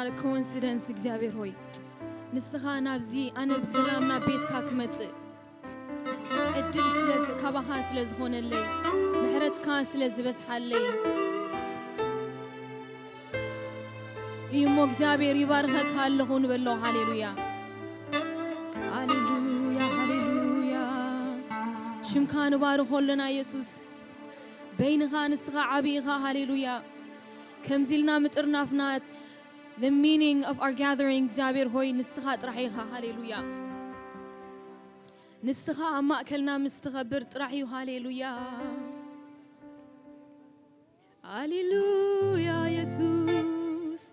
Not a coincidence እግዚኣብሔር ሆይ፣ ንስኻ ናብዚ ኣነ ብሰላም ናብ ቤትካ ክመጽእ ዕድል ስለ ዝ-፣ ካባኻ ስለ ዝኾነለይ፣ ምሕረትካ ስለ ዝበዝሓለይ እዩ እሞ እግዚኣብሔር ይባርኸካ ኣለኹ ንበሎ። ሃሌሉያ፣ ሃሌሉያ፣ ሃሌሉያ። ሽምካ ንባርኾ ኣለና የሱስ። በይንኻ ንስኻ ዓቢ ኢኻ። ሃሌሉያ። ከምዚ ኢልና ምጥርናፍና፣ the meaning of our gathering እግዚኣብሔር ሆይ ንስኻ ጥራሕ ኢኻ። ሃሌሉያ። ንስኻ ኣብ ማእከልና ምስ ትኸብር ጥራሕ እዩ። ሃሌሉያ፣ ሃሌሉያ። የሱስ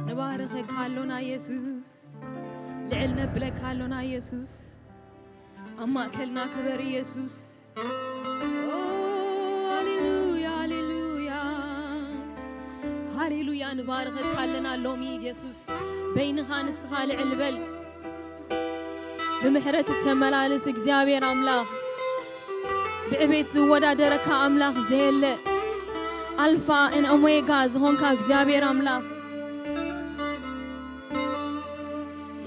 ንባርኸካ ኣሎና የሱስ፣ ልዕል ነብለካ ኣሎና የሱስ። ኣብ ማእከልና ክበር የሱስ። ኦ፣ ሃሌሉያ፣ ሃሌሉያ፣ ሃሌሉያ። ንባርኸካ ኣለና ሎሚ የሱስ፣ በይንኻ ንስኻ ልዕል በል። ብምሕረት ተመላለስ እግዚኣብሔር ኣምላኽ። ብዕቤት ዝወዳደረካ ኣምላኽ ዘየለ፣ ኣልፋ and ኦሜጋ ዝኾንካ እግዚኣብሔር ኣምላኽ፣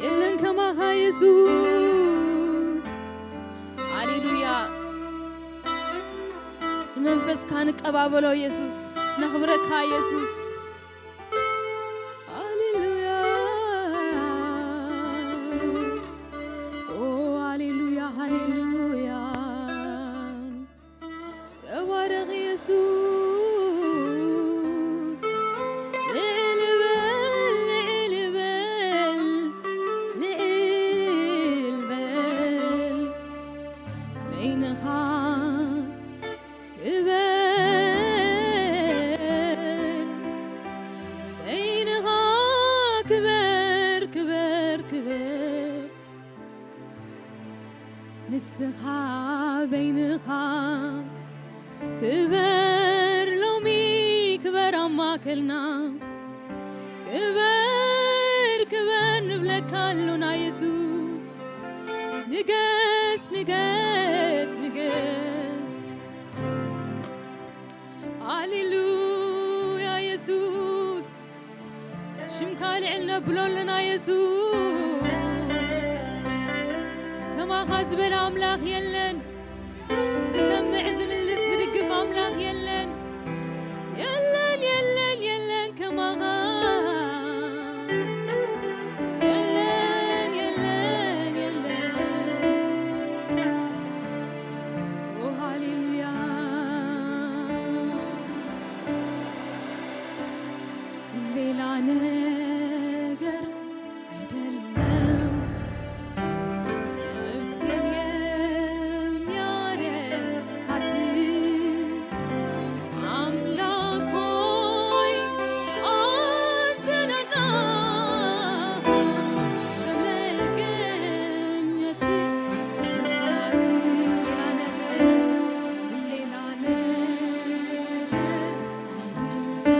የለን ከማኻ የሱስ። ሃሌሉያ። ንመንፈስካ ንቀባበሎ የሱስ፣ ነኽብረካ የሱስ። ሃሌሉያ፣ ኦ ሃሌሉያ፣ ሃሌሉያ። ተባረኽ የሱስ። ልዕል በል፣ ልዕል በል፣ ልዕል በል። በይንኻ ክበር፣ በይንኻ ክበር፣ ክበር፣ ክበር። ንስኻ በይንኻ ክበር፣ ሎሚ ክበር ኣብ ማእከልና። ክበር፣ ክበር ንብለካ ኣሎና የሱስ። ንገስ፣ ንገስ፣ ንገስ። ሃሌሉያ የሱስ፣ ሽምካ ልዕል ነብሎ ኣለና የሱስ። ከማኻ ዝበለ ኣምላኽ የለን፣ ዝሰምዕ ዝምልስ ዝድግፍ ኣምላኽ የለን። የለን፣ የለን፣ የለን ከማኻ። የለን፣ የለን፣ የለን። ኦ ሃሌሉያ። ሌላ ነገር አይደለም ነፍሴን የሚያረካት አምላክ ሆይ አንተ ነህና በመገኘት እርካት። ሌላ ነገር፣ ሌላ ነገር አይደለም።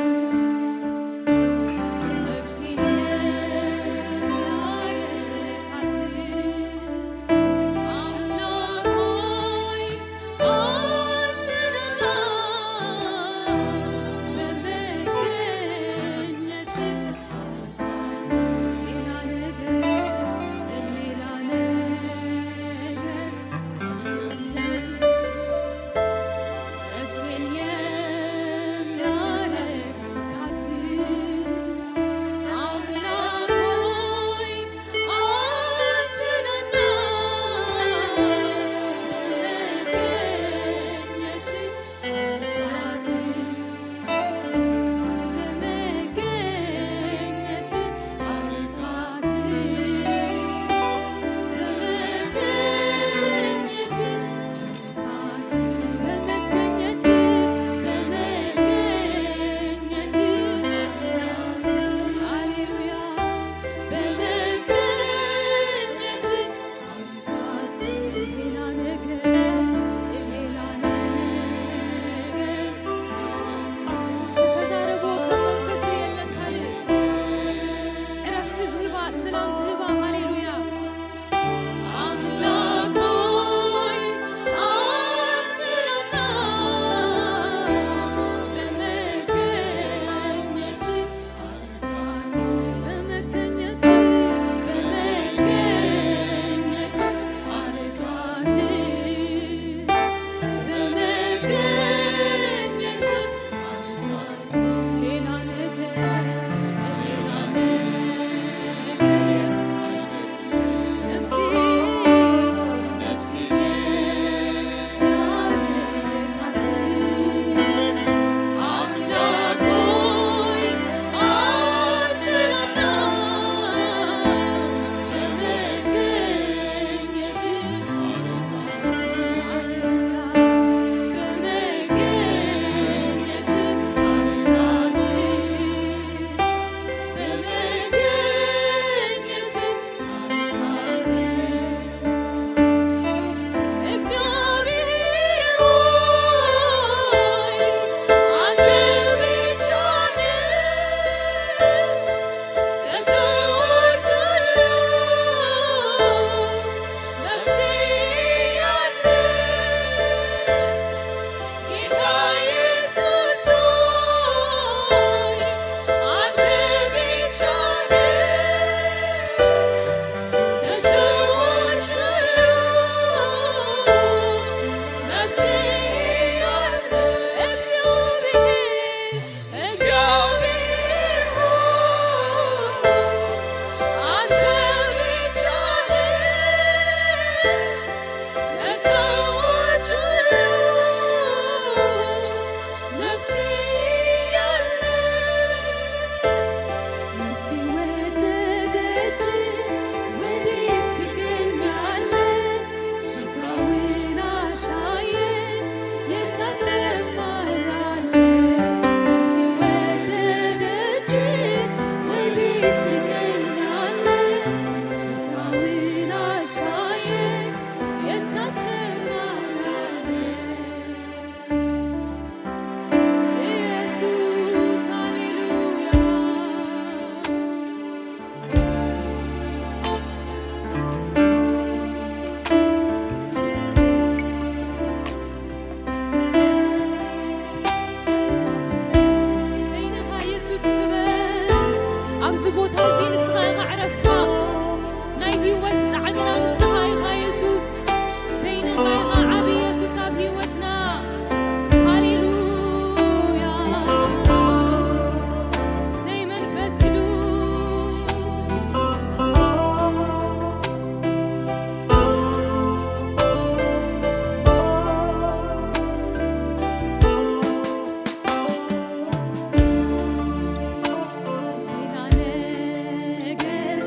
እዚ ንስኻ ኢኻ ዕረፍታ፣ ናይ ህይወት ጣዕምና ንስኻ ኢኻ የሱስ። በይንኻ ኢኻ ዓቢ የሱስ ኣብ ህይወትና። ሃሌሉያ። ሰይ መንፈስ ቅዱስ። ሌላ ነገር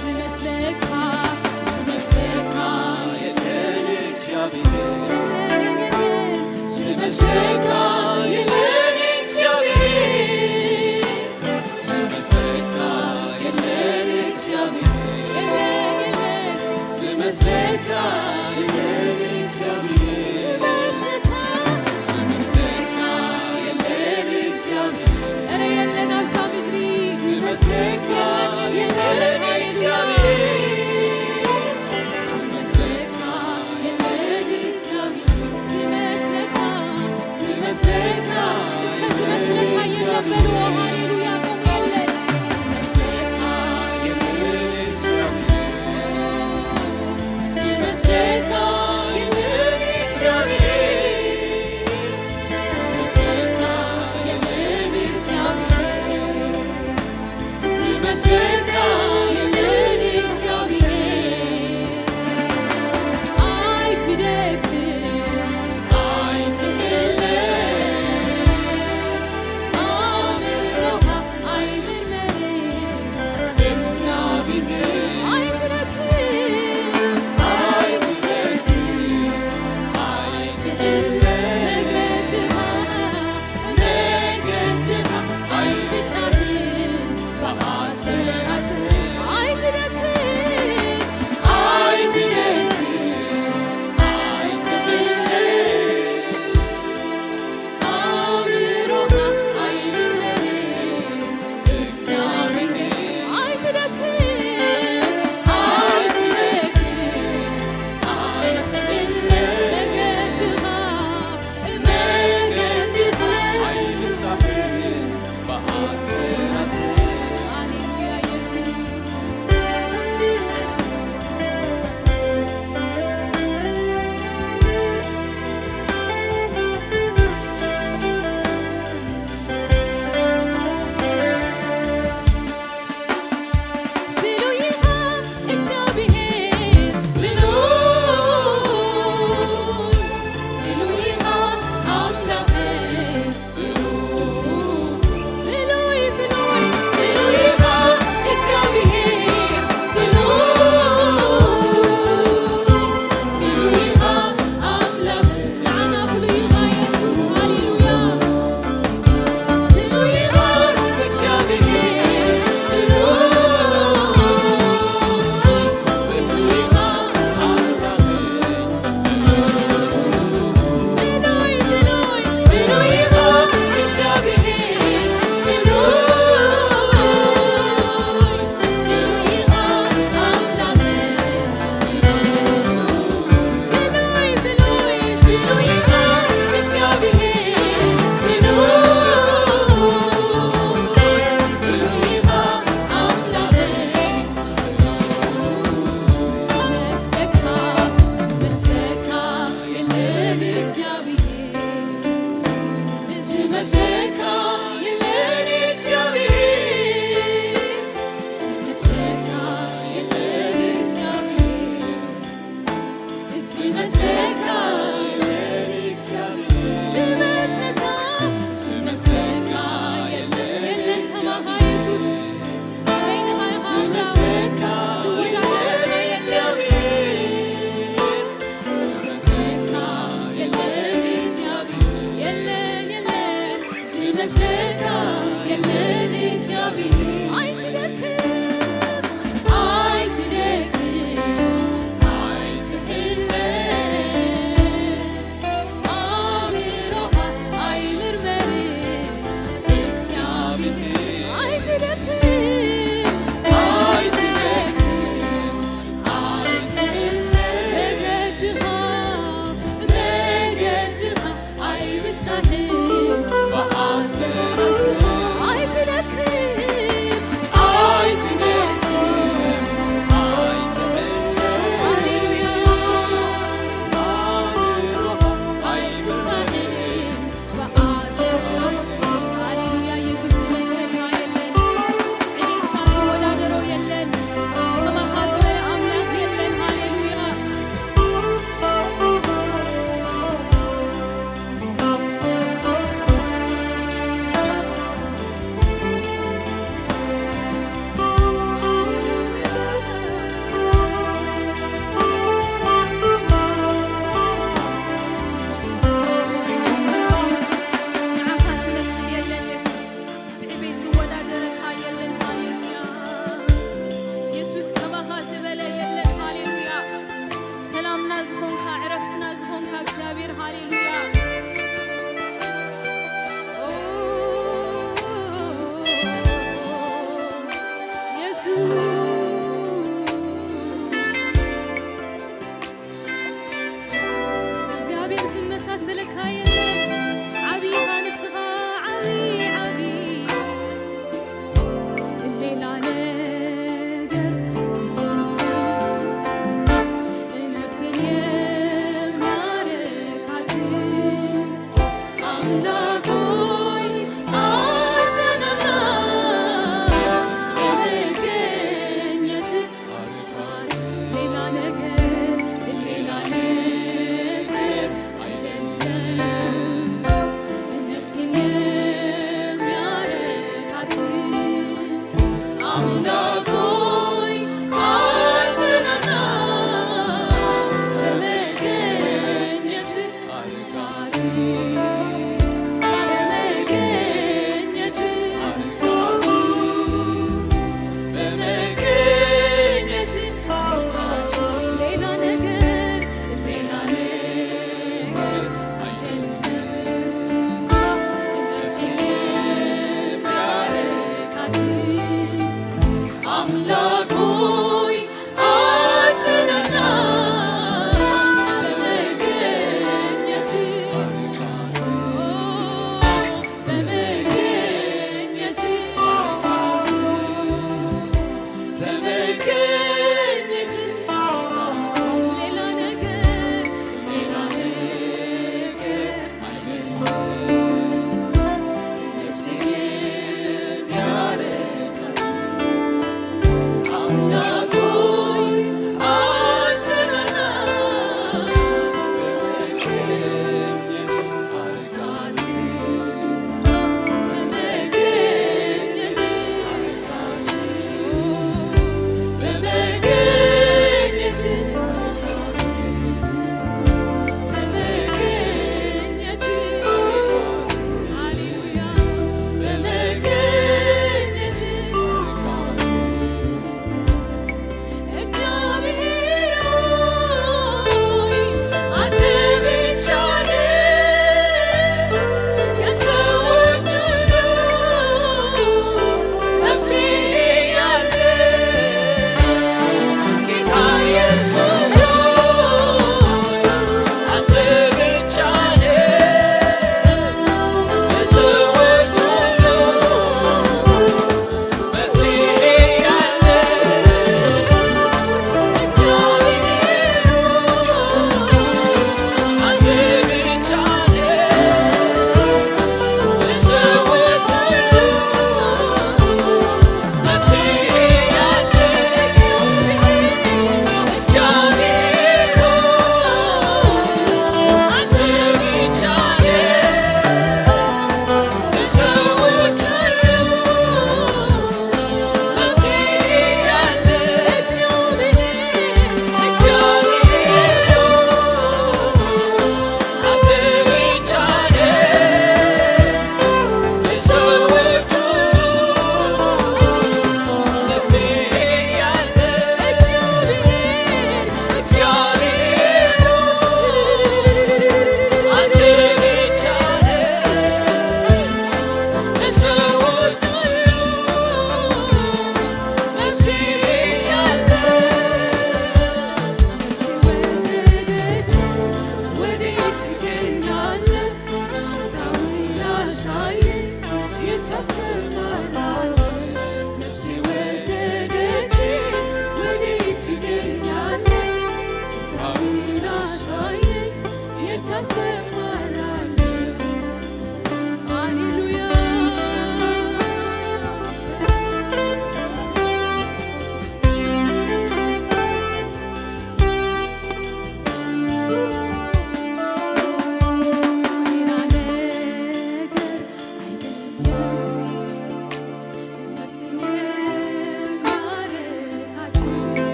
ዝመስለካ፣ ዝመስለካ የለን እግዚኣብሔር። የለን፣ የለን። ዝመስለካ የለን እግዚኣብሔር። ዝመስለካ የለን እግዚኣብሔር። የለን፣ የለን። ዝመስለካ የለን እግዚኣብሔር። ዝመስለካ፣ ዝመስለካ የለን እግዚኣብሔር። ኧረ የለን ኣብዛ ምድሪ። ዝመስለካ የለን፣ የለን። ሃሌሉያ። እግዚኣብሔር። ዝመስለካ የለን እግዚኣብሔር። ዝመስለካ፣ ዝመስለካ እስከ ዝመስለካ የለን በልዎ። ሃሌሉያ። ከም የለን። ዝመስለካ የለን እግዚኣብሔር። ዝመስለካ የለን እግዚኣብሔር። ዝመስለካ የለን እግዚኣብሔር። ዝመስለካ የለን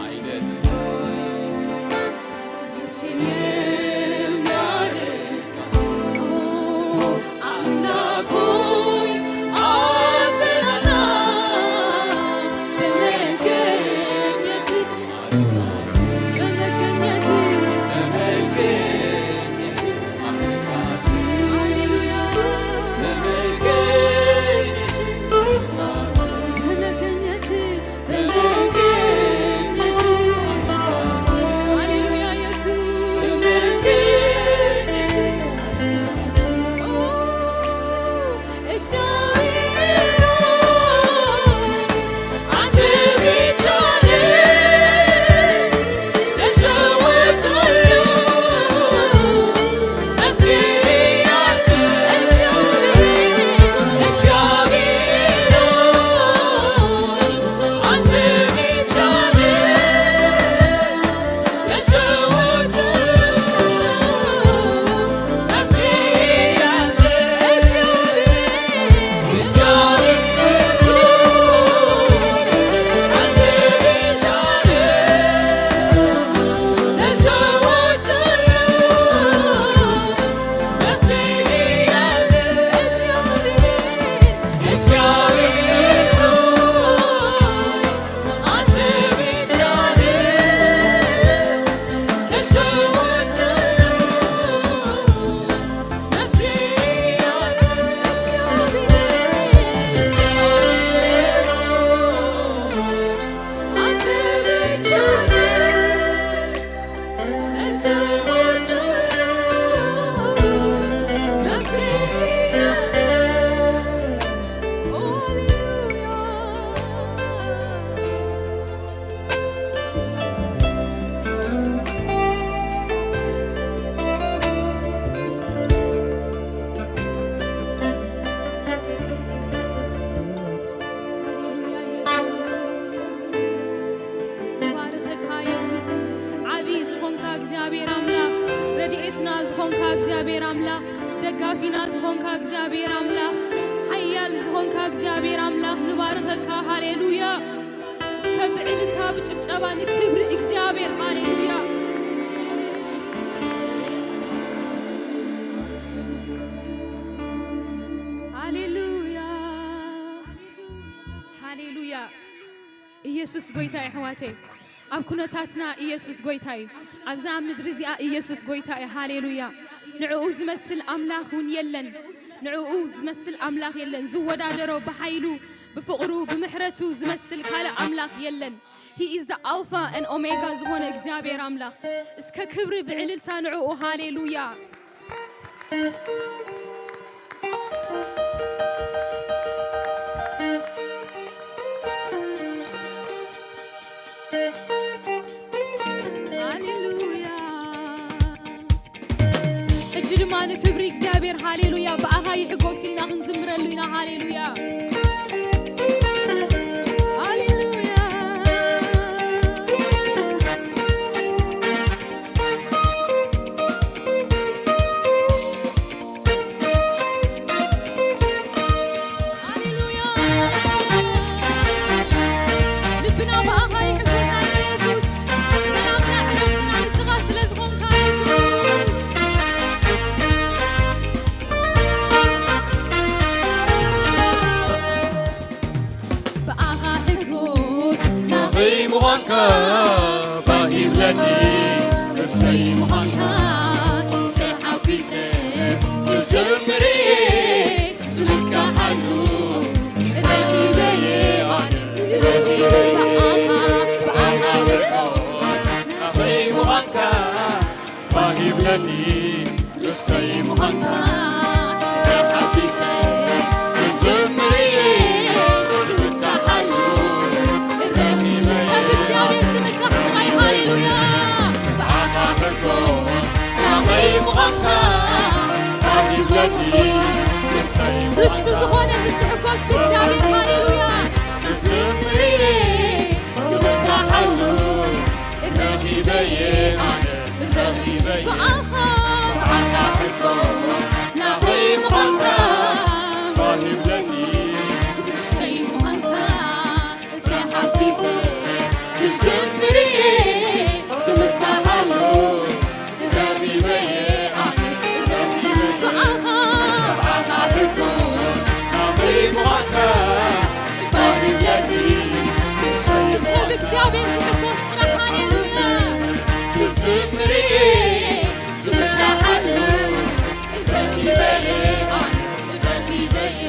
ኣይደል ሃሌሉያ የሱስ። ንባርኸካ የሱስ። ዓቢ ዝኾንካ እግዚኣብሔር ኣምላኽ፣ ረድኤትና ዝኾንካ እግዚኣብሔር ኣምላኽ፣ ደጋፊና ዝኾንካ እግዚኣብሔር ኣምላኽ፣ ሓያል ዝኾንካ እግዚኣብሔር ኣምላኽ ንባርኸካ። ሃሌሉያ። እስከ ብዕልልታ ብጭብጨባ ንክብሪ እግዚኣብሔር። ሃሌሉያ። ሃሌሉያ። ሃሌሉያ። ኢየሱስ ጎይታ እዩ ኣሕዋተይ። ኣብ ኩነታትና ኢየሱስ ጎይታ እዩ። ኣብዛ ምድሪ እዚኣ ኢየሱስ ጎይታ እዩ። ሃሌሉያ። ንዕኡ ዝመስል ኣምላኽ እውን የለን። ንዕኡ ዝመስል ኣምላኽ የለን። ዝወዳደሮ ብሓይሉ፣ ብፍቕሩ፣ ብምሕረቱ ዝመስል ካልእ ኣምላኽ የለን። He is the Alpha and Omega ዝኾነ እግዚኣብሔር ኣምላኽ። እስከ ክብሪ ብዕልልታ ንዕኡ። ሃሌሉያ። ሃሌሉያ። ሕጂ ድማ ንክብሪ እግዚኣብሔር ሃሌሉያ፣ ብኣኻ ይሕጎስ ኢልና ክንዝምረሉ ኢና። ሃሌሉያ። ሃሌሉያ። ሃሌሉያ። ልብና ብኣኻ ይሕጎስ ኣነ የሱስ። ሰላምና ዕረፍትና ንስኻ ስለ ዝኾንካ የሱስ። ብኣኻ ሕጎስ ናተይ ምዃንካ ባህ ይብለኒ። እሰይ ምዃንካ ተሓጒሰ ክዝምር እየ። ዝምካሓሉ ረኺበ እየ ኣነ። ረኺበ ብኣኻ፣ ብኣኻ ሕጎስ ናተይ ምዃንካ ባህ ይብለኒ። እሰይ ምዃንካ ተሓጒሰ ክዝምር እየ። ዝምካሓሉ ረኺበ እየ። እስከ ብእግዚኣብሔር ዝምካሕ ጥራይ። ሃሌሉያ። ብኣኻ ሕጎስ ናተይ ምዃንካ ባህ ይብለኒ። እሰይ ርስቱ ዝኾነ ዝትሕጎስ ብእግዚኣብሔር። ሃሌሉያ። ክዝምር እየ። ዝምካሓሉ ረኺበ እየ ኣነ። ረኺበ እየ። ብኣኻ፣ ብኣኻ ሕጎስ ናተይ ምዃንካ ዝምርየ ስምካ ሃሎ ረኺበየ ኣነ ረኺበየ ብኣኻ ብኣኻ ሕጎስ ናብይ ምዃንካ ይባርክ ለኒ ክሳይ እስከ ብእግዚኣብሔር ዝሕጎስ ጥራሕ ሃሌሉያ ክዝምርየ ስምካ ሃሎ ረኺበየ ኣነ ረኺበየ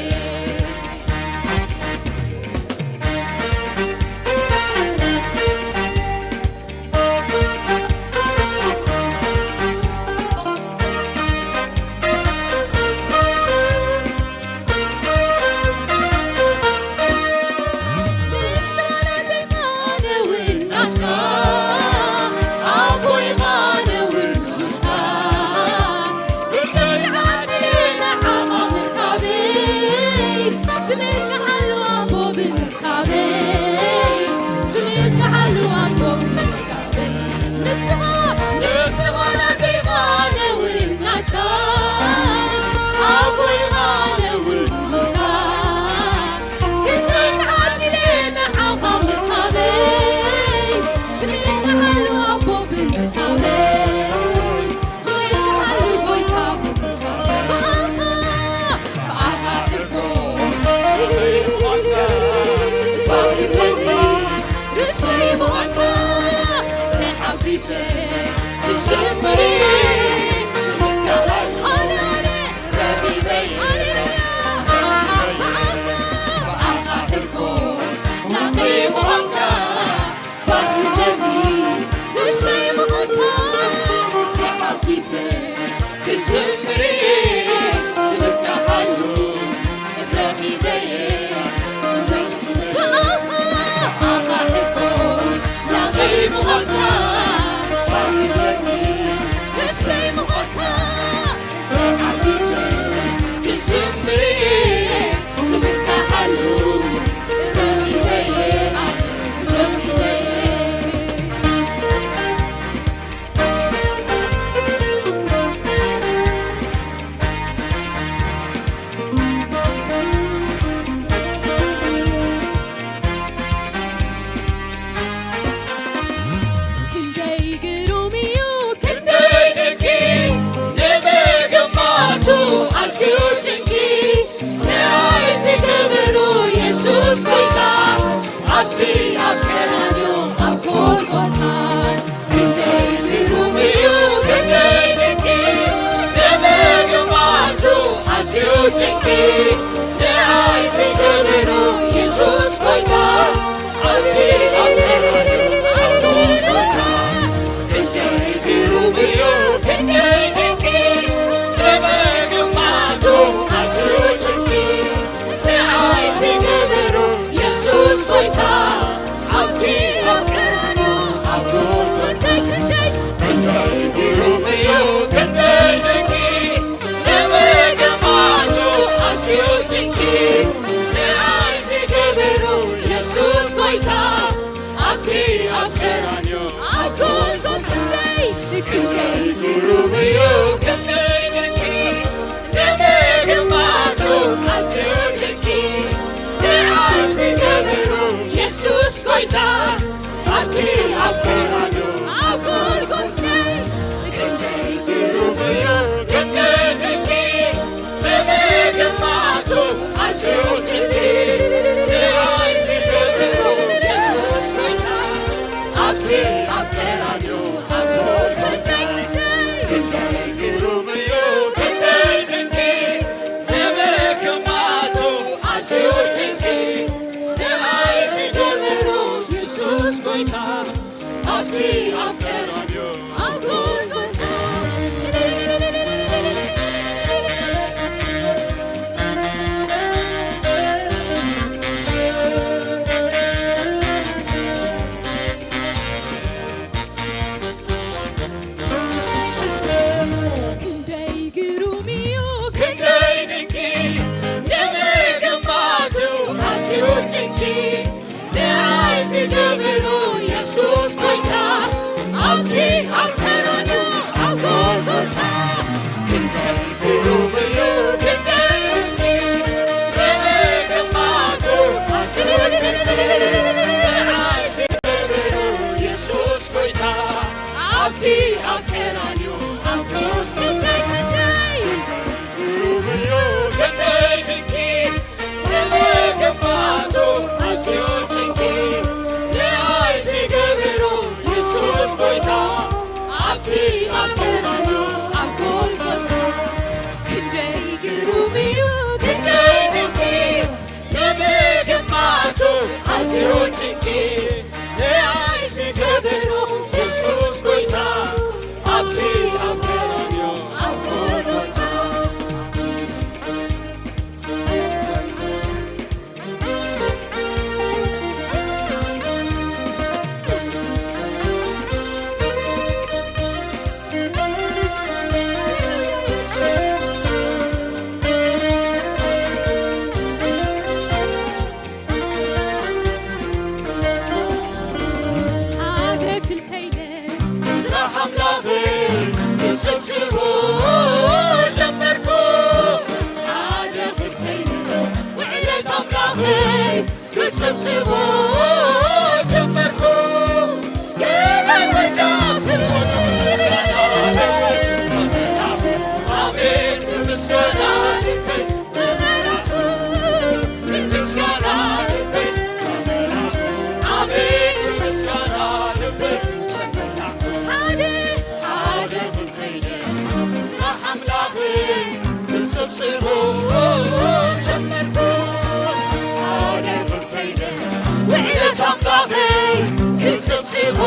ኣምላኸይ ክጽብጽቦ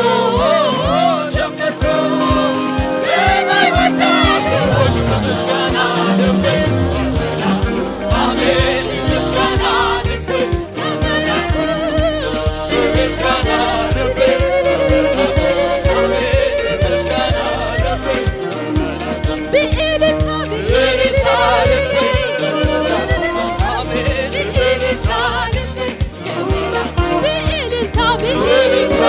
ጀመርኩ። ናይ ወዳት ምስጋና ልበይ ኣቤት ምስጋና ልበይ ምስጋና ልበይ ኣቤት ምስጋና ልበይ ብእልልታ ብእልልታ ልበይ ኣቤት ብእልልታ ልበይ ብእልልታ ብእልልታ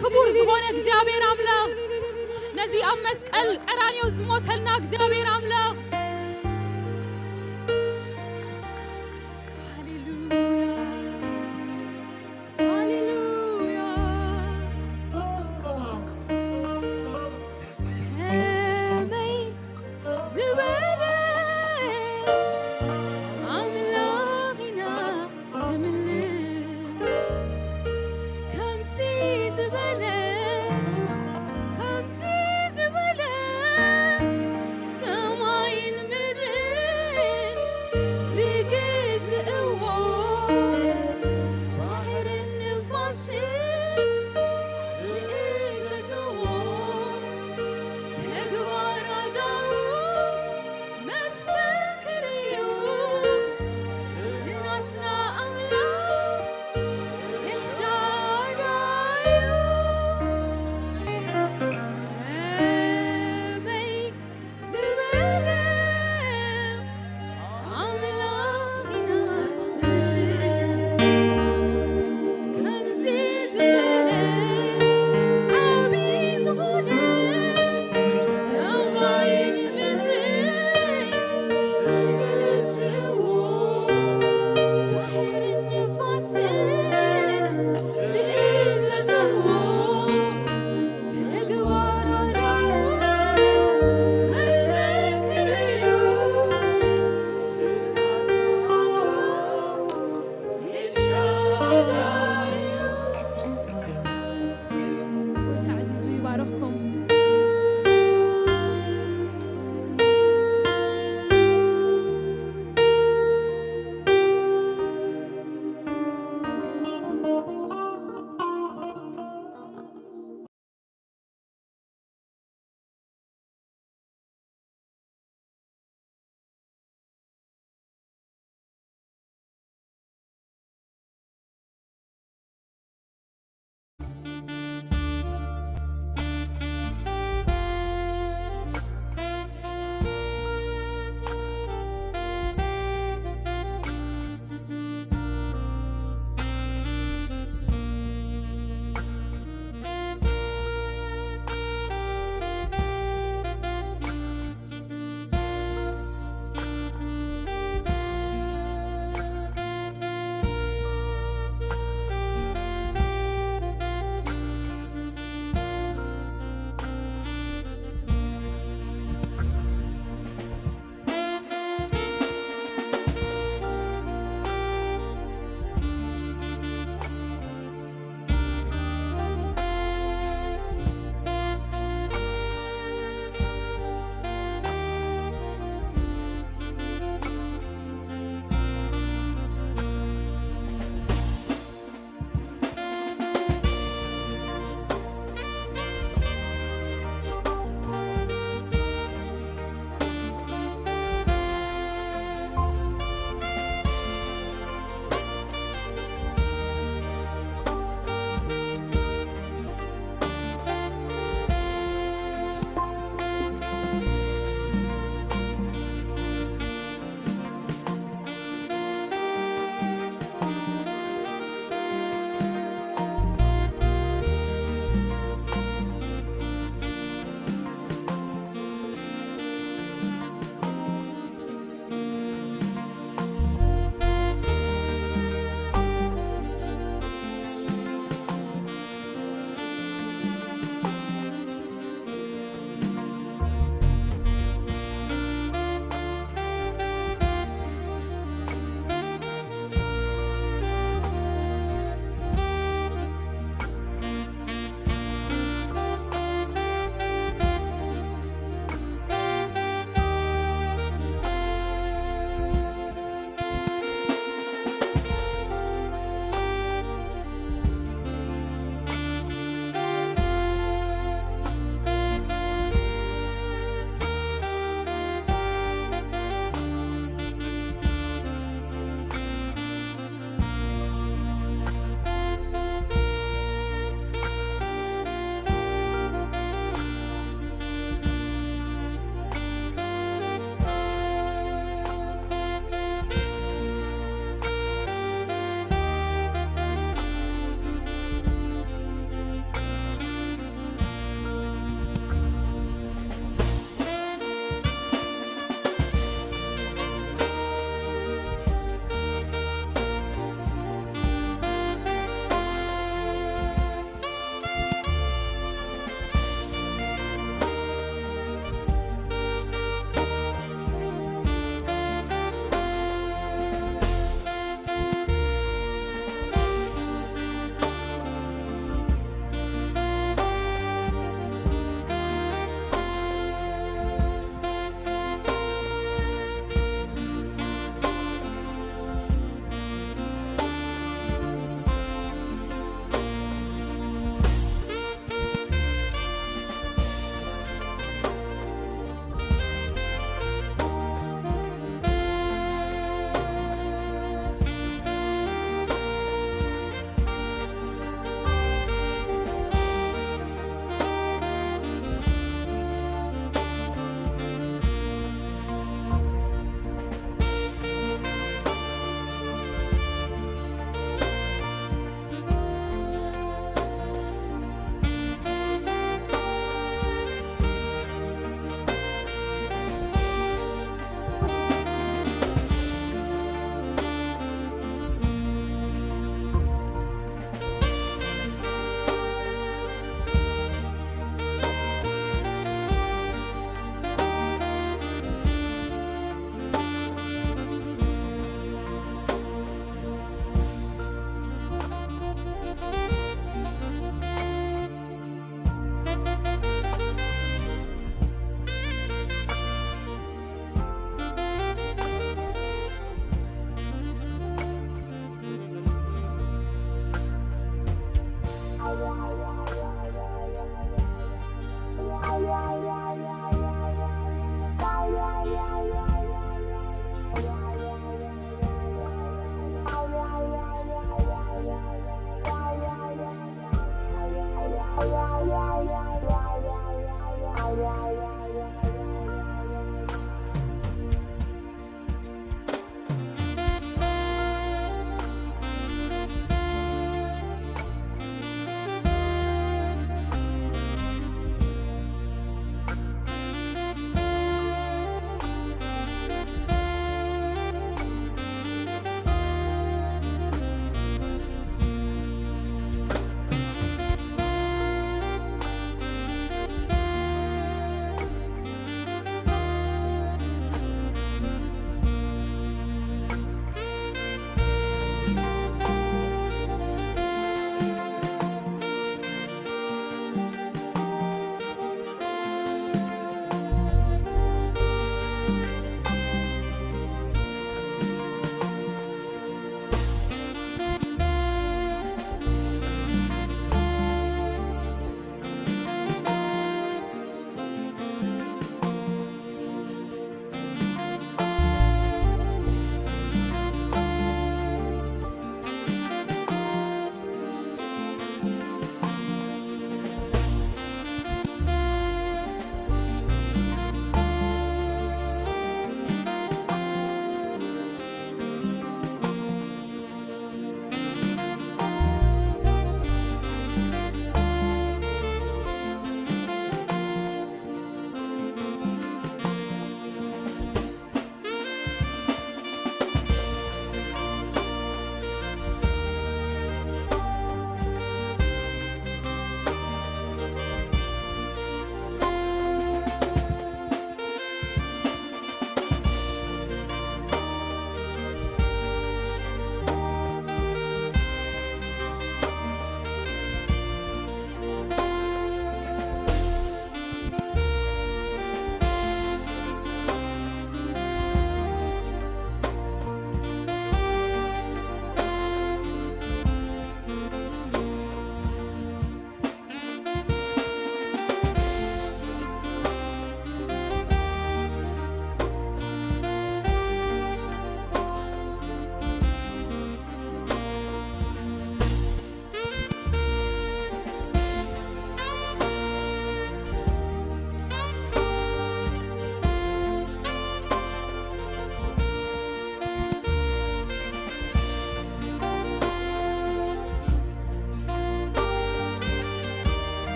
ክቡር ዝኾነ እግዚኣብሔር ኣምላኽ፣ ነዚ ኣብ መስቀል ቀራንዮ ዝሞተልና እግዚኣብሔር ኣምላኽ። ሃሌሉያ፣ ሃሌሉያ። ከመይ ዝበለ ኣምላኽ ኢና ንምልኽ። ከምዚ ዝበለ፣ ከምዚ ዝበለ ሰማይ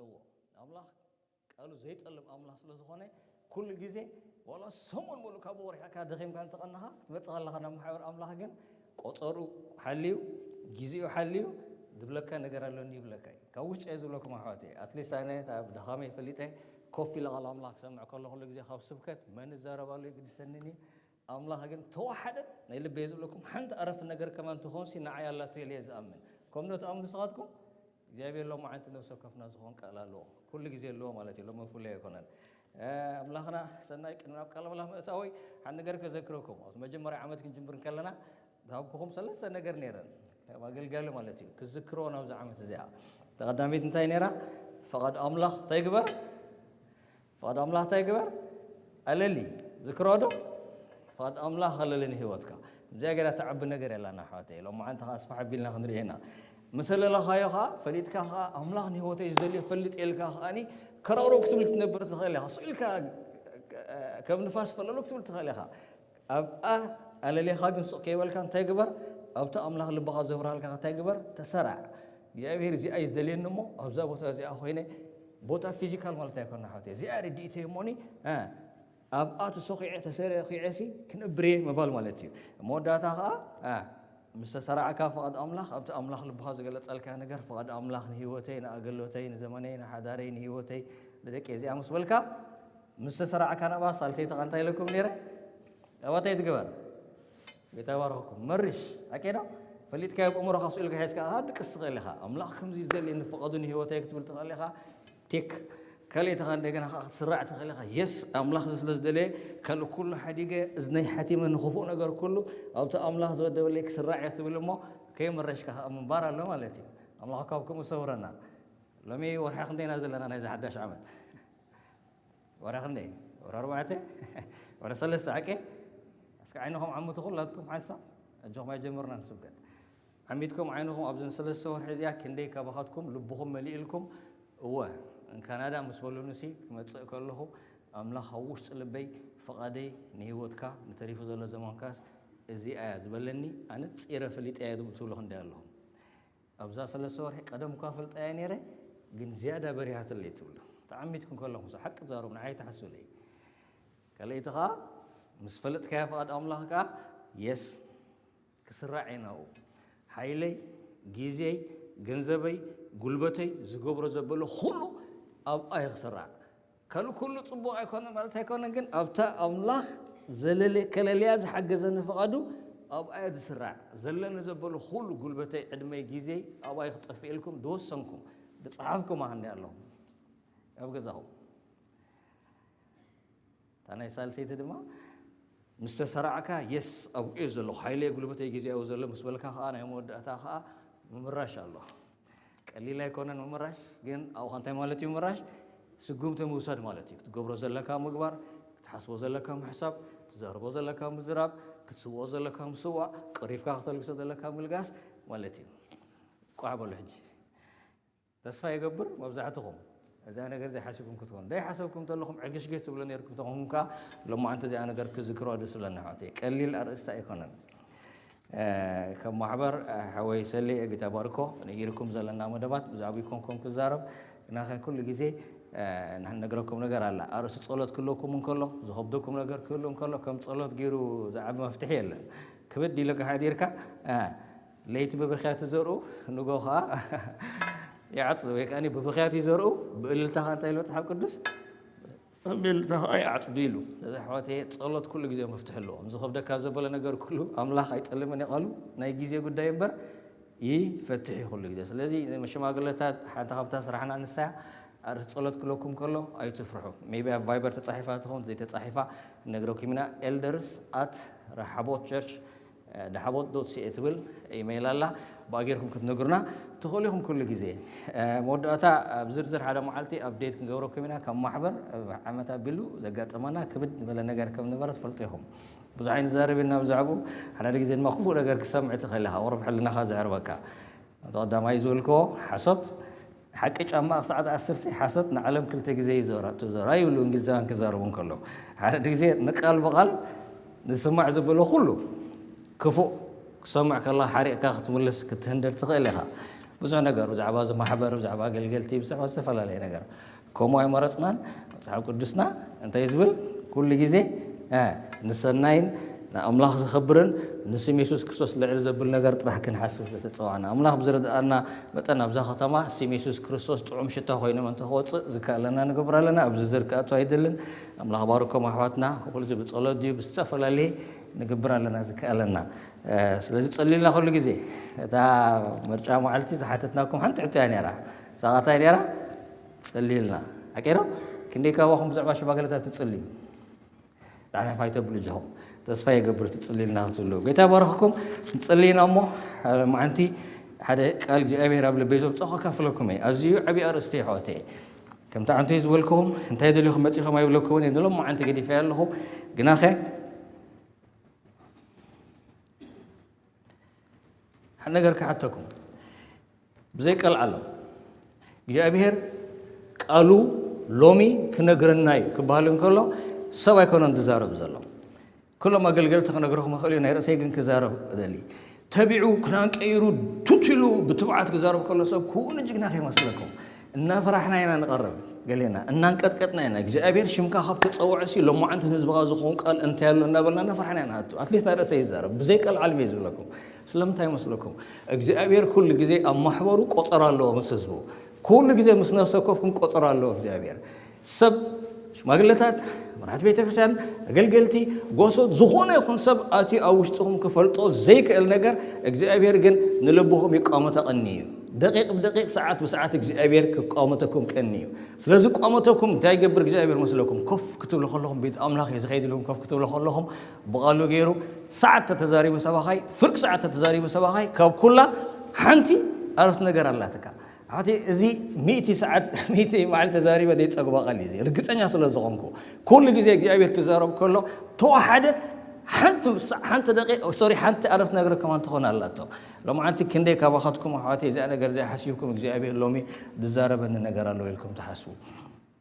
ኣለዎ። ኣምላኽ ቃሉ ዘይጠልም ኣምላኽ ስለ ዝኾነ፣ ኩሉ ግዜ ዋላ ሰሙን ሙሉእ ካብ ወርሒ እካ ደኺምካ እንተቐነኻ፣ ክትመጽእ ከለኻ ናብ ማሕበር ኣምላኽ ግን ቆጸሩ ሓልዩ፣ ግዜኡ ሓልዩ፣ ዝብለካ ነገር ኣለኒ ይብለካ እዩ። ካብ ውሽጢ እየ ዝብለኩም ኣሕዋተይ። ኣትሊስት ኣነ እታ ብድኻመይ ፈሊጠ ኮፍ ኢለ ቃል ኣምላኽ ክሰምዕ ከሎ ኩሉ ግዜ ካብ ስብከት መን ይዛረብ ኣሎ ይግድሰንን እዩ። ኣምላኽ ግን ተዋሓደ ናይ ልበይ ዝብለኩም ሓንቲ ኣረፍተ ነገር ከማን ትኾንሲ ንዓይ ኣላቶ ኢለ እየ ዝኣምን። ከምዶ ትኣምኑ ንስኻትኩም እግዚኣብሔር ሎማዓንቲ ነብሲ ወከፍና ዝኾን ቃል ኣለዎ። ኩሉ ግዜ ኣለዎ ማለት እዩ። ሎሚ ፍሉይ ኣይኮነን። ኣምላኽና ሰናይ ቅድሚ ናብ ቃል ኣምላኽ ምእታወይ ሓንቲ ነገር ከዘክረኩም። ኣብቲ መጀመርያ ዓመት ክንጅምር ከለና ዝሃብኩኹም ሰለስተ ነገር ነይረን። ከም ኣገልጋሊ ማለት እዩ። ክዝክሮ ናብዚ ዓመት እዚኣ። ተቐዳሚት እንታይ ነይራ? ፍቓድ ኣምላኽ እንታይ ግበር? ፍቓድ ኣምላኽ እንታይ ግበር? ኣለሊ። ዝክሮ ዶ? ፍቓድ ኣምላኽ ኣለሊ ንህይወትካ። እዚኣ ገይራ ትዓቢ ነገር የላና ኣሕዋተይ። ሎማዓንቲ ኸዓ ኣስፋሕ ኣቢልና ክንሪኦ ኢና። ምስ ኣለለኻዮ ኸዓ፣ ፈሊጥካ ኸዓ፣ ኣምላኽ ንህይወተይ ዝደልዮ ፈልጥ ኢልካ ኸዓኒ፣ ከረውረው ክትብል ክትነብር ትኽእል ኢኻ። ስቕ ኢልካ ከም ንፋስ ፈለሎ ክትብል ትኽእል ኢኻ። ኣብኣ ኣለሊኻ ግን ስቕ ከይበልካ እንታይ ግበር? ኣብቲ ኣምላኽ ልብኻ ዘብርሃልካ እንታይ ግበር? ተሰራዕ። እግዚኣብሔር እዚኣ እዩ ዝደልየኒ እሞ ኣብዛ ቦታ እዚኣ ኮይነ፣ ቦታ ፊዚካል ማለት ኣይኮነ ሓወተይ። እዚኣ ርድኢተይ እሞኒ፣ እ፣ ኣብኣ ተሰኺዐ ተሰሪኺዐሲ ክንእብር እየ ምባል ማለት እዩ። መወዳእታ ኸዓ፣ እ፣ ምስ ተሰራዕካ ፍቓድ ኣምላኽ፣ ኣብቲ ኣምላኽ ልብኻ ዝገለጸልካ ነገር፣ ፍቓድ ኣምላኽ ንህይወተይ፣ ንኣገልግሎተይ፣ ንዘመነይ፣ ንሓዳረይ፣ ንህይወተይ፣ ንደቂ እዚኣ ምስ በልካ፣ ምስ ተሰራዕካ ናብኣ ሳልሰይቲ ቃል እንታይ ኢለኩም ነይረ? ኣብኣ እንታይ ትግበር? ጌታ ይባርኽኩም። መርሽ፣ ሓቂ ዶ? ፈሊጥካዮ ብእምሮኻ ስቕ ኢልካ ሒዝካ፣ ኣሃ፣ ድቅስ ትኽእል ኢኻ። ኣምላኽ ከምዚ ዝደልየኒ ፍቓዱ ንህይወተይ ክትብል ትኽእል ኢኻ። ቲክ። ካልኣይቲ ኸኣ እንደገና ኸኣ ክትስራዕ ትኽእል ኢኻ። የስ፣ ኣምላኽ እዚ ስለ ዝደለየ፣ ካልእ ኩሉ ሓዲገ፣ እዝነይ ሓቲመ ንኽፉእ ነገር ኩሉ ኣብቲ ኣምላኽ ዝወደበለይ ክስራዕ እየ ትብል እሞ፣ ከይመረሽካ ኸኣ ምንባር ኣሎ ማለት እዩ። ኣምላኽ ካብ ከምኡ ሰውረና። ሎሚ ወርሒ ክንደይ ኢና ዘለና ናይዚ ሓዳሽ ዓመት? ወርሒ ክንደይ? ወርሒ ኣርባዕተ? ወርሒ ሰለስተ ሓቂ? እስከ ዓይንኹም ዓምቱ ኩላትኩም ሓንሳብ። ኣጆኹም ኣይጀመርናን ስብከት። ዓሚትኩም ዓይንኹም ኣብዘን ሰለስተ ወርሒ እዚኣ ክንደይ ካባኻትኩም ልብኹም መሊእልኩም? እወ፣ ንካናዳ ምስ በሉንሲ ክመጽእ ከለኹ ኣምላኽ ኣብ ውሽጢ ልበይ ፍቓደይ ንህይወትካ ንተሪፉ ዘሎ ዘመንካስ እዚኣ እያ ዝበለኒ ኣነጺረ ፈሊጠያ እየ ትብሉ ክንደይ ኣለኹም? ኣብዛ ሰለስተ ወርሒ ቀደም እኳ ፈልጠያ ነይረ፣ ግን ዝያዳ በሪሃትለይ ትብሉ። ተዓሚትኩም ከለኹም፣ ሓቂ ዛረቡ፣ ንዓይ ትሓስብለይ። ካልኣይቲ ኸኣ፣ ምስ ፈለጥካያ ፍቓድ ኣምላኽ ከኣ፣ የስ፣ ክስራዕ እየ ናብኡ። ሓይለይ፣ ግዜይ፣ ገንዘበይ፣ ጉልበተይ፣ ዝገብሮ ዘበሎ ኩሉ ኣብኣ እዩ ክስራዕ። ካልእ ኩሉ ጽቡቕ ኣይኮነን ማለት ኣይኮነን፣ ግን ኣብታ ኣምላኽ ዘለለ-፣ ከለልያ ዝሓገዘኒ ፍቓዱ ኣብኣ እየ ዝስራዕ። ዘለኒ ዘበሎ ኩሉ ጉልበተይ፣ ዕድመይ፣ ግዜይ ኣብኣ እዩ ክጠፍእ ኢልኩም ዝወሰንኩም፣ ዝጸሓፍኩም ኣሃኒ ኣለኹም ኣብ ገዛኹም። እታ ናይ ሳልሰይቲ ድማ፣ ምስ ተሰራዕካ፣ የስ፣ ኣብኡ እየ ዘለኹ፣ ሓይለይ፣ ጉልበተይ፣ ግዜይ ኣብኡ ዘሎ ምስ በልካ ኸኣ፣ ናይ መወዳእታ ኸኣ ምምራሽ ኣሎ። ቀሊል ኣይኮነን ምምራሽ፣ ግን ኣብኡ ኸኣ እንታይ ማለት እዩ ምምራሽ? ስጉምቲ ምውሳድ ማለት እዩ። ክትገብሮ ዘለካ ምግባር፣ ክትሓስቦ ዘለካ ምሕሳብ፣ ትዛረቦ ዘለካ ምዝራብ፣ ክትስውኦ ዘለካ ምስዋእ፣ ቀሪፍካ ክተልግሶ ዘለካ ምልጋስ ማለት እዩ። ቋዕ በሉ ሕጂ። ተስፋ ይገብር መብዛሕትኹም እዛ ነገር ዘይሓሲብኩም ክትኮኑ። ዘይሓሰብኩም እንተለኹም ዕግሽግሽ ትብሉ ነይርኩም ተኾንኩም ከኣ፣ ሎማዓንቲ እዚኣ ነገር ክዝክሮ ደስ ዝብለኒ ኣሕዋተይ። ቀሊል ኣርእስቲ ኣይኮነን። እ፣ ከም ማሕበር፣ እ፣ ሓወይ ሰሌ፣ ጌታ ባርኮ፣ ነጊርኩም ዘለና መደባት ብዛዕባ ኮንኮም ክዛረብ፣ ግናኸ ኩሉ ግዜ፣ እ፣ ንነግረኩም ነገር ኣላ። ኣርእስቲ ጸሎት ክህልወኩም እንከሎ፣ ዝኸብደኩም ነገር ክህሉ እንከሎ፣ ከም ጸሎት ገይሩ ዝዓቢ መፍትሒ የለን። ክብድ ኢልካ ሓዲርካ፣ እ፣ ለይቲ ብብኽያት ዝዘርኡ ንጎ ኸኣ ይዓጽዱ፣ ወይ ከኣ ብብኽያት ይዘርኡ፣ ብእልልታ ኸኣ እንታይ ኢሉ መጽሓፍ ቅዱስ? ብእልልታ ኸኣ ይዓጽዱ ኢሉ። እዚ ኣሕዋተይ፣ ጸሎት ኩሉ ግዜ መፍትሒ ኣለዎ። ዝኸብደካ ዘበለ ነገር ኩሉ ኣምላኽ ኣይጠልምን እዩ ቃሉ፣ ናይ ግዜ ጉዳይ እምበር ይፈትሕ እዩ ኩሉ ግዜ። ስለዚ ንሽማግለታት ሓንቲ ካብታ ስራሕና ንሳ እያ። ኣርእስቲ ጸሎት ክህልወኩም ከሎ ኣይትፍርሑ። ሜይቢ ኣብ ቫይበር ተጻሒፋ ትኸውን፣ ዘይተጻሒፋ ክነግረኩም ኢና። ኤልደርስ ኣት ራሓቦት ቸርች ዳሓቦት ዶት ሲኤ ትብል ኢሜይል ኣላ። ብኣ ጌርኩም ክትነግሩና ትኽእሉ ኢኹም ኩሉ ግዜ። እ፣ መወዳእታ ኣብ ዝርዝር ሓደ መዓልቲ ኣፕዴት ክንገብረኩም ኢና። ካብ ማሕበር ኣብ ዓመት ኣቢሉ ዘጋጠመና ክብድ ዝበለ ነገር ከም ነበረ ትፈልጡ ኢኹም። ብዙሕ ኣይንዛረብ ኢና ብዛዕባኡ። ሓደ ግዜ ድማ ክፉእ ነገር ክትሰምዕ ትኽእል ኢኻ። ቁሩብ ሕልናኻ ዘዕርበካ። እቲ ቀዳማይ ዝበልክዎ ሓሶት፣ ሓቂ ጫማ ክሳዕ ዝኣስርሲ ሓሶት ንዓለም ክልተ ግዜ እዩ ዘራ-፣ ትዘራ ይብሉ እንግሊዛውያን ክዛረቡ እንከለዉ። ሓደ ግዜ ንቃል ብቓል ዝስማዕ ዘበሎ ኩሉ ክፉእ ክሰምዕ ከላ ሓሪቕካ ክትምልስ ክትህንደድ ትኽእል ኢኻ። ብዙሕ ነገር ብዛዕባ እዚ ማሕበር፣ ብዛዕባ ኣገልገልቲ፣ ብዛዕባ ዝተፈላለየ ነገር። ከምኡ ኣይመረጽናን። መጽሓፍ ቅዱስና እንታይ ዝብል? ኩሉ ግዜ፣ እ፣ ንሰናይን ንኣምላኽ ዘኽብርን ንስም የሱስ ክርስቶስ ልዕል ዘብል ነገር ጥራሕ ክንሓስብ ዝተጸዋዕና። ኣምላኽ ብዝረድኣና መጠን ኣብዛ ከተማ ስም የሱስ ክርስቶስ ጥዑም ሽታ ኮይኑ ምእንቲ ክወጽእ ዝከኣለና ንገብር ኣለና። ኣብዚ ዝርክኣቱ ኣይደልን። ኣምላኽ ባርኮም ኣሕዋትና። ኩሉ ብጸሎት ድዩ ብዝተፈላለየ ንገብር ኣለና ዝከኣለና። እ፣ ስለዚ ጸሊልና ኩሉ ግዜ። እታ ምርጫ መዓልቲ ዝሓተትናኩም ሓንቲ ሕቶ እያ ነይራ። ሳቓታይ ነይራ? ጸሊልና። ሓቂ ዶ? ክንደይ ካባኹም ብዛዕባ ሽማግለታት ትጽልዩ? ዳሕና ፋይተ ብሉ ጆኹም። ተስፋ ይገብር ትጽልልና ክትብሉ። ጌታ ይባርኽኩም። ንጽልይና እሞ፣ ሓደ መዓንቲ ሓደ ቃል እግዚኣብሔር ኣብ ልበይ ዘምጽኦ ከካፍለኩም እየ። ኣዝዩ ዓብዪ ኣርእስቲ እዩ፣ ኣሕዋተይ። ከምቲ ዓንቶይ ዝበልክኹም፣ እንታይ ደሊኹም መጺኹም ኣይብለኩምን እየ። ንሎም መዓንቲ ገዲፈ ኣለኹ። ግናኸ፣ ሓደ ነገር ክሓተኩም። ብዘይ ቀልዓለም፣ እግዚኣብሔር ቃሉ ሎሚ ክነግረና እዩ ክበሃል እንከሎ፣ ሰብ ኣይኮነን ዝዛረብ ዘሎ። ኩሎም ኣገልገልቲ ክነግረኹም ይኽእል እዩ፣ ናይ ርእሰይ ግን ክዛረብ እደሊ። ተቢዑ ክዳን ቀይሩ ቱት ኢሉ ብትብዓት ክዛረብ ከሎ ሰብ ክውኑ ጅግና ከይመስለኩም። እናፈራሕና ኢና ንቐርብ ገሌና፣ እናንቀጥቀጥና ኢና። እግዚኣብሔር ሽምካ ካብ ተጸውዐሲ ሎማዓንቲ ንህዝብኻ ዝኸውን ቃል እንታይ ኣሎ እናበልና እናፈራሕና ኢና ንኣቱ። ኣትሊስት ናይ ርእሰይ ይዛረብ፣ ብዘይ ቀልዓለም እየ ዝብለኩም። ስለምንታይ ይመስለኩም? እግዚኣብሔር ኩሉ ግዜ ኣብ ማሕበሩ ቆጸራ ኣለዎ ምስ ህዝቡ። ኩሉ ግዜ ምስ ነፍሲ ወከፍኩም ቆጸራ ኣለዎ እግዚኣብሔር። ሰብ፣ ሽማግለታት፣ መራሕቲ ቤተ ክርስቲያን፣ ኣገልገልቲ፣ ጎሶት፣ ዝኾነ ይኹን ሰብ ኣትዩ ኣብ ውሽጥኹም ክፈልጦ ዘይክእል ነገር እግዚኣብሔር ግን ንልብኹም ይቋመቶ ቀኒ እዩ። ደቂቕ ብደቂቕ፣ ሰዓት ብሰዓት እግዚኣብሔር ክቋመተኩም ቀኒ እዩ። ስለዚ ቋመተኩም እንታይ ይገብር እግዚኣብሔር መስለኩም? ኮፍ ክትብሉ ከለኹም፣ ቤት ኣምላኽ እዩ ዝኸይድ ኢልኩም ኮፍ ክትብሉ ከለኹም፣ ብቓሉ ገይሩ ሰዓት ተተዛሪቡ ሰባኻይ፣ ፍርቂ ሰዓት ተተዛሪቡ ሰባኻይ፣ ካብ ኩላ ሓንቲ ኣርእስቲ ነገር ኣላትካ። ኣሕዋተይ፣ እዚ ሚእቲ ሰዓት፣ ሚእቲ መዓልቲ ተዛሪበ ዘይጸግቦ ቃል እዩ እዚ። ርግጸኛ ስለ ዝኾንኩ፣ ኩሉ ግዜ እግዚኣብሔር ክዛረብ ከሎ፣ ተወሓደ ሓንቲ ሳ-፣ ሓንቲ ደቂቕ፣ ሶሪ፣ ሓንቲ ኣረፍተ ነገር ከማን ትኾን ኣላቶ። ሎማዓንቲ ክንደይ ካባኻትኩም ኣሕዋተይ፣ እዚኣ ነገር እዚኣ ሓሲብኩም፣ እግዚኣብሔር ሎሚ ዝዛረበኒ ነገር ኣሎ ኢልኩም ትሓስቡ?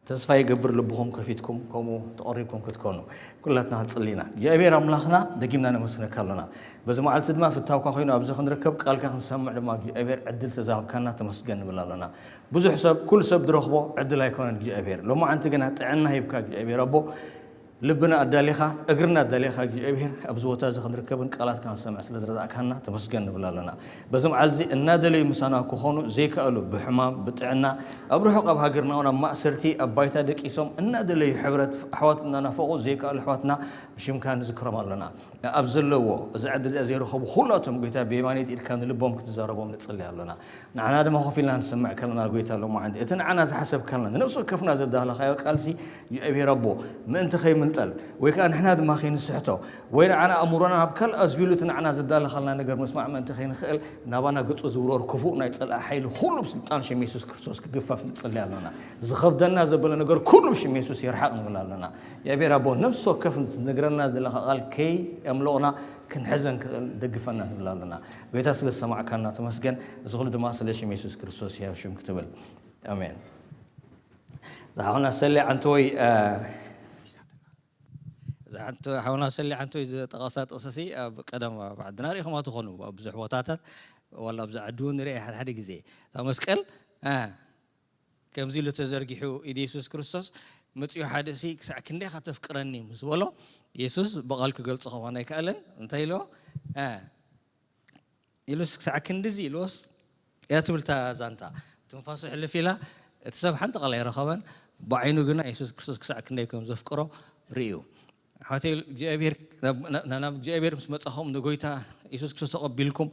ተስፋ ይገብር ልብኹም ከፊትኩም ከምኡ ተቐሪብኩም ክትኮኑ። ኩላትና ክንጽሊ ኢና። እግዚኣብሔር ኣምላኽና ደጊምና ነመስግነካ ኣሎና። በዚ መዓልቲ ድማ ፍታውካ ኮይኑ ኣብዚ ክንርከብ፣ ቃልካ ክንሰምዕ ድማ እግዚኣብሔር ዕድል ተዛሃብካና ተመስገን ንብል ኣሎና። ብዙሕ ሰብ፣ ኩሉ ሰብ ዝረኽቦ ዕድል ኣይኮነን እግዚኣብሔር። ሎማዓንቲ ግና ጥዕና ሂብካ እግዚኣብሔር ኣቦ፣ ልብና ኣዳሊኻ፣ እግርና ኣዳሊኻ እግዚኣብሔር ኣብዚ ቦታ እዚ ክንርከብን ቃላትካ ክንሰምዕ ስለ ዝረዳእካና ተመስገን ንብል ኣሎና። በዚ መዓልቲ እዚ እናደለዩ ምሳና ክኾኑ ዘይከኣሉ፣ ብሕማም፣ ብጥዕና፣ ኣብ ርሑቕ ኣብ ሃገርና እውን ኣብ ማእሰርቲ፣ ኣብ ባይታ ደቂሶም እናደለዩ ሕብረት ኣሕዋት እናናፈቑ ዘይከኣሉ ኣሕዋትና ብሽምካ ንዝክሮም ኣሎና። ኣብ ዘለዎ እዚ ዕድል እዚኣ ዘይረኸቡ ኩላቶም፣ ጎይታ፣ ብየማነይቲ ኢድካ ንልቦም ክትዛረቦም ንጽሊ ኣሎና። ንዓና ድማ ኮፍ ኢልና ንሰምዕ ከለና፣ ጎይታ፣ ሎማዓንቲ እቲ ንዓና ዝሓሰብካልና ንነፍሲ ወከፍና ዘዳለኻዮ ቃልሲ፣ እግዚኣብሔር ኣቦ፣ ምእንቲ ከይምንጠል ወይ ከኣ ንሕና ድማ ከይንስሕቶ ወይ ንዓና ኣእምሮና ናብ ካልእ ኣዝቢሉ እቲ ንዓና ዘዳለኻልና ነገር ምስማዕ ምእንቲ ከይንኽእል፣ ናባና ገጹ ዝውረር ክፉእ ናይ ጸላኢ ሓይሊ ኩሉ ብስልጣን ሽም የሱስ ክርስቶስ ክግፈፍ ንጽሊ ኣሎና። ዝኸብደና ዘበለ ነገር ኩሉ ብሽም የሱስ ይርሓቕ ንብል ኣሎና። እግዚኣብሔር ኣቦ፣ ነፍሲ ወከፍ ንትነግረና ዘለኻ ቃል ከየምለቕና ክንሕዘን ክእል ደግፈና ንብል ኣሎና። ጎይታ፣ ስለ ዝሰማዕካና ተመስገን። እዚ ኩሉ ድማ ስለ ሽም የሱስ ክርስቶስ ሕያው ሽም ክትብል። ኣሜን። ዝሓውና ሰሌ ዓንተወይ፣ እ፣ እዛ ሓንቲ ሓውና ሰሊ ሓንቲ ዝጠቐሳ ጥቕስሲ ኣብ ቀደም ኣብ ዓድና ርኢኹማ ትኾኑ፣ ኣብ ብዙሕ ቦታታት፣ ዋላ ኣብዚ ዓዲ እውን ንርኢ ሓደ ሓደ ግዜ። እታ መስቀል፣ እ፣ ከምዚ ኢሉ ተዘርጊሑ ኢድ የሱስ ክርስቶስ መጺኡ፣ ሓደሲ ክሳዕ ክንደይ ኢኻ ተፍቅረኒ ምስ በሎ፣ የሱስ ብቓል ክገልጾ ከማን ኣይከኣለን። እንታይ ኢልዎ? እ፣ ኢሉስ ክሳዕ ክንድዚ ኢልዎስ እያ ትብል እታ ዛንታ። ትንፋሱ ሕልፍ ኢላ፣ እቲ ሰብ ሓንቲ ቃል ኣይረኸበን፣ ብዓይኑ ግና የሱስ ክርስቶስ ክሳዕ ክንደይ ከም ዘፍቅሮ ርእዩ። ኣሕዋተይ፣ እግዚኣብሔር፣ ናብ፣ ናብ፣ ናብ እግዚኣብሔር ምስ መጻኹም፣ ንጎይታ የሱስ ክርስቶስ ተቐቢልኩም፣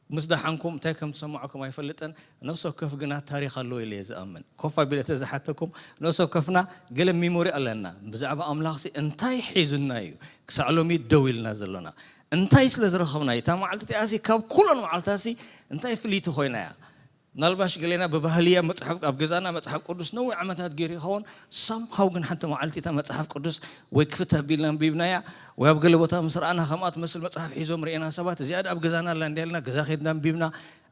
ምስ ደሓንኩም እንታይ ከም ዝሰማዕኩም ኣይፈልጥን። ነፍሲ ወከፍ ግና ታሪኽ ኣለዎ ኢለ እየ ዝኣምን። ኮፍ ኣቢለ እንተ ዝሓተኩም፣ ነፍሲ ወከፍና ገለ ሚሞሪ ኣለና። ብዛዕባ ኣምላኽሲ እንታይ ሒዙና እዩ ክሳዕ ሎሚ ደው ኢልና ዘሎና? እንታይ ስለ ዝረኸብና እዩ? እታ መዓልቲ እቲኣሲ ካብ ኩለን መዓልታሲ እንታይ ፍልይቲ ኮይና እያ? ምናልባሽ ገሌና ብባህሊ እያ መጽሓፍ፣ ኣብ ገዛና መጽሓፍ ቅዱስ ነዊሕ ዓመታት ገይሩ ይኸውን። ሳምሃው ግን ሓንቲ መዓልቲ እታ መጽሓፍ ቅዱስ ወይ ክፍት ኣቢልና ኣንቢብናያ፣ ወይ ኣብ ገለ ቦታ ምስ ረኣና ከምኣ ትመስል መጽሓፍ ሒዞም ርኤና ሰባት፣ እዚኣ ደኣ ኣብ ገዛና ኣላ እንድያ ኢልና ገዛ ኸይድና ኣንቢብና።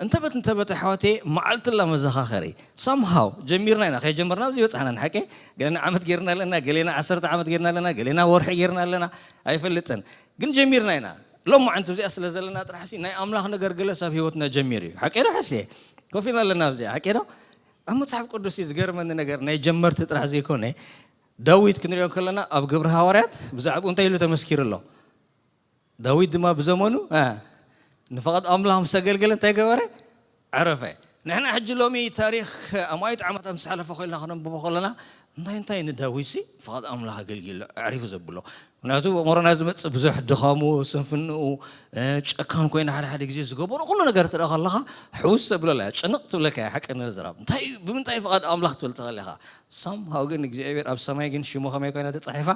እንተበት እንተበት ኣሕዋተይ፣ መዓልቲ ኣላ መዘኻኸሪ። ሳምሃው ጀሚርና ኢና፣ ከይጀመርና ኣብዚ በጻሕና ንሓቂ። ገሌና ዓመት ጌርና ኣለና፣ ገሌና ዓሰርተ ዓመት ጌርና ኣለና፣ ገሌና ወርሒ ጌርና ኣለና፣ ኣይፈልጥን። ግን ጀሚርና ኢና። ሎም መዓንቲ እዚኣ ስለ ዘለና ጥራሕ ሲ ናይ ኣምላኽ ነገር ገለስ ኣብ ህይወትና ጀሚሩ እዩ። ሓቂ ዶ? ሓሴ ኮፍ ኢና ኣለና ኣብዚኣ። ሓቂ ዶ? ኣብ መጽሓፍ ቅዱስ እዩ ዝገርመኒ ነገር ናይ ጀመርቲ ጥራሕ ዘይኮነ፣ ዳዊት ክንሪኦ ከለና ኣብ ግብሪ ሃዋርያት ብዛዕባኡ እንታይ ኢሉ ተመስኪሩ ኣሎ? ዳዊት ድማ ብዘመኑ፣ እ፣ ንፍቓድ ኣምላኽ ምስ ኣገልገለ እንታይ ገበረ? ዓረፈ። ንሕና ሕጂ ሎሚ ታሪኽ ኣማኢት ዓመታት ምስ ሓለፈ ኮይልና ክነንብቦ ከለና እንታይ እንታይ ንዳዊት ሲ ፍቓድ ኣምላኽ ኣገልጊሉ ኣዕሪፉ ዘብሎ። ምክንያቱ ኣእምሮና ዝመጽእ ብዙሕ ድኻሙ፣ ስንፍንኡ፣ እ፣ ጨካን ኮይኑ ሓደ ሓደ ግዜ ዝገበሮ ኩሉ ነገር ትርኢ ከለኻ ሕውስ ዘብለላ እያ፣ ጭንቕ ትብለካ እያ። ሓቂ ንምዝራብ እንታይ እዩ፣ ብምንታይ ፍቓድ ኣምላኽ ትብል ትኽእል ኢኻ። ሳምሃው ግን እግዚኣብሔር ኣብ ሰማይ ግን ሽሙ ከመይ ኮይና ተጻሒፋ?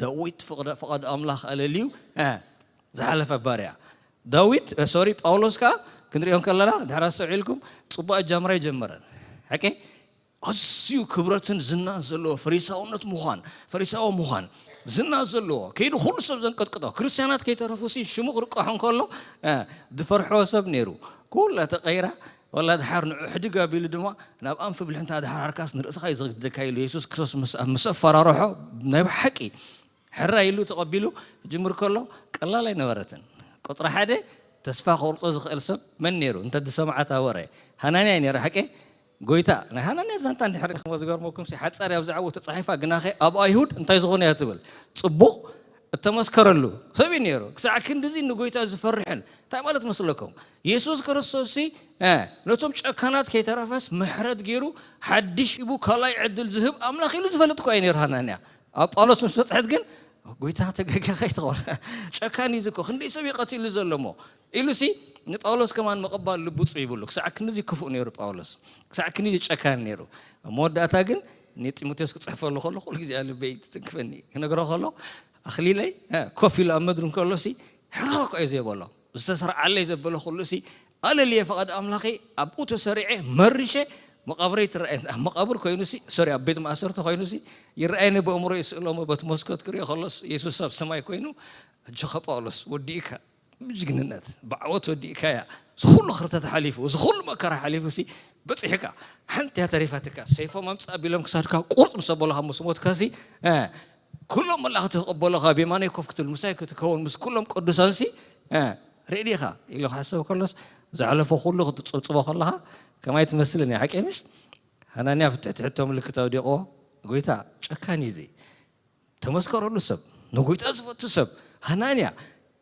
ዳዊት ፍቕደ-፣ ፍቓድ ኣምላኽ ኣለልዩ፣ እ፣ ዝሓለፈ ባርያ። ዳዊት፣ እ፣ ሶሪ፣ ጳውሎስ ከኣ ክንሪኦ ከለና ድሕር ኣስተውዒልኩም ጽቡቕ ኣጃምራ ኣይጀመረን። ሓቂ? ኣዝዩ ክብረትን ዝናን ዘለዎ ፈሪሳውነት ምዃን፣ ፈሪሳዊ ምዃን ዝና ዘለዎ ከይዱ ኩሉ ሰብ ዘንቀጥቅጦ ክርስትያናት ከይተረፉ ሲ ሽሙ ክርቃሑ እንከሎ፣ እ፣ ዝፈርሖ ሰብ ነይሩ። ኩላ ተቐይራ። ወላ ድሓር ንዑ ሕድግ ኣቢሉ ድማ ናብ ኣንፊ ብልሕንታ ድሓር ሓርካስ ንርእስኻ እዩ ዘግድደካ ኢሉ የሱስ ክርስቶስ ምስ፣ ምስ ኣፈራርሖ ናይ ብሓቂ ሕራይ ኢሉ ተቐቢሉ ክጅምር ከሎ ቀላል ኣይነበረትን። ቁጽሪ ሓደ ተስፋ ክቑርጾ ዝኽእል ሰብ መን ነይሩ? እንተ ዝሰምዓታ ወረ ሃናንያ እዩ ነይሩ። ሓቂ? ጎይታ፣ ናይ ሃናንያ ዛንታ እንድሕር ርኢኹሞ ዝገርመኩም ሲ ሓጻር እያ ብዛዕባኡ ተጻሒፋ፣ ግናኸ ኣብ ኣይሁድ እንታይ ዝኾነ እያ ትብል? ጽቡቕ እተመስከረሉ ሰብ እዩ ነይሩ። ክሳዕ ክንድዚ ንጎይታ ዝፈርሕን። እንታይ ማለት መስለኩም? የሱስ ክርስቶስ ሲ፣ እ፣ ነቶም ጨካናት ከይተረፈስ ምሕረት ገይሩ ሓድሽ ሂቡ ካልኣይ ዕድል ዝህብ ኣምላኽ ኢሉ ዝፈልጥ እኳ እዩ ነይሩ ሃናንያ። ኣብ ጳውሎስ ምስ በጽሐት ግን፣ ጎይታ ተገጋ ከይትኾን፣ ጨካን እዩ ዝኮ፣ ክንደይ ሰብ እዩ ቀቲሉ ዘሎ እሞ ኢሉ ሲ ንጳውሎስ ከማን ምቕባል ልቡ ጽቢብሉ። ክሳዕ ክንድዚ ክፉእ ነይሩ ጳውሎስ፣ ክሳዕ ክንድዚ ጨካን ነይሩ። ኣብ መወዳእታ ግን ንጢሞቴዎስ ክጽሕፈሉ ከሎ ኩሉ ግዜ ልበይ ትትንክፈኒ። ክነግሮ ከሎ ኣኽሊለይ፣ እ፣ ኮፍ ኢሉ ኣብ ምድሪ እንከሎ ሲ ሕራቕ እኮ እዩ ዘይበሎ። ዝተሰርዓለይ ዘበለ ኩሉ ሲ ኣለልየ ፍቓድ ኣምላኸይ ኣብኡ ተሰሪዐ መሪሸ መቓብረይ ትረኣየኒ። ኣብ መቓብር ኮይኑ ሲ፣ ሶሪ፣ ኣብ ቤት ማእሰርቲ ኮይኑ ሲ ይረኣየኒ፣ ብኣእምሮ ይስእሎ እሞ በቲ መስኮት ክሪኦ ከሎስ የሱስ ኣብ ሰማይ ኮይኑ፣ "ኣጆኻ ጳውሎስ ወዲእካ፣ ብጅግንነት ብዓወት ወዲእካያ። እዚ ኩሉ ክርተት ሓሊፉ፣ እዚ ኩሉ መከራ ሓሊፉ ሲ በጺሕካ፣ ሓንቲ እያ ተሪፋትካ። ሰይፎም ኣምጽእ ኣቢሎም ክሳድካ ቁርጥ ምስ ኣበሉኻ ምስ ሞትካ ሲ፣ እ፣ ኩሎም መላእኽቲ ክቕበሉኻ፣ ኣብ የማነይ ኮፍ ክትብል፣ ምሳይ ክትከውን፣ ምስ ኩሎም ቅዱሳን ሲ፣ እ፣ ርእ ዲኻ?" ኢሉ ክሓስብ ከሎስ፣ ዝሓለፎ ኩሉ ክትጽብጽቦ ከለኻ ከማይ ትመስልን እያ። ሓቂ ምሽ? ሃናንያ ኣብ ትሕቲ ሕቶ ምልክት ኣውዲቕዎ፣ "ጎይታ፣ ጨካን እዩ እዚ። ተመስከረሉ ሰብ፣ ንጎይታ ዝፈቱ ሰብ፣ ሃናንያ፣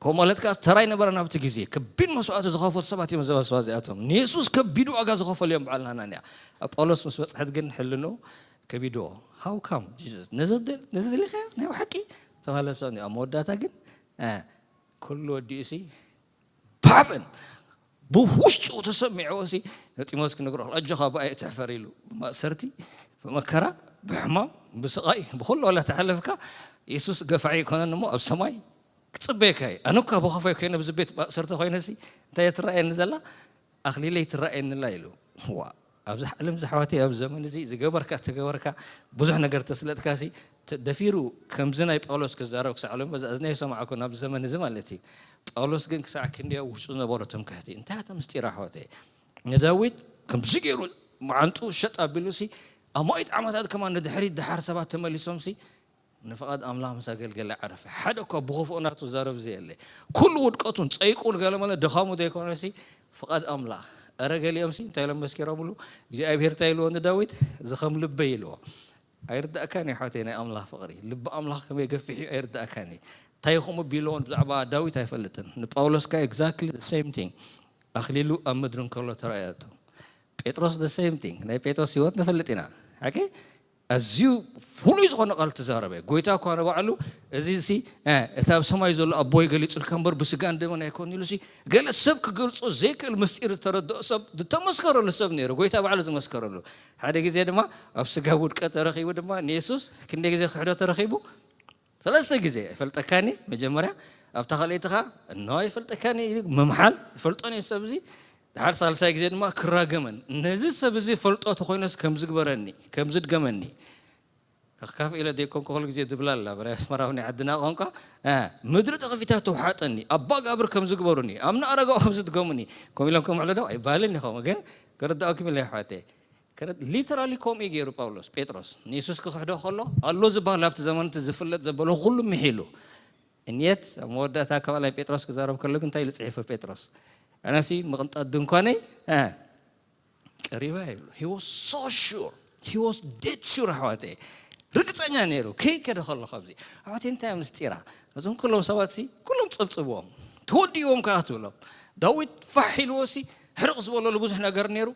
ከምኡ ማለት ከኣ ተራይ ነበረ ናብቲ ግዜ፣ ከቢድ መስዋእቲ ዝኸፈሉ ሰባት እዮም፣ ዘበሰባ እዚኣቶም። ንየሱስ ከቢድ ዋጋ ዝኸፈሉ እዮም፣ በዓል ሃናንያ። ኣብ ጳውሎስ ምስ በጽሐት ግን ሕልንኡ ከቢድዎ። How come, Jesus? ነዚ ደ-፣ ነዚ ደሊኻዮ? ናይ ብሓቂ?" ተባህለ። ኣብ መወዳእታ ግን፣ እ፣ ኩሉ ወዲኡ ሲ ብሓበን ብውሽጡ ተሰሚዕዎ ሲ ንጢሞቴዎስ ክነግሮ ከሎ፣ "ኣጆኻ ብኣይ ትሕፈር" ኢሉ፣ ብማእሰርቲ፣ ብመከራ፣ ብሕማም፣ ብስቓይ፣ ብኹሉ ዋላ ተሓለፍካ፣ የሱስ ገፋዒ ይኮነኒ እሞ ኣብ ሰማይ ክጽበየካ እዩ። ኣነ እኳ ብኸፋይ ኮይነ ኣብዚ ቤት ማእሰርቲ ኮይነ ሲ እንታይ እያ ትረኣየኒ ዘላ? ኣኽሊለይ ትረኣየኒ ኣላ ኢሉ። ዋ፣ ኣብዚ ዓለም እዚ ኣሕዋተይ፣ ኣብ ዘመን እዚ ዝገበርካ ተገበርካ፣ ብዙሕ ነገር ተስለጥካ ሲ፣ ተ-፣ ደፊሩ ከምዚ ናይ ጳውሎስ ክዛረብ ክሳዕ ሎሚ በዛ እዝነይ ይሰማዕኩ፣ ናብዚ ዘመን እዚ ማለት እዩ። ጳውሎስ ግን ክሳዕ ክንደይ ኣብ ውሽጡ ዝነበሩ ትምክሕቲ፣ እንታይ እያ እታ ምስጢር ኣሕዋተይ? ንዳዊት ከምዚ ገይሩ መዓንጥኡ ሸጥ ኣቢሉ ሲ፣ ኣማኢት ዓመታት ከማን ንድሕሪት ደሓር ሰባት ተመሊሶም ሲ፣ ንፍቓድ ኣምላኽ ምስ ኣገልገለ ዓረፈ። ሓደ እኳ ብኽፉእ ናቱ ዛረብ ዘየለ። ኩሉ ውድቀቱን ጸይቁን ገለመለ ድኻሙ ዘይኮነ ሲ፣ ፍቓድ ኣምላኽ። እረ ገሊኦም ሲ እንታይ ኢሎም መስኪሮምሉ? እግዚኣብሄር እንታይ ኢልዎ ንዳዊት? "እዚ ከም ልበይ" ኢልዎ። ኣይርዳእካን እዩ ሓወተይ ናይ ኣምላኽ ፍቕሪ። ልቢ ኣምላኽ ከመይ ገፊሕ እዩ ኣይርዳእካን እዩ። እንታይ ይኹም ቢልዎ ብዛዕባ ዳዊት ኣይፈልጥን። ንጳውሎስ ከኣ exactly the same thing። ኣኽሊሉ ኣብ ምድሪ እንከሎ ተራእያቶ። ጴጥሮስ the same thing። ናይ ጴጥሮስ ህይወት ንፈልጥ ኢና። ሓቂ? ኣዝዩ ፍሉይ ዝኾነ ቃል ተዛረበ። ጎይታ እኳ ንባዕሉ፣ "እዚ ሲ፣ እ፣ እቲ ኣብ ሰማይ ዘሎ ኣቦይ ገሊጹልካ እምበር ብስጋን ደምን ኣይኮን" ኢሉ ሲ፣ ገለ ሰብ ክገልጾ ዘይክእል ምስጢር ዝተረድኦ ሰብ፣ ዝተመስከረሉ ሰብ ነይሩ። ጎይታ ባዕሉ ዝመስከረሉ። ሓደ ግዜ ድማ ኣብ ስጋ ውድቀት ተረኺቡ ድማ ንየሱስ ክንደይ ግዜ ክሕዶ ተረኺቡ? ሰለስተ ግዜ። "ኣይፈልጠካን እየ" መጀመርያ፣ ኣብታ ካልኣይቲ ኸኣ፣ "እንሆ ኣይፈልጠካን እየ" ኢሉ ምምሓል፣ "ይፈልጦን እየ ሰብ እዚ" ድሓር ሳልሳይ ግዜ ድማ ክራገመን፣ "ነዚ ሰብ እዚ ፈልጦ ተኾይነስ ከም ዝግበረኒ፣ ከም ዝድገመኒ፣ ከካፍእ ኢለ ዘይኮንኩ ኩሉ ግዜ" ዝብላ ኣላ፣ ብናይ ኣስመራዊ ናይ ዓድና ቋንቋ፣ እ፣ "ምድሪ ተኸፊታ ተውሓጠኒ፣ ኣባጋብር ከም ዝግበሩኒ፣ ኣምና ኣረጋዊ ከም ዝድገሙኒ" ከምኡ ኢሎም ከምሕሎ ዶ ኣይባልን ኢኹም፣ ግን ክርዳእኩም ኢለ ኣሕዋተይ። ክርድ-፣ ሊተራሊ ከምኡ እዩ ገይሩ ጳውሎስ፣ ጴጥሮስ ንየሱስ ክኽሕዶ ከሎ፣ ኣሎ ዝበሃል ኣብቲ ዘመን እቲ ዝፍለጥ ዘበሎ ኩሉ ምሒሉ። እኔት ኣብ መወዳእታ ካብ ናይ ጴጥሮስ ክዛረብ ከሎ ግን እንታይ ኢሉ ጽሒፉ ጴጥሮስ? ኣነሲ ምቕንጣት ድንኳነይ እ፣ ቀሪባ ይብሉ። He was so sure, he was dead sure ኣሕዋተይ፣ ርግጸኛ ነይሩ። ከይከደ ከሎ ካብዚ ኣሕዋተይ እንታይ ምስጢራ? እዞም ኩሎም ሰባት ሲ ኩሎም ጸብጽብዎም፣ ተወዲዎም ከኣ ትብሎም። ዳዊት ፋሕ ኢልዎ ሲ ሕርቕ ዝበለሉ ብዙሕ ነገር ነይሩ።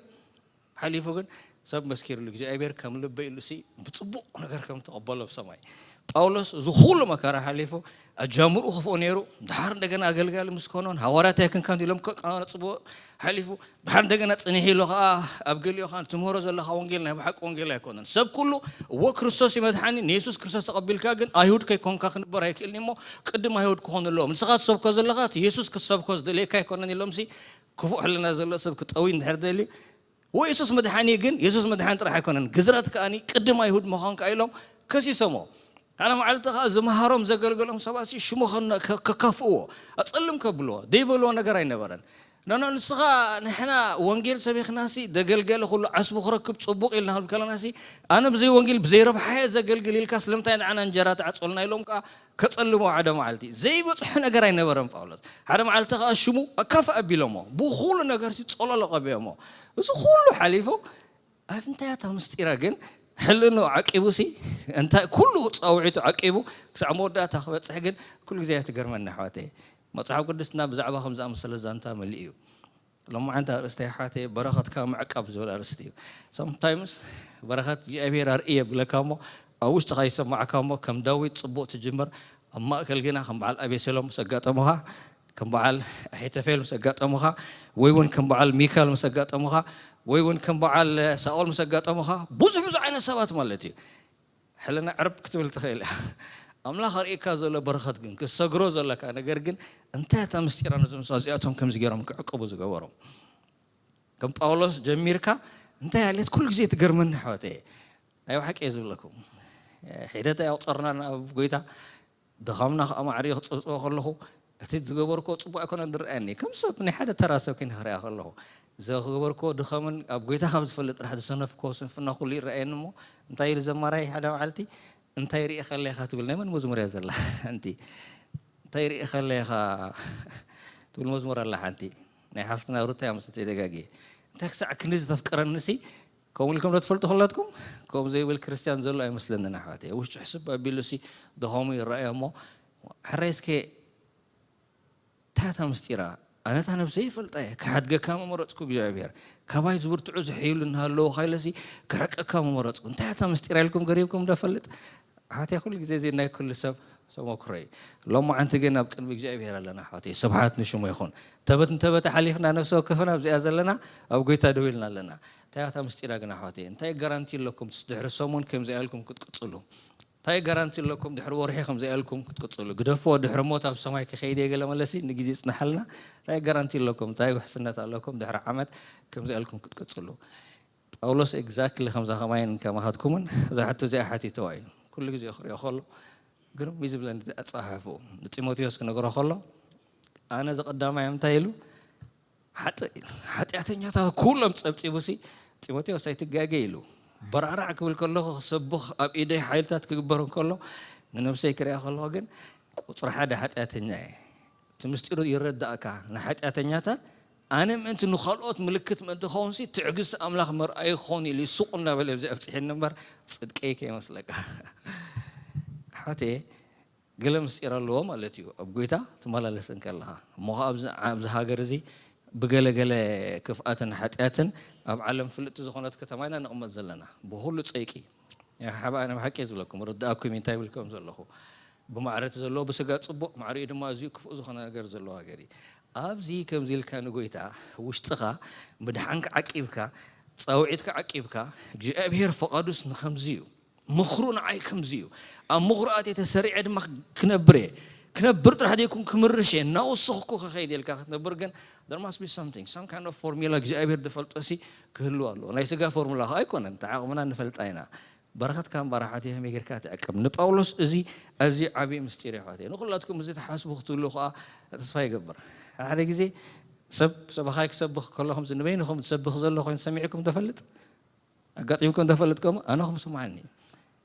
ሓሊፉ ግን ሰብ መስኪርሉ እግዚኣብሔር ከም ልበ ኢሉ ሲ ብጽቡቕ ነገር ከም ተቐበሎ ብሰማይ። ጳውሎስ እዚ ኩሉ መከራ ሓሊፉ ኣጃምርኡ ክፍኦ ነይሩ። ድሓር እንደገና ኣገልጋሊ ምስ ኮኖን ሃዋርያት ኣይኮንካን ኢሎም ከቃነጽዎ ሓሊፉ ድሓር እንደገና ጽኒሕ ኢሉ ከኣ ኣብ ገሊኡ ከኣ ትምህሮ ዘለኻ ወንጌል ናይ ብሓቂ ወንጌል ኣይኮነን። ሰብ ኩሉ እዎ ክርስቶስ ይመድሓኒ ንየሱስ ክርስቶስ ተቐቢልካ ግን ኣይሁድ ከይኮንካ ክንበር ኣይክእልኒ እሞ ቅድም ኣይሁድ ክኾኑ ኣለዎም። ንስኻ ትሰብኮ ዘለኻ እቲ የሱስ ክትሰብኮ ዝደልየካ ኣይኮነን ኢሎም ሲ ክፉእ ሕልና ዘሎ ሰብ ክጠዊ እንድሕር ደልዩ ወይ የሱስ መድሓኒ ግን የሱስ መድሓኒ ጥራሕ ኣይኮነን ግዝረት ከኣኒ ቅድም ኣይሁድ ምዃን ከኣ ኢሎም ከሲሶሞ። ሓደ መዓልቲ ከኣ ዝመሃሮም ዘገልገሎም ሰባት ሽሙ ከካፍእዎ ኣጸልም ከብልዎ ዘይበልዎ ነገር ኣይነበረን። ነኖ ንስኻ ንሕና ወንጌል ሰቢኽናሲ ዘገልገለ ኩሉ ዓስቡ ክረክብ ጽቡቕ ኢልና ክብል ከለናሲ ኣነ ብዘይ ወንጌል ብዘይ ረብሓየ ዘገልግል ኢልካ ስለምንታይ ንዓና እንጀራ ትዓጽወልና ኢሎም ከኣ ከጸልሞ ሓደ መዓልቲ ዘይበጽሖ ነገር ኣይነበረን ጳውሎስ። ሓደ መዓልቲ ከኣ ሽሙ ኣካፍ ኣቢሎሞ ብኹሉ ነገር ሲ ጸሎሎ ቀቢኦሞ። እዚ ኩሉ ሓሊፉ ኣብ እንታይ እታ ምስጢራ ግን ሕልኑ ዓቂቡ ሲ እንታይ ኩሉ ጻውዒቱ ዓቂቡ ክሳዕ መወዳእታ ክበጽሕ ግን ኩሉ ግዜ እያ ትገርመኒ ኣሕዋተይ። መጽሓፍ ቅዱስና ብዛዕባ ከም ዝኣመሰለ ዛንታ መሊኡ እዩ። ሎማዓንቲ ኣርእስቲ ኣሕዋተይ በረኸትካ ምዕቃብ ዝብል ኣርእስቲ እዩ። Sometimes በረኸት እግዚኣብሔር ኣርእየ ብለካ እሞ ኣብ ውሽጥኻ ይሰማዕካ እሞ ከም ዳዊት ጽቡቕ ትጅምር ኣብ ማእከል ግና ከም በዓል ኣቤሴሎም ምስ ኣጋጠሙኻ ከም በዓል ኣሒተፌል ምስ ኣጋጠሙኻ ወይ እውን ከም በዓል ሚካል ምስ ኣጋጠሙኻ ወይ እውን ከም በዓል ሳኦል ምስ ኣጋጠሙኻ ብዙሕ ብዙሕ ዓይነት ሰባት ማለት እዩ። ሕልና ዕርብ ክትብል ትኽእል እያ። ኣምላኽ ኣርእካ ዘሎ በረኸት ግን ክትሰግሮ ዘለካ ነገር ግን እንታይ እታ ምስጢራ ነዞም ሰባት እዚኣቶም ከምዚ ገይሮም ክዕቅቡ ዝገበሮም? ከም ጳውሎስ ጀሚርካ እንታይ ኣለት ኩሉ ግዜ ትገርመኒ ኣሕዋተየ። ናይ ብሓቂ እየ ዝብለኩም። ሒደት ኣይ ኣቁፀርናን ኣብ ጎይታ ድኻምና ከዓ ማዕሪኡ ክፅብፅቦ ከለኹ እቲ ዝገበርኮ ፅቡቅ ኣይኮነን ዝረኣየኒ ከም ሰብ ናይ ሓደ ተራ ሰብ ኮይነ ክሪኣ ከለኹ ዝገበርኮ ድኸምን ኣብ ጎይታ ካብ ዝፈልጥ ጥራሕ ዝሰነፍኮ ስንፍና ኩሉ ይረኣየኒ እሞ እንታይ ኢሉ ዘማራይ ሓደ መዓልቲ እንታይ ርኢ ከለኻ ትብል ናይ መን መዝሙር እያ ዘላ ሓንቲ እንታይ ርኢ ከለኻ ትብል መዝሙር ኣላ ሓንቲ ናይ ሓፍትና ሩታ እያ መስለኒ ተጋጊ እንታይ ክሳዕ ክንዲ ዝተፍቀረኒ ሲ ከምኡ ኢልኩም ዶ ትፈልጡ ከላትኩም ከምኡ ዘይብል ክርስትያን ዘሎ ኣይመስለንን ኣሕዋተይ ውሽጡ ሕስብ ኣቢሉ ሲ ድኸሙ ይረኣዮ እሞ ሕራይ እስከ እንታይ እታ ምስጢራ ኣነ እታ ነብሰይ ይፈልጣ እየ ክሓድገካ ምመረፅኩ እግዚኣብሔር ካባይ ዝብርትዑ ዝሕይሉ እናሃለዉ ካይለሲ ክረቀካ ምመረፅኩ እንታይ እታ ምስጢራ ኢልኩም ገሪብኩም ዶ ፈልጥ ኣሓትያ ኩሉ ግዜ እዚ ናይ ኩሉ ሰብ ተመክሮ እዩ ሎማዓንቲ ግን ኣብ ቅድሚ እግዚኣብሔር ኣለና ኣሕዋተይ ስብሓት ንሽሙ ይኹን ተበት እንተበተ ሓሊፍና ነፍሲ ወከፍና ኣብዚኣ ዘለና ኣብ ጎይታ ደው ኢልና ኣለና እንታይ እታ ምስጢራ ግን ኣሕዋተይ እንታይ ጋራንቲ ኣለኩም ድሕሪ ሰሙን ከምዚኣ ኢልኩም ክትቅፅሉ እንታይ ጋራንቲ ኣለኩም ድሕሪ ወርሒ ከምዚ ኢልኩም ክትቅፅሉ ግደፍዎ ድሕሪ ሞት ኣብ ሰማይ ክኸይድ እየ ገለ መለሲ ንግዜ ይፅናሓልና እንታይ ጋራንቲ ኣለኩም እንታይ ውሕስነት ኣለኩም ድሕሪ ዓመት ከምዚ ኢልኩም ክትቅፅሉ ጳውሎስ exactly ከምዛ ከማይን ከማኻትኩምን እዛ ሕቶ እዚኣ ሓቲትዋ እዩ ኩሉ ግዜ ክሪኦ ከሎ ግርም እዩ ዝብለኒ ኣፀሓሕፍኡ ንጢሞቴዎስ ክነግሮ ከሎ ኣነ ዝቐዳማይ እንታይ ኢሉ ሓጢኣተኛታት ኩሎም ጸብጺቡሲ ጢሞቴዎስ ኣይትጋገ ኢሉ በራዕራዕ ክብል ከለኹ ክሰብኽ ኣብ ኢደይ ሓይልታት ክግበር እንከሎ ንነብሰይ ክሪኣ ከለኹ ግን ቁፅሪ ሓደ ሓጢኣተኛ እየ እቲ ምስጢሩ ይረዳእካ ንሓጢኣተኛታት ኣነ ምእንቲ ንኻልኦት ምልክት ምእንቲ ኸውን ሲ ትዕግስቲ ኣምላኽ መርኣዩ ክኸውን ኢሉ ሱቕ እናበለ ኣብዚ ኣብፅሒኒ እምበር ፅድቀይ ከይመስለካ ኣሕዋተየ ገለ ምስጢር ኣለዎ ማለት እዩ ኣብ ጎይታ ትመላለስ እንከለኻ እሞ ኣብዚ ሃገር እዚ ብገለገለ ክፍኣትን ሓጢኣትን ኣብ ዓለም ፍልጥቲ ዝኾነት ከተማ ኢና ንቕመጥ ዘለና ብኩሉ ፀይቂ ሓበኣ ናይ ብሓቂ ዝብለኩም ርዳእኩም እንታይ ይብል ከም ዘለኹ ብማዕረ እቲ ዘለዎ ብስጋ ፅቡቕ ማዕሪኡ ድማ ኣዝዩ ክፉእ ዝኾነ ነገር ዘለዎ ሃገር እዩ ኣብዚ ከምዚ ኢልካ ንጎይታ ውሽጥኻ ምድሓንካ ዓቂብካ ፃውዒትካ ዓቂብካ እግዚኣብሄር ፈቓዱስ ንከምዚ እዩ ምኽሩ ንዓይ ከምዚ እዩ ኣብ ምኽሩ ኣትየ ተሰሪዐ ድማ ክነብር እየ ክነብር ጥራሕ ዘይኮን ክምርሽ እየ እናወሰኽኩ ክኸይድ ኢልካ ክትነብር ግን there must be something some kind of formula እግዚኣብሔር ዝፈልጦ ሲ ክህልው ኣለዎ ናይ ስጋ ፎርሙላ ከዓ ኣይኮነን ተዓቕምና ንፈልጣ ኢና በረኸትካ እምበኣር ሓቲ ከመይ ጌርካ ትዕቅብ ንጳውሎስ እዚ ኣዝዩ ዓብዪ ምስጢር እዩ ሓወተይ ንኹላትኩም እዚ ትሓስቡ ክትህልው ከዓ ተስፋ ይገብር ሓደ ግዜ ሰብ ሰባኻይ ክሰብኽ ከሎ ከምዚ ንበይንኹም ዝሰብኽ ዘሎ ኮይኑ ሰሚዕኩም ተፈልጥ ኣጋጢምኩም ተፈልጥ ከምኡ ኣነ ከም ስምዓኒ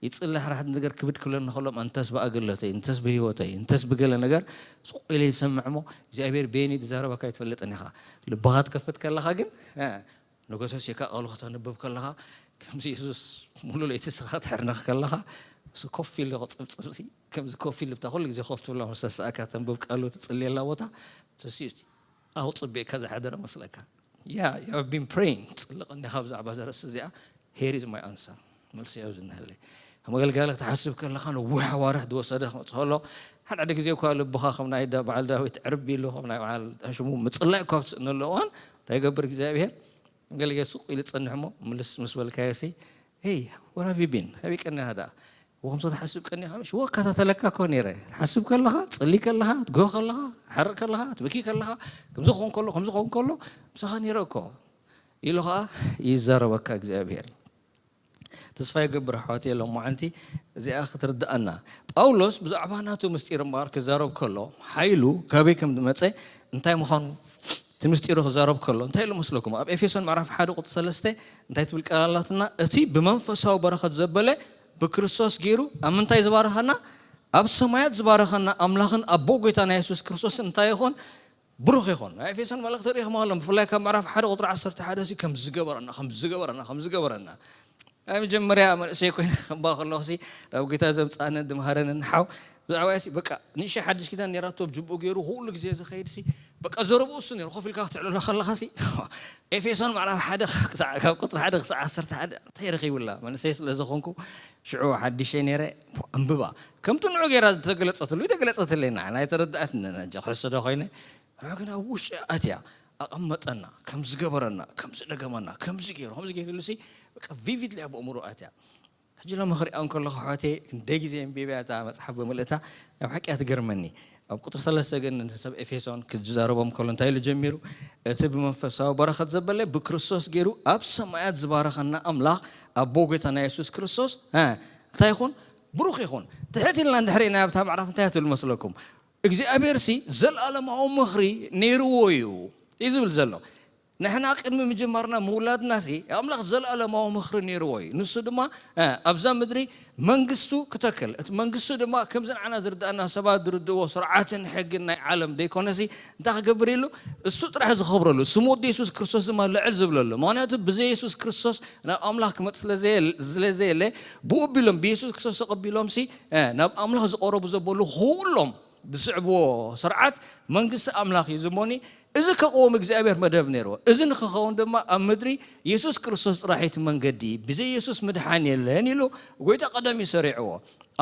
ይጽሊ ሓድሓድ ነገር ክብድ ክብለኒ ከሎ፣ እንተስ ብኣገልግሎተይ፣ እንተስ ብህይወተይ፣ እንተስ ብገለ ነገር ስቕ ኢለ ይሰምዕ እሞ እግዚኣብሔር በየን እዩ ዝዛረበካ ኣይትፈልጥን ኢኻ። ልብኻ ትከፍት ከለኻ ግን እ፣ ንገሶ ሴካ ቃሉ ከተንብብ ከለኻ ከምዚ የሱስ ሙሉ ለይቲ ስኻ ትሕርነኽ ከለኻ ስ-፣ ኮፍ ኢሉ ክጽብጽብሲ ከምዚ ኮፍ ኢሉ ብታ ኩሉ ግዜ ኮፍ ትብሎ ምስ ተሰኣካ ተንብብ ቃሉ ትጽልየላ ቦታ ተስዩ ኣውጽቤካ ዝሓደረ መስለካ። Yeah, you have been praying። ጽልቕ እንዲኻ ብዛዕባ ዘርእስ እዚኣ። Here is my answer። መልሲ ኣብዚ እንሃለይ። መገልጋሊ ክትሓስብ ከለኻ ነዊሕ ኣዋርሕ ዝወሰደ ክመጽእ ከሎ ሓደ ሓደ ግዜ እኳ ልብኻ ከም ናይ ዳ-፣ በዓል ዳዊት ዕርብ ኢሉ ከም ናይ በዓል ሽሙ ምጽላይ እኳ ኣብ ትስእነሉ እዋን እንታይ ይገብር እግዚኣብሔር? ገለ ግዜ ሱቕ ኢሉ ጸንሕ እሞ ምልስ ምስ በልካዮ ሲ፣ "Hey, where have you been? ኣበይ ቀኒኻ ደኣ? እዎ ከምዚ ትሓስብ ቀኒኻ ምሽ? እዎ እከታተለካ እኮ ነይረ። ትሓስብ ከለኻ፣ ትጽሊ ከለኻ፣ ትጎህ ከለኻ፣ ትሓርቕ ከለኻ፣ ትብኪ ከለኻ፣ ከምዚ ክኾን ከሎ፣ ከምዚ ክኾን ከሎ ምሳኻ ነይረ እኮ" ኢሉ ኸኣ ይዛረበካ እግዚኣብሔር። ተስፋ ይገብር ኣሕዋት የሎም መዓንቲ እዚኣ ክትርድኣና። ጳውሎስ ብዛዕባ ናቱ ምስጢር እምበኣር ክዛረብ ከሎ ሓይሉ ካበይ ከም ዝመጸ እንታይ ምዃኑ እቲ ምስጢሩ ክዛረብ ከሎ እንታይ ኢሉ መስለኩም? ኣብ ኤፌሶን ምዕራፍ ሓደ ቁጽሪ ሰለስተ እንታይ ትብል ቃል ኣላትና? እቲ ብመንፈሳዊ በረኸት ዘበለ ብክርስቶስ ገይሩ ኣብ ምንታይ ዝባረኸና? ኣብ ሰማያት ዝባረኸና ኣምላኽን ኣቦ ጎይታና የሱስ ክርስቶስን እንታይ ይኹን? ብሩኽ ይኹን። ናይ ኤፌሶን መልእኽቲ ርኢኹም ኣለኹም። ብፍላይ ካብ ምዕራፍ ሓደ ቁጽሪ ዓሰርተ ሓደ እዚ ከም ዝገበረና፣ ከም ዝገበረና፣ ከም ዝገበረና። ኣብ መጀመርያ መንእሰይ ኮይነ ከንባ ከለኹ ሲ፣ ናብ ጌታ ዘምጽኣንን ዝምሃረንን ሓው፣ ብዛዕባ ሲ፣ በቃ፣ ንእሽተይ ሓድሽ ኪዳን ነይራቶ፣ ጅቡኡ ገይሩ፣ ኩሉ ግዜ ዝኸይድ ሲ፣ በቃ፣ ዘረብኡ እሱ ነይሩ። ኮፍ ኢልካ ክትዕልሎ ከለኻ ሲ፣ ኤፌሶን ምዕራፍ ሓደ ክሳዕ፣ ካብ ቁጽሪ ሓደ ክሳዕ ዓሰርተ ሓደ እንታይ ረኺቡላ? መንእሰይ ስለ ዝኾንኩ፣ ሽዑ ሓድሽ እየ ነይረ፣ ኣንብባ። ከምቲ ንዑ ገይራ ዝተገለጸትሉ፣ ተገለጸትለይ ንዓና፣ ኣይተረድኣትንን፣ ሕጂ ክሕስዶ ኮይነ። ንዑ ግን ኣብ ውሽጢ ኣትያ ኣቐመጠና፣ ከም ዝገበረና፣ ከም ዝደገመና፣ ከምዚ ገይሩ፣ ከምዚ ገይሩ ኢሉ ሲ፣ በቃ፣ ቪቪድሊ ኣብ ኣእምሮ ኣትያ። ሕጂ ሎሚ ክሪኣ እንከለኹ፣ ኣሕዋተይ፣ ክንደይ ግዜ ኣንቢበያ እዛ መጽሓፍ ብምልእታ፣ ናይ ብሓቂ እያ ትገርመኒ። ኣብ ቁጽሪ ሰለስተ ግን ነቲ ሰብ ኤፌሶን ክዛረቦም ከሎ እንታይ ኢሉ ጀሚሩ? "እቲ ብመንፈሳዊ በረኸት ዘበለ ብክርስቶስ ገይሩ ኣብ ሰማያት ዝባረኸና ኣምላኽ ኣቦ ጎይታና የሱስ ክርስቶስ፣ እ፣ እንታይ ይኹን? ብሩኽ ይኹን።" ትሕት ኢልና እንድሕር ርኢና ኣብታ ምዕራፍ እንታይ ትብል መስለኩም? "እግዚኣብሔር ሲ ዘለኣለማዊ ምኽሪ ነይርዎ እዩ" እዩ ዝብል ዘሎ። ንሕና ቅድሚ ምጅማርና ምውላድና ሲ ኣምላኽ ዘለኣለማዊ ምኽሪ ነይርዎ እዩ። ንሱ ድማ፣ እ፣ ኣብዛ ምድሪ መንግስቱ ክተክል፣ እቲ መንግስቱ ድማ ከምዚ ንዓና ዝርድኣና ሰባት ዝርድእዎ ስርዓትን ሕግን ናይ ዓለም ዘይኮነሲ እንታይ ክገብር ኢሉ? እሱ ጥራሕ ዝኸብረሉ፣ ስሙ ወዲ የሱስ ክርስቶስ ድማ ልዕል ዝብለሉ። ምኽንያቱ ብዘይ የሱስ ክርስቶስ ናብ ኣምላኽ ክመጽእ ስለ ዘየለ፣ ስለ ዘየለ፣ ብኡ ኣቢሎም ብየሱስ ክርስቶስ ተቐቢሎም ሲ፣ እ፣ ናብ ኣምላኽ ዝቐረቡ ዘበሉ ኩሎም ዝስዕብዎ ስርዓት መንግስቲ ኣምላኽ እዩ ዝሞኒ። እዚ ከቕውም እግዚኣብሔር መደብ ነይርዎ። እዚ ንክኸውን ድማ ኣብ ምድሪ የሱስ ክርስቶስ ጥራሕ እቲ መንገዲ፣ ብዘይ የሱስ ምድሓን የለን ኢሉ ጎይታ ቀደም እዩ ሰሪዕዎ።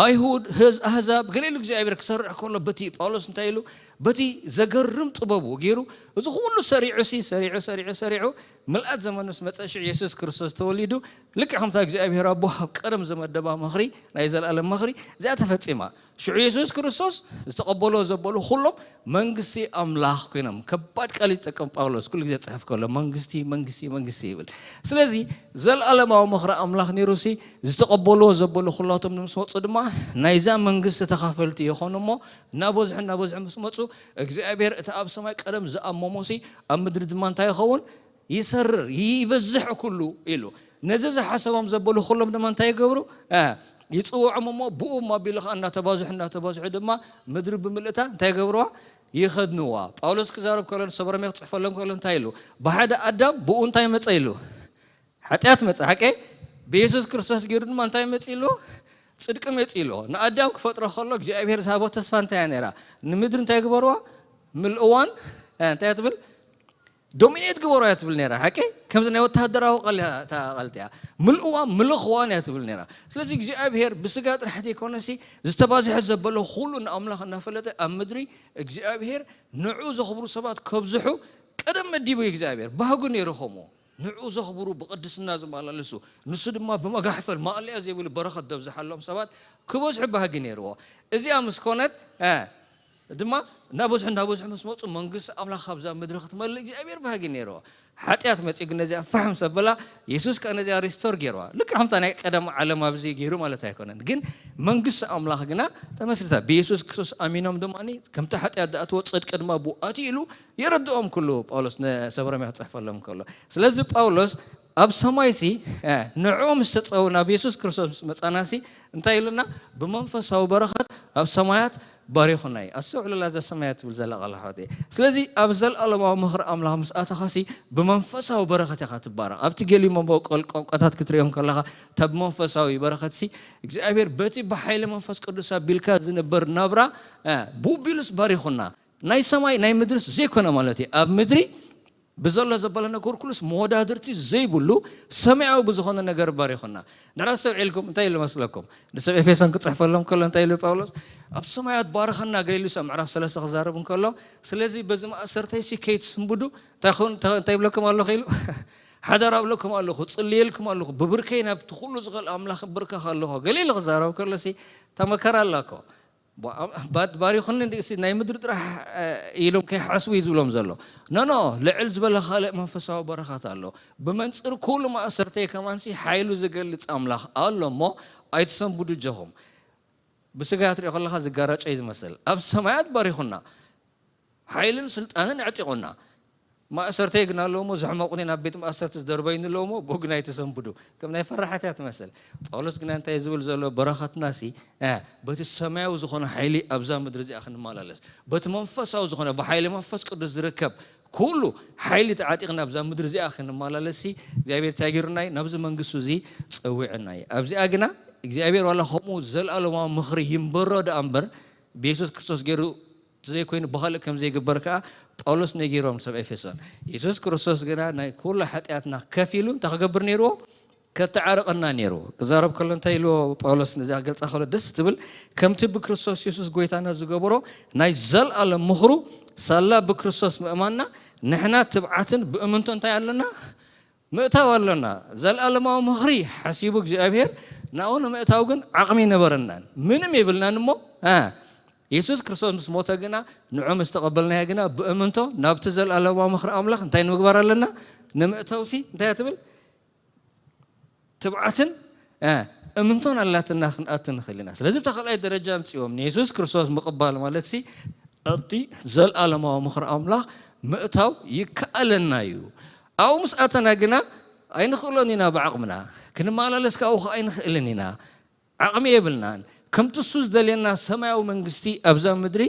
ኣይሁድ፣ ህዝ-፣ ኣህዛብ፣ ገለ ኢሉ እግዚኣብሔር ክሰርዕ ከሎ በቲ ጳውሎስ እንታይ ኢሉ? በቲ ዘገርም ጥበቡ ገይሩ እዚ ኩሉ ሰሪዑ ሲ፣ ሰሪዑ፣ ሰሪዑ፣ ሰሪዑ ምልኣት ዘመን ምስ መጸ ሽዑ የሱስ ክርስቶስ ተወሊዱ። ልክዕ ከምታ እግዚኣብሔር ኣቦ ኣብ ቀደም ዘመደባ ምኽሪ፣ ናይ ዘለኣለም ምኽሪ እዚኣ ተፈጺማ። ሽዑ የሱስ ክርስቶስ ዝተቐበሎ ዘበሉ ኩሎም መንግስቲ ኣምላኽ ኮይኖም። ከባድ ቃል ይጠቀም ጳውሎስ፣ ኩሉ ግዜ ጽሕፍ ከሎ መንግስቲ፣ መንግስቲ፣ መንግስቲ ይብል። ስለዚ ዘለኣለማዊ ምኽሪ ኣምላኽ ነይሩ ሲ፣ ዝተቐበልዎ ዘበሉ ኩላቶም ምስ መጹ ድማ ናይዛ መንግስቲ ተኻፈልቲ ይኾኑ እሞ፣ እናበዝሑ፣ እናበዝሑ ምስ መጹ እግዚኣብሔር እቲ ኣብ ሰማይ ቀደም ዝኣመሞ ሲ፣ ኣብ ምድሪ ድማ እንታይ ይኸውን? ይሰርር፣ ይበዝሕ ኩሉ ኢሉ። ነዚ ዝሓሰቦም ዘበሉ ኩሎም ድማ እንታይ ይገብሩ? እ፣ ይጽውዖም እሞ ብኡ ኣቢሉ ኸኣ እናተባዝሑ፣ እናተባዝሑ ድማ ምድሪ ብምልእታ እንታይ ይገብርዋ? ይኸድንዋ። ጳውሎስ ክዛረብ ከሎ ንሰብ ሮሜ ክጽሕፈሎም ከሎ እንታይ ኢሉ? ብሓደ ኣዳም ብኡ እንታይ መጸ ኢሉ? ሓጢኣት መጸ፣ ሓቀይ? ብየሱስ ክርስቶስ ገይሩ ድማ እንታይ መጺ ኢሉ? ጽድቂ መጺ ኢሉ። ንኣዳም ክፈጥሮ ከሎ እግዚኣብሔር ዝሃቦ ተስፋ እንታይ እያ ነይራ? ንምድሪ እንታይ ግበርዋ? ምልእዋን፣ እ፣ እንታይ እያ ትብል? ዶሚኔት ግበሮ እያ ትብል ነይራ፣ ሓቂ? ከምዚ ናይ ወተሃደራዊ ቃል እያ፣ እታ ቃል እቲኣ። ምልእዋ፣ ምልኽዋን እያ ትብል ነይራ። ስለዚ እግዚኣብሔር ብስጋ ጥራሕ ዘይኮነሲ፣ ዝተባዝሐ ዘበለ ኩሉ ንኣምላኽ እናፈለጠ ኣብ ምድሪ እግዚኣብሔር ንዑ ዘኽብሩ ሰባት ከብዝሑ ቀደም መዲቡ እዩ እግዚኣብሔር። ባህጉ ነይሩ ከምኡ። ንዑ ዘኽብሩ፣ ብቅድስና ዝመላለሱ፣ ንሱ ድማ ብመጋሕፈል ማእለያ ዘይብሉ በረኸት ዘብዝሓሎም ሰባት ክበዝሑ ባህጊ ነይርዎ። እዚኣ ምስ ኮነት፣ እ፣ ድማ እናበዝሑ፣ እናበዝሑ ምስ መጹ መንግስቲ ኣምላኽ ካብዛ ምድሪ ክትመልእ እግዚኣብሔር ባህጊ ነይርዎ። ሓጢኣት መጺኡ ግን ነዚኣ ፋሕ ምስ ኣበላ፣ የሱስ ከኣ ነዚኣ ሪስቶር ገይርዋ። ልክዕ ከምታ ናይ ቀደም ዓለም ኣብዚ ገይሩ ማለት ኣይኮነን። ግን መንግስቲ ኣምላኽ ግና ተመስሪታ። ብየሱስ ክርስቶስ ኣሚኖም ድማ ከምቲ ሓጢኣት ዝኣትዎ ጽድቂ ድማ ብኡ ኣትዩ ኢሉ የረድኦም ኩሉ ጳውሎስ ንሰብ ሮሜ ክጽሕፈሎም ከሎ። ስለዚ ጳውሎስ ኣብ ሰማይ ሲ ንዑ ምስ ተጸው ናብ የሱስ ክርስቶስ ምስ መጻና ሲ እንታይ ኢሉና? ብመንፈሳዊ በረኸት ኣብ ሰማያት ባሪኹና እዩ። ኣስተውዕሉላ እዛ ሰማያት ትብል ዘላ ቃል ኣሕዋተይ። ስለዚ ኣብ ዘለኣለማዊ ምኽሪ ኣምላኽ ምስ ኣተኻ ሲ ብመንፈሳዊ በረኸት ኢኻ ትባረኽ። ኣብቲ ገሊኡ መበቆል ቋንቋታት ክትሪኦም ከለኻ እታ ብመንፈሳዊ በረኸት ሲ እግዚኣብሔር በቲ ብሓይሊ መንፈስ ቅዱስ ኣቢልካ ዝንበር ናብራ ብኡ ቢሉስ ባሪኹና። ናይ ሰማይ ናይ ምድርስ ዘይኮነ ማለት እዩ። ኣብ ምድሪ ብዘሎ ዘበለ ነገር ኩሉስ መወዳድርቲ ዘይብሉ ሰማያዊ ብዝኾነ ነገር ባሪኹና። ድሕር ኣስተውዒልኩም እንታይ ኢሉ መስለኩም? ንሰብ ኤፌሶን ክጽሕፈሎም ከሎ እንታይ ኢሉ ጳውሎስ? ኣብ ሰማያት ባረኸና ገሊሉ ሰብ ምዕራፍ ሰለስተ ክዛረብ እንከሎ፣ ስለዚ በዚ ማእሰርተይሲ ከይትስንብዱ እንታይ ይብለኩም ኣለኹ ኢሉ ሓደራ እብለኩም ኣለኹ፣ ጽልየልኩም ኣለኹ፣ ብብርከይ ናብቲ ኩሉ ዝኽእል ኣምላኽ እብርከኽ ኣለኹ ገለ ኢሉ ክዛረብ ከሎሲ እታ መከራ ኣላ እኮ። ባሪኹኒ እንዲሲ ናይ ምድሪ ጥራሕ ኢሎም ከይሓስቡ እዩ ዝብሎም ዘሎ። ኖኖ፣ ልዕል ዝበለ ካልእ መንፈሳዊ በረኻት ኣሎ። ብመንጽር ኩሉ ማእሰርተይ ከማንሲ ሓይሉ ዝገልጽ ኣምላኽ ኣሎ እሞ ኣይትሰንብዱ እጆኹም። ብስጋ ትሪኦ ከለኻ ዝጋራጮ እዩ ዝመስል። ኣብ ሰማያት ባሪኹና ሓይልን ስልጣንን ኣዕጢቑና። ማእሰርተይ ግና ኣለዎ እሞ ዘሕመቑኒ ናብ ቤት ማእሰርቲ ዝደርበዩኒ ኣለዎ እሞ ብኡ ግና ኣይትሰንብዱ። ከም ናይ ፈራሓት እያ ትመስል። ጳውሎስ ግና እንታይ ዝብል ዘሎ? በረኸትናሲ በቲ ሰማያዊ ዝኾነ ሓይሊ ኣብዛ ምድሪ እዚኣ ክንመላለስ፣ በቲ መንፈሳዊ ዝኾነ ብሓይሊ መንፈስ ቅዱስ ዝርከብ ኩሉ ሓይሊ ተዓጢቕና ኣብዛ ምድሪ እዚኣ ክንመላለስሲ እግዚኣብሔር እንታይ ገይሩና እዩ? ናብዚ መንግስቱ እዚ ጸዊዕና እዩ። ኣብዚኣ ግና እግዚኣብሔር ዋላ ከምኡ ዘለኣለማዊ ምኽሪ ይንበሮ ደኣ እምበር ብየሱስ ክርስቶስ ገይሩ ዘይኮይኑ ብኻልእ ከም ዘይግበር ከኣ ጳውሎስ ነጊሮም ሰብ ኤፌሶን። የሱስ ክርስቶስ ግና ናይ ኩሉ ሓጢኣትና ከፊሉ እንታይ ክገብር ነይርዎ? ከተዓርቐና ነይርዎ። ክዛረብ ከሎ እንታይ ኢልዎ ጳውሎስ? ነዚኣ ክገልጻ ከሎ ደስ ትብል። ከምቲ ብክርስቶስ የሱስ ጎይታና ዝገበሮ ናይ ዘልኣለም ምኽሩ ሳላ ብክርስቶስ ምእማንና ንሕና ትብዓትን ብእምንቶ እንታይ ኣለና? ምእታው ኣሎና። ዘልኣለማዊ ምኽሪ ሓሲቡ እግዚኣብሔር ናብኡ ንምእታው ግን ዓቕሚ ኣይነበረናን። ምንም የብልናን እሞ የሱስ ክርስቶስ ምስ ሞተ ግና ንዑ ምስ ተቐበልናዮ ግና ብእምንቶ ናብቲ ዘልኣለማዊ ምኽሪ ኣምላኽ እንታይ ንምግባር ኣለና? ንምእታውሲ እንታይ እያ ትብል? ትብዓትን እምንቶን ኣላትና ክንኣቱ ንኽእል ኢና። ስለዚ ብታ ካልኣይ ደረጃ ኣምፅዎም ንየሱስ ክርስቶስ ምቕባል ማለትሲ ኣብቲ ዘልኣለማዊ ምኽሪ ኣምላኽ ምእታው ይከኣለና እዩ። ኣብኡ ምስ ኣተና ግና ኣይንኽእሎን ኢና ብዓቕምና፣ ክንመላለስ ካብኡ ከዓ ኣይንኽእልን ኢና። ዓቕሚ የብልናን። ከምቲ እሱ ዝደልየና ሰማያዊ መንግስቲ ኣብዛ ምድሪ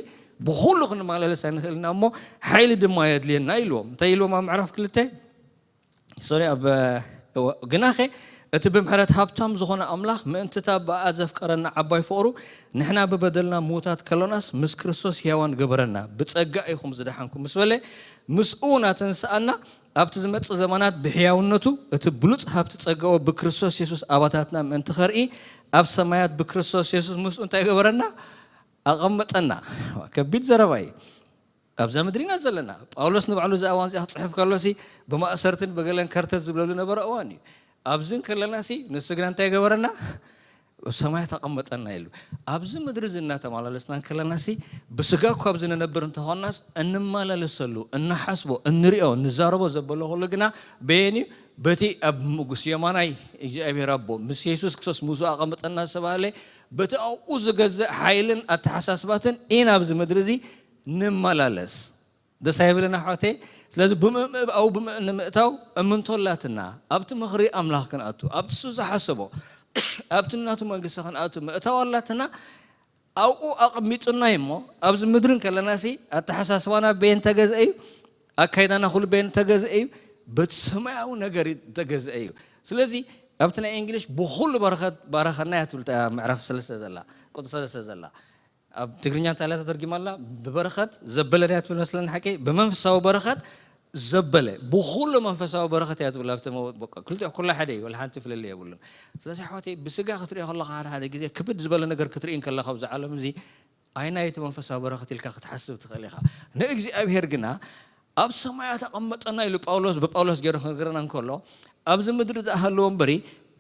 ብኹሉ ክንመላለስ ኣይንኽእልና እሞ ሓይሊ ድማ የድልየና ኢልዎም። እንታይ ኢልዎም ኣብ ምዕራፍ ክልተ? ሶሪ ኣብ ግናኸ እቲ ብምሕረት ሃብታም ዝኾነ ኣምላኽ ምእንትታ ብኣ ዘፍቀረና ዓባይ ፍቕሩ ንሕና ብበደልና ምዉታት ከሎናስ ምስ ክርስቶስ ሕያዋን ገበረና። ብጸጋ ኢኹም ዝደሓንኩም ምስ በለ ምስኡ ናተንስኣና ኣብቲ ዝመጽእ ዘመናት ብሕያውነቱ እቲ ብሉጽ ሃብቲ ጸጋኡ ብክርስቶስ የሱስ ኣባታትና ምእንቲ ኸርኢ ኣብ ሰማያት ብክርስቶስ የሱስ ምስኡ እንታይ ገበረና? ኣቐመጠና። ከቢድ ዘረባ እዩ። ኣብዛ ምድሪ ኢና ዘለና። ጳውሎስ ንባዕሉ እዚ እዋን እዚኣ ክጽሕፍ ከሎሲ ብማእሰርትን ብገለን ከርተት ዝብለሉ ነበረ እዋን እዩ። ኣብዚ እንከለናሲ ንሱ ግና እንታይ ገበረና? ኣብ ሰማያት ኣቐመጠና ኢሉ። ኣብዚ ምድሪ እዚ እናተመላለስና እንከለናሲ ብስጋ እኳ ኣብዚ ንነብር እንተኾንናስ እንመላለሰሉ፣ እንሓስቦ፣ እንሪኦ፣ እንዛረቦ ዘበሎ ኩሉ ግና በየን እዩ? በቲ ኣብ ምጉስ የማናይ እግዚኣብሔር ኣቦ ምስ የሱስ ክርስቶስ ምስኡ ኣቐመጠና ዝተባህለ በቲ ኣብኡ ዝገዝእ ሓይልን ኣተሓሳስባትን ኢና ኣብዚ ምድሪ እዚ ንመላለስ። ደስ ኣይብልን ኣሕዋተይ? ስለዚ ብምእምእብ ኣብኡ ብምእን ንምእታው እምንቶ ኣላትና። ኣብቲ ምኽሪ ኣምላኽ ክንኣቱ፣ ኣብቲ እሱ ዝሓሰቦ፣ ኣብቲ ናቱ መንግስቲ ክንኣቱ ምእታው ኣላትና። ኣብኡ ኣቐሚጡና እዩ እሞ ኣብዚ ምድሪ እንከለናሲ ኣተሓሳስባና በየን ተገዝአ እዩ? ኣካይዳና ኩሉ በየን ተገዝአ እዩ? በቲ ሰማያዊ ነገር ተገዝአ እዩ። ስለዚ ኣብቲ ናይ እንግሊሽ ብኹሉ በረኸት ባረኸና እያ ትብል እታ ምዕራፍ ሰለስተ ዘላ፣ ቁፅሪ ሰለስተ ዘላ። ኣብ ትግርኛ እንታይ ኢላ ተተርጊማ ኣላ? ብበረኸት ዘበለና እያ ትብል መስለኒ ሓቂ። ብመንፈሳዊ በረኸት ዘበለ፣ ብኹሉ መንፈሳዊ በረኸት እያ ትብል። ኣብቲ መ-፣ በቃ ክልቲኡ ኩላ ሓደ እዩ፣ ወላ ሓንቲ ፍልልይ የብሉን። ስለዚ ኣሕዋተይ ብስጋ ክትሪኦ ከለኻ ሓደ ሓደ ግዜ ክብድ ዝበለ ነገር ክትርኢ እንከለኻ ኣብዚ ዓለም እዚ ኣይናይ እቲ መንፈሳዊ በረኸት ኢልካ ክትሓስብ ትኽእል ኢኻ። ንእግዚኣብሔር ግና ኣብ ሰማያት ኣቐመጠና ኢሉ ጳውሎስ፣ ብጳውሎስ ገይሩ ክነግረና እንከሎ ኣብዚ ምድሪ ዝኣሃለዎ እምበሪ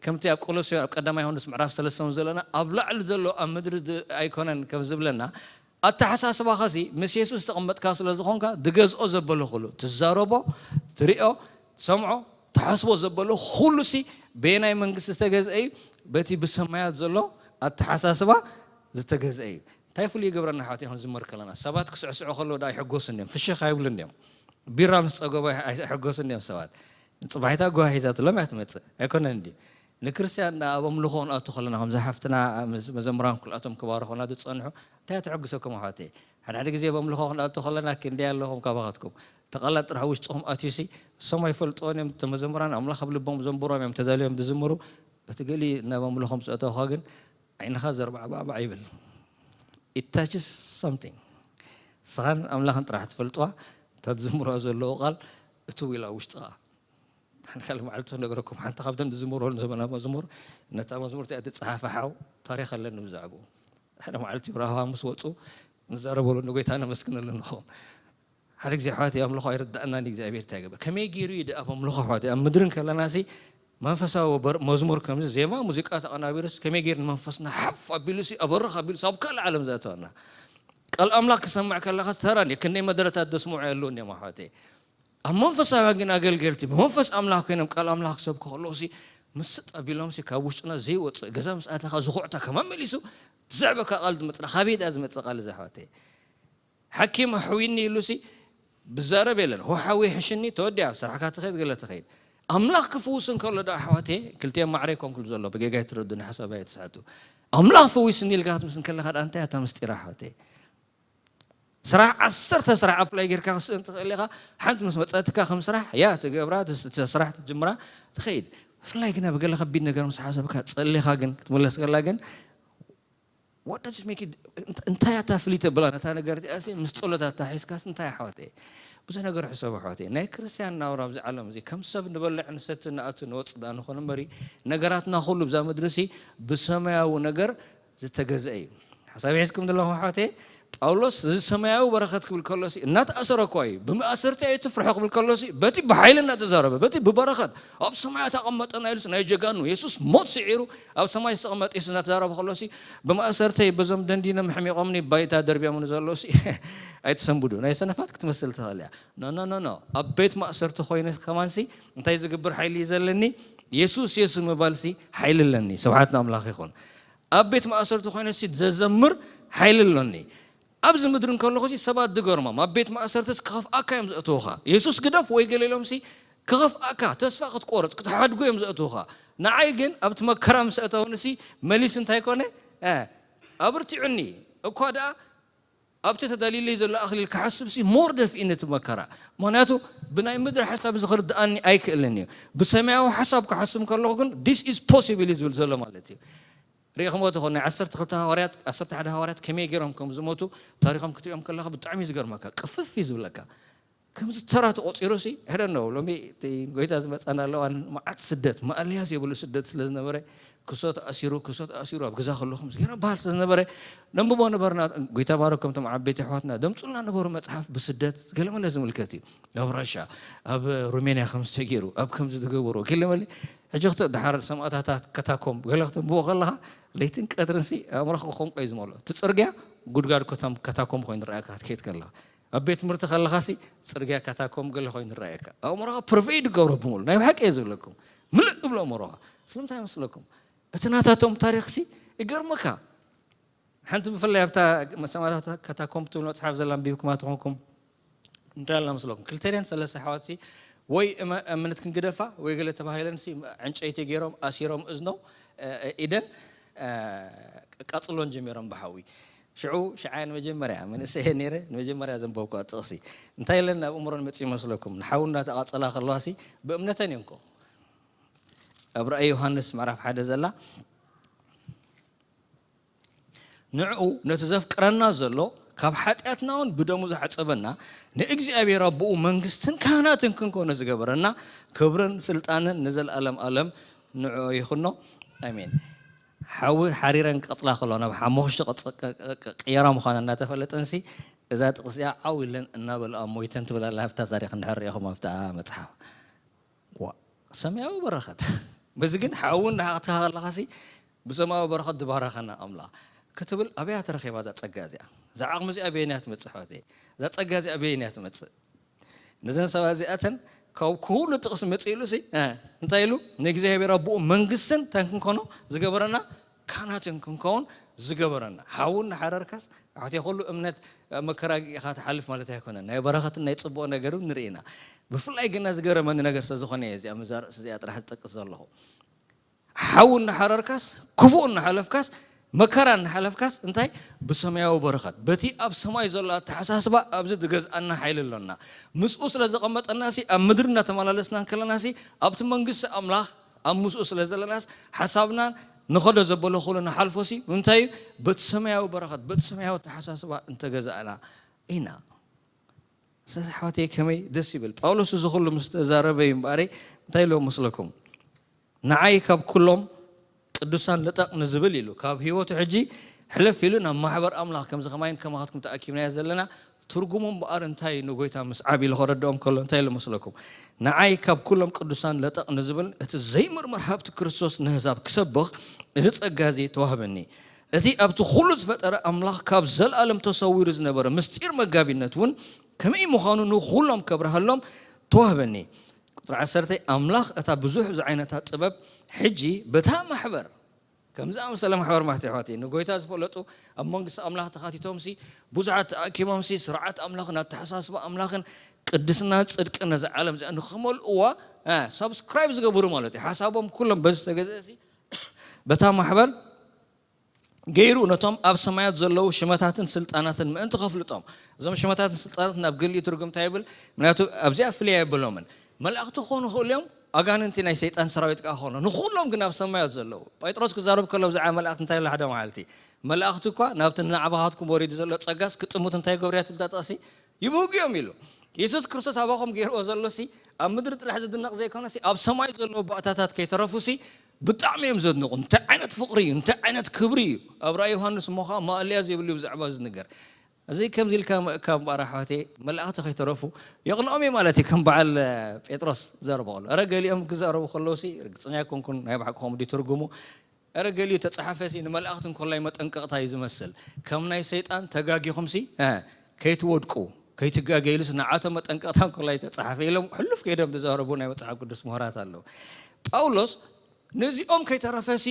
ከምቲ ኣብ ቆሎስዮ ኣብ ቀዳማይ ዮሃንስ ምዕራፍ ሰለስተ እውን ዘለና ኣብ ላዕሊ ዘሎ ኣብ ምድሪ ዝ-፣ ኣይኮነን ከም ዝብለና ኣተሓሳስባኻሲ ምስ የሱስ ዝተቐመጥካ ስለ ዝኾንካ ዝገዝኦ ዘበሎ ኩሉ ትዛረቦ፣ ትሪኦ፣ ትሰምዖ፣ ትሓስቦ ዘበሎ ኩሉሲ በየናይ መንግስቲ ዝተገዝአ እዩ? በቲ ብሰማያት ዘሎ ኣተሓሳስባ ዝተገዝአ እዩ። እንታይ ፍሉይ ይገብረና ኣሕዋት? ይኹን ዝመር ከለና ሰባት ክስዕስዑ ከለዉ ዳ ይሕጎሱ እንዲዮም፣ ፍሽኽ ኣይብሉ እንዲዮም። ቢራ ምስ ጸገቦ ኣይሕጎሱ እንዲዮም ሰባት። ጽባሒታ ጓሂዛትሎም እያ ትመጽእ ኣይኮነን ድዩ? ንክርስትያን ኣብ ኣምልኾ ክንኣቱ ከለና ከምዚ ሓፍትና መዘምራን ክልኣቶም ክባርኹና ዝጸንሑ እንታይ ተሐግሰኩም ኣሕዋተይ? ሓደ ሓደ ግዜ ኣብ ኣምልኾ ክንኣቱ ከለና ክንደይ ኣለኹም ካባኻትኩም ተቓላት ጥራሕ ውሽጥኹም ኣትዩሲ እሶም ኣይፈልጥዎን እዮም። እቶም መዘምራን ኣምላኽ ኣብ ልቦም ዘንብሮም እዮም ተዳልዮም ዝዝምሩ። እቲ ገሊ ናብ ኣምልኾም ዝእተውኻ ግን ዓይንኻ ዘርባዕባዕባዕ ይብል። It touches something። ንስኻን ኣምላኽን ጥራሕ ትፈልጥዋ እታ ትዝምሮ ዘለዉ ቃል እትው ኢላ ውሽጥኻ። ሓንቲ ካልእ መዓልቲ ክነግረኩም ሓንቲ ካብተን ዝዝምሮ ዘመና መዝሙር ነታ መዝሙር እቲኣ ትጸሓፈ ሓው ታሪኽ ኣለኒ ብዛዕባኡ። ሓደ መዓልቲ ብራህዋ ምስ ወፁ ንዛረበሉ ንጎይታ ነመስግነሉ ንኾም ሓደ ግዜ ኣሕዋት ኣምልኾ ኣይርዳእናን እግዚኣብሔር እንታይ ገበር ከመይ ገይሩ እዩ ደኣ ኣምልኾ ኣሕዋት ኣብ ምድርን ከለና ሲ መንፈሳዊ በር- መዝሙር ከምዚ ዜማ ሙዚቃ ተቐናቢሩስ ከመይ ገይሩ ንመንፈስና ሓፍ ኣቢሉ ሲ ኣበርኽ ኣቢሉ ሲ ኣብ ካልእ ዓለም ዘእተወና ቃል ኣምላኽ ክሰምዕ ከለኻ ተራን ክንደይ መደረታት ደስምዑ የለውን እዮም ኣሕዋተይ ኣብ መንፈሳውያን ግን ኣገልገልቲ ብመንፈስ ኣምላኽ ኮይኖም ቃል ኣምላኽ ክሰብኩ ከለዉ ሲ ምስጥ ኣቢሎም ሲ ካብ ውሽጥና ዘይወፅእ ገዛ ምስ ኣተኻ ዝኹዕታ ከማን መሊሱ ዝስዕበካ ቃል ዝመፅና ካበይ ደኣ ዝመፅእ ቃል እዚ ኣሕዋተይ ሓኪም ኣሕዊኒ ኢሉ ሲ ብዛረብ የለን ሆ ሓዊ ሕሽኒ ተወዲኣ ኣብ ስራሕካ ትኸይድ ገለ ትኸይድ ኣምላኽ ክፍውስ እንከሎ ዶ ኣሕዋተይ ክልቲኦም ማዕረ ይኮንኩሉ ዘሎ ብጌጋ ይትረዱኒ ሓሳብ ኣይትስሕቱ ኣምላኽ ፈዊስኒ ኢልካ ክትምስ እንከለኻ ደኣ እንታይ እታ ምስጢር ኣሕዋተይ ስራሕ ዓሰርተ ስራሕ ኣፕላይ ጌርካ ክስእን ትኽእል ኢኻ ሓንቲ ምስ መፀትካ ከም ስራሕ ያ ትገብራ ትስ- ት- ስራሕ ትጅምራ ትኸይድ ብፍላይ ግና ብገለ ከቢድ ነገር ምስ ሓሰብካ ፀሊኻ ግን ክትምለስ ከላ ግን what does it make it እንታይ ኣታ ፍልይ ተብላ ነታ ነገር እቲኣ ሲ ምስ ፀሎት ኣታሒዝካስ እንታይ ኣሕዋተይ ብዙሕ ነገር ሕሰብ ኣሕዋተይ ናይ ክርስትያን ናብራ ኣብዚ ዓለም እዚ ከም ሰብ ንበልዕ ንሰቲ ንኣቱ ንወፅእ ዳ ንኾን እምበሪ ነገራትና ኩሉ ብዛ ምድሪ ሲ ብሰማያዊ ነገር ዝተገዝአ እዩ ሓሳብ ሒዝኩም ዘለኹም ኣሕዋተይ ጳውሎስ እዚ ሰማያዊ በረኸት ክብል ከሎሲ እናተኣሰረ እኳ እዩ ብመኣሰርቲ ኣዩ ትፍርሖ ክብል ከሎሲ በቲ ብሓይሊ እናተዛረበ በቲ ብበረኸት ኣብ ሰማያት ኣቐመጠና ኢሉስ ናይ ጀጋኑ የሱስ ሞት ስዒሩ ኣብ ሰማይ ዝተቐመጠ የሱስ እናተዛረበ ከሎሲ ብመኣሰርተይ በዞም ደንዲኖም ሕሚቖምኒ ባይታ ደርብዮምኒ ዘለውሲ ኣይትሰንብዱ ናይ ሰነፋት ክትመስል ትኽእል እያ ኖ ኖ ኖ ኖ ኣብ ቤት ማእሰርቲ ኮይነ ከማንሲ እንታይ ዝግብር ሓይሊ እዩ ዘለኒ የሱስ የሱስ ምባልሲ ሓይሊ ኣለኒ ስብሓት ንኣምላኽ ይኹን ኣብ ቤት ማእሰርቲ ኮይነ ሲ ዘዘምር ሓይሊ ኣለኒ ኣብዚ ምድሪ እንከለኹ ሲ ሰባት ዝገርሞም ኣብ ቤት ማእሰርትስ ክኸፍኣካ እዮም ዘእትውኻ የሱስ ግደፍ ወይ ገለ ኢሎም ሲ ክኸፍኣካ ተስፋ ክትቆርፅ ክትሓድጉ እዮም ዘእትውኻ ንዓይ ግን ኣብቲ መከራ ምስ ኣእተውኒ ሲ መሊሱ እንታይ ኮነ ኣብርቲዑኒ እኳ ደኣ ኣብቲ ተዳልዩለይ ዘሎ ኣኽሊል ክሓስብ ሲ more ደፍኢኒ እቲ መከራ ምክንያቱ ብናይ ምድሪ ሓሳብ እዚ ክርድኣኒ ኣይክእልን እዩ ብሰማያዊ ሓሳብ ክሓስብ ከለኹ ግን this is possible እዩ ዝብል ዘሎ ማለት እዩ ርኢኹምዎ ትኾኑ ናይ ዓሰርተ ክልተ ሃዋርያት ዓሰርተ ሓደ ሃዋርያት ከመይ ገይሮም ከም ዝሞቱ ታሪኾም ክትሪኦም ከለኻ ብጣዕሚ እዩ ዝገርመካ ቅፍፍ እዩ ዝብለካ ከምዚ ተራ ተቆፂሩ ሲ ሕደ ነው ሎሚ ጎይታ ዝመፃና ኣለዋን መዓት ስደት ማእለያ ዘይብሉ ስደት ስለ ዝነበረ ክሶ ተኣሲሩ ክሶ ተኣሲሩ ኣብ ገዛ ከለኹም ገይራ በሃል ስለ ዝነበረ ነንብቦ ነበርና ጎይታ ባረኮም ቶም ዓበይቲ ኣሕዋትና ደምፁልና ነበሩ መፅሓፍ ብስደት ገለመለ ዝምልከት እዩ ኣብ ራሻ ኣብ ሩሜንያ ከም ዝተገይሩ ኣብ ከምዚ ዝገበሩ ገለመለ ሕጂ ክተ ድሓር ሰማእታታት ከታኮም ገለ ክተንብቦ ከለኻ ለይትን ቀትርን ሲ ኣእምሮኻ ክኾንቆ እዩ ዝመሎ እቲ ፅርግያ ጉድጋድ ከታኮም ኮይኑ ረኣካ ክትከይድ ከለኻ ኣብ ቤት ትምህርቲ ከለኻሲ ፅርግያ ካታኮም ገለ ኮይኑ ይረኣየካ ኣእምሮኻ ፕርቨይ ድገብሮ ብምሉ ናይ ብሓቂ እየ ዝብለኩም ምልእ እብሎ ኣእምሮኻ ስለምንታይ መስለኩም እቲ ናታቶም ታሪኽሲ ይገርመካ ሓንቲ ብፍላይ ኣብታ ሰማታት ካታኮም ትብል መፅሓፍ ዘላ ኣንቢብኩማ ትኾንኩም እንታይ ኣላ መስለኩም ክልተደን ሰለስተ ኣሕዋትሲ ወይ እምነት ክንግደፋ ወይ ገለ ተባሂለንሲ ዕንጨይቲ ገይሮም ኣሲሮም እዝኖም ኢደን ቃፅሎን ጀሚሮም ብሓዊ ሽዑ ሽዓይ ንመጀመርያ መንእሰይ ነይረ ንመጀመርያ ዘንበብኩዋ ጥቕሲ እንታይ ኢለን ናብ እምሮን መፅኡ ይመስለኩም ንሓዊ እናተቓፀላ ከለዋሲ ብእምነተን እዮም ኮ ኣብ ራእይ ዮሃንስ ምዕራፍ ሓደ ዘላ ንዕኡ ነቲ ዘፍቅረና ዘሎ ካብ ሓጢኣትና እውን ብደሙ ዝሓፀበና ንእግዚኣብሔር ኣቦኡ መንግስትን ካህናትን ክንኮነ ዝገበረና ክብርን ስልጣንን ንዘለኣለም ኣለም ንዕኡ ይኹኖ ኣሜን ሓዊ ሓሪረን ክቐፅላ ከለዋ ናብ ሓሙኽሽቲ ቅየራ ምዃና እናተፈለጠንሲ እዛ ጥቕሲ እዚኣ ዓው ኢለን እናበልኣ ሞይተን ትብል ኣላ ኣብታ ታሪክ እንድሕር ሪኢኹም ኣብታ መፅሓፍ ዋ ሰማያዊ በረኸት በዚ ግን ሓዊ እንዳሓቕትካ ከለኻሲ ብሰማያዊ በረኸት ዝባረኸና ኣምላኽ ክትብል ኣበያ ተረኺባ እዛ ፀጋ እዚኣ እዛ ዓቕሚ እዚኣ ኣበየንያ ትመፅእ ኣሕዋተይ እዛ ፀጋ እዚኣ ኣበየንያ ትመፅእ ነዘን ሰባት እዚኣተን ካብ ኩሉ ጥቕሲ መፂእሉ ሲ እንታይ ኢሉ ንእግዚኣብሔር ኣቦኡ መንግስትን እንታይ ክንኮኖ ዝገበረና ካህናትን ክንከውን ዝገበረና። ሓዊ እናሓረርካስ፣ ኣሕዋተይ፣ ኩሉ እምነት መከራ ኢኻ ትሓልፍ ማለት ኣይኮነን። ናይ በረኸትን ናይ ጽቡቕ ነገር እውን ንርኢ ኢና። ብፍላይ ግና ዝገረመኒ ነገር ስለ ዝኾነ እየ እዚኣ መዛርእ እዚኣ ጥራሕ ዝጠቅስ ዘለኹ። ሓዊ እናሓረርካስ፣ ክፉእ እናሓለፍካስ፣ መከራ እናሓለፍካስ፣ እንታይ? ብሰማያዊ በረኸት፣ በቲ ኣብ ሰማይ ዘሎ ኣተሓሳስባ ኣብዚ ዝገዝኣና ሓይሊ ኣሎና። ምስኡ ስለ ዘቐመጠናሲ፣ ኣብ ምድሪ እናተመላለስና እንከለናሲ፣ ኣብቲ መንግስቲ ኣምላኽ ኣብ ምስኡ ስለ ዘለናስ፣ ሓሳብናን ንኸዶ ዘበሎ ኩሉ ንሓልፎሲ፣ እንታይ እዩ? በቲ ሰማያዊ በረኸት፣ በቲ ሰማያዊ ኣተሓሳስባ እንተገዛእና ኢና። ስለዚ ኣሕዋተይ ከመይ ደስ ይብል። ጳውሎስ እዚ ኩሉ ምስ ተዛረበ እዩ እምበኣረይ፣ እንታይ ኢልዎም መስለኩም? ንዓይ ካብ ኩሎም ቅዱሳን ልጠቕ ንዝብል ኢሉ፣ ካብ ህይወቱ ሕጂ ሕልፍ ኢሉ ናብ ማሕበር ኣምላኽ፣ ከምዚ ከማይን ከማኻትኩም ተኣኪብናዮ ዘለና፣ ትርጉሙ እምበኣር እንታይ እዩ? ንጎይታ ምስዓብ ኢሉ ከረድኦም ከሎ እንታይ ኢሉ መስለኩም? ንዓይ ካብ ኩሎም ቅዱሳን ልጠቕ ንዝብል፣ እቲ ዘይምርመር ሃብቲ ክርስቶስ ንህዛብ ክሰብኽ፣ እዚ ጸጋ እዚ ተዋህበኒ። እቲ ኣብቲ ኩሉ ዝፈጠረ ኣምላኽ ካብ ዘለኣለም ተሰዊሩ ዝነበረ ምስጢር መጋቢነት እውን ከመይ ምዃኑ ንኹሎም ከብርሃሎም ተዋህበኒ። ቁጽሪ ዓሰርተ፣ ኣምላኽ እታ ብዙሕ ዝዓይነታ ጥበብ ሕጂ በታ ማሕበር፣ ከም ዝኣመሰለ ማሕበር ማለት እዩ፣ ኣሕዋተይ፣ ንጎይታ ዝፈለጡ ኣብ መንግስቲ ኣምላኽ ተኻቲቶምሲ፣ ብዙሓት ተኣኪቦምሲ፣ ስርዓት ኣምላኽን ኣተሓሳስባ ኣምላኽን ቅድስናን ጽድቅን ነዛ ዓለም እዚኣ ንኽመልእዋ፣ እ፣ ሳብስክራይብ ዝገብሩ ማለት እዩ። ሓሳቦም ኩሎም በዚ ዝተገዝአሲ፣ በታ ማሕበር ገይሩ ነቶም ኣብ ሰማያት ዘለዉ ሽመታትን ስልጣናትን ምእንቲ ከፍልጦም። እዞም ሽመታትን ስልጣናትን ናብ ገሊኡ ትርጉም እንታይ ይብል? ምክንያቱ ኣብዚኣ ፍልይ ኣይብሎምን። መላእኽቲ ክኾኑ ይኽእሉ እዮም፣ ኣጋንንቲ ናይ ሰይጣን ሰራዊት ከኣ ክኾኑ። ንኹሎም ግን ኣብ ሰማያት ዘለዉ። ጴጥሮስ ክዛረብ ከሎ ብዛዕባ መላእኽቲ እንታይ ኢሉ ሓደ መዓልቲ? መላእኽቲ እኳ ናብቲ ንዓባኻትኩም ወሪዱ ዘሎ ጸጋስ ክጥምቱ እንታይ ይገብሩ እያ ትብል እታ ጥቕሲ? ይብህጉ እዮም ኢሉ። የሱስ ክርስቶስ ኣባኹም ገይርዎ ዘሎሲ፣ ኣብ ምድሪ ጥራሕ ዝድነቕ ዘይኮነሲ፣ ኣብ ሰማይ ዘለዉ ባእታታት ከይተረፉሲ፣ ብጣዕሚ እዮም ዘድንቑ። እንታይ ዓይነት ፍቕሪ እዩ፣ እንታይ ዓይነት ክብሪ እዩ። ኣብ ራእይ ዮሃንስ እሞ ኸዓ ማእለያ ዘይብሉ እዩ ብዛዕባ ዝንገር። እዚ ከምዚ ኢልካ ምእካብ እምበኣር ኣሕዋተይ፣ መላእኽቲ ከይተረፉ የቕንኦም እዩ ማለት እዩ። ከም በዓል፣ እ፣ ጴጥሮስ ዝዛረቦ ከሎ። እረ ገሊኦም ክዛረቡ ከለውሲ፣ ርግጸኛ ኣይኮንኩን ናይ ብሓቂ ከምኡ ድዩ ትርጉሙ። እረ ገሊኡ ተጻሓፈሲ ንመላእኽቲ እንኮላይ መጠንቀቕታ እዩ ዝመስል። ከም ናይ ሰይጣን ተጋጊኹምሲ፣ እ፣ ከይትወድቁ፣ ከይትጋገ ኢሉስ ንዓቶም መጠንቀቕታ እንኮላይ ተጻሓፈ ኢሎም ሕሉፍ ከይዶም ዝዛረቡ ናይ መጽሓፍ ቅዱስ ምሁራት ኣለዉ። ጳውሎስ ነዚኦም ከይተረፈሲ፣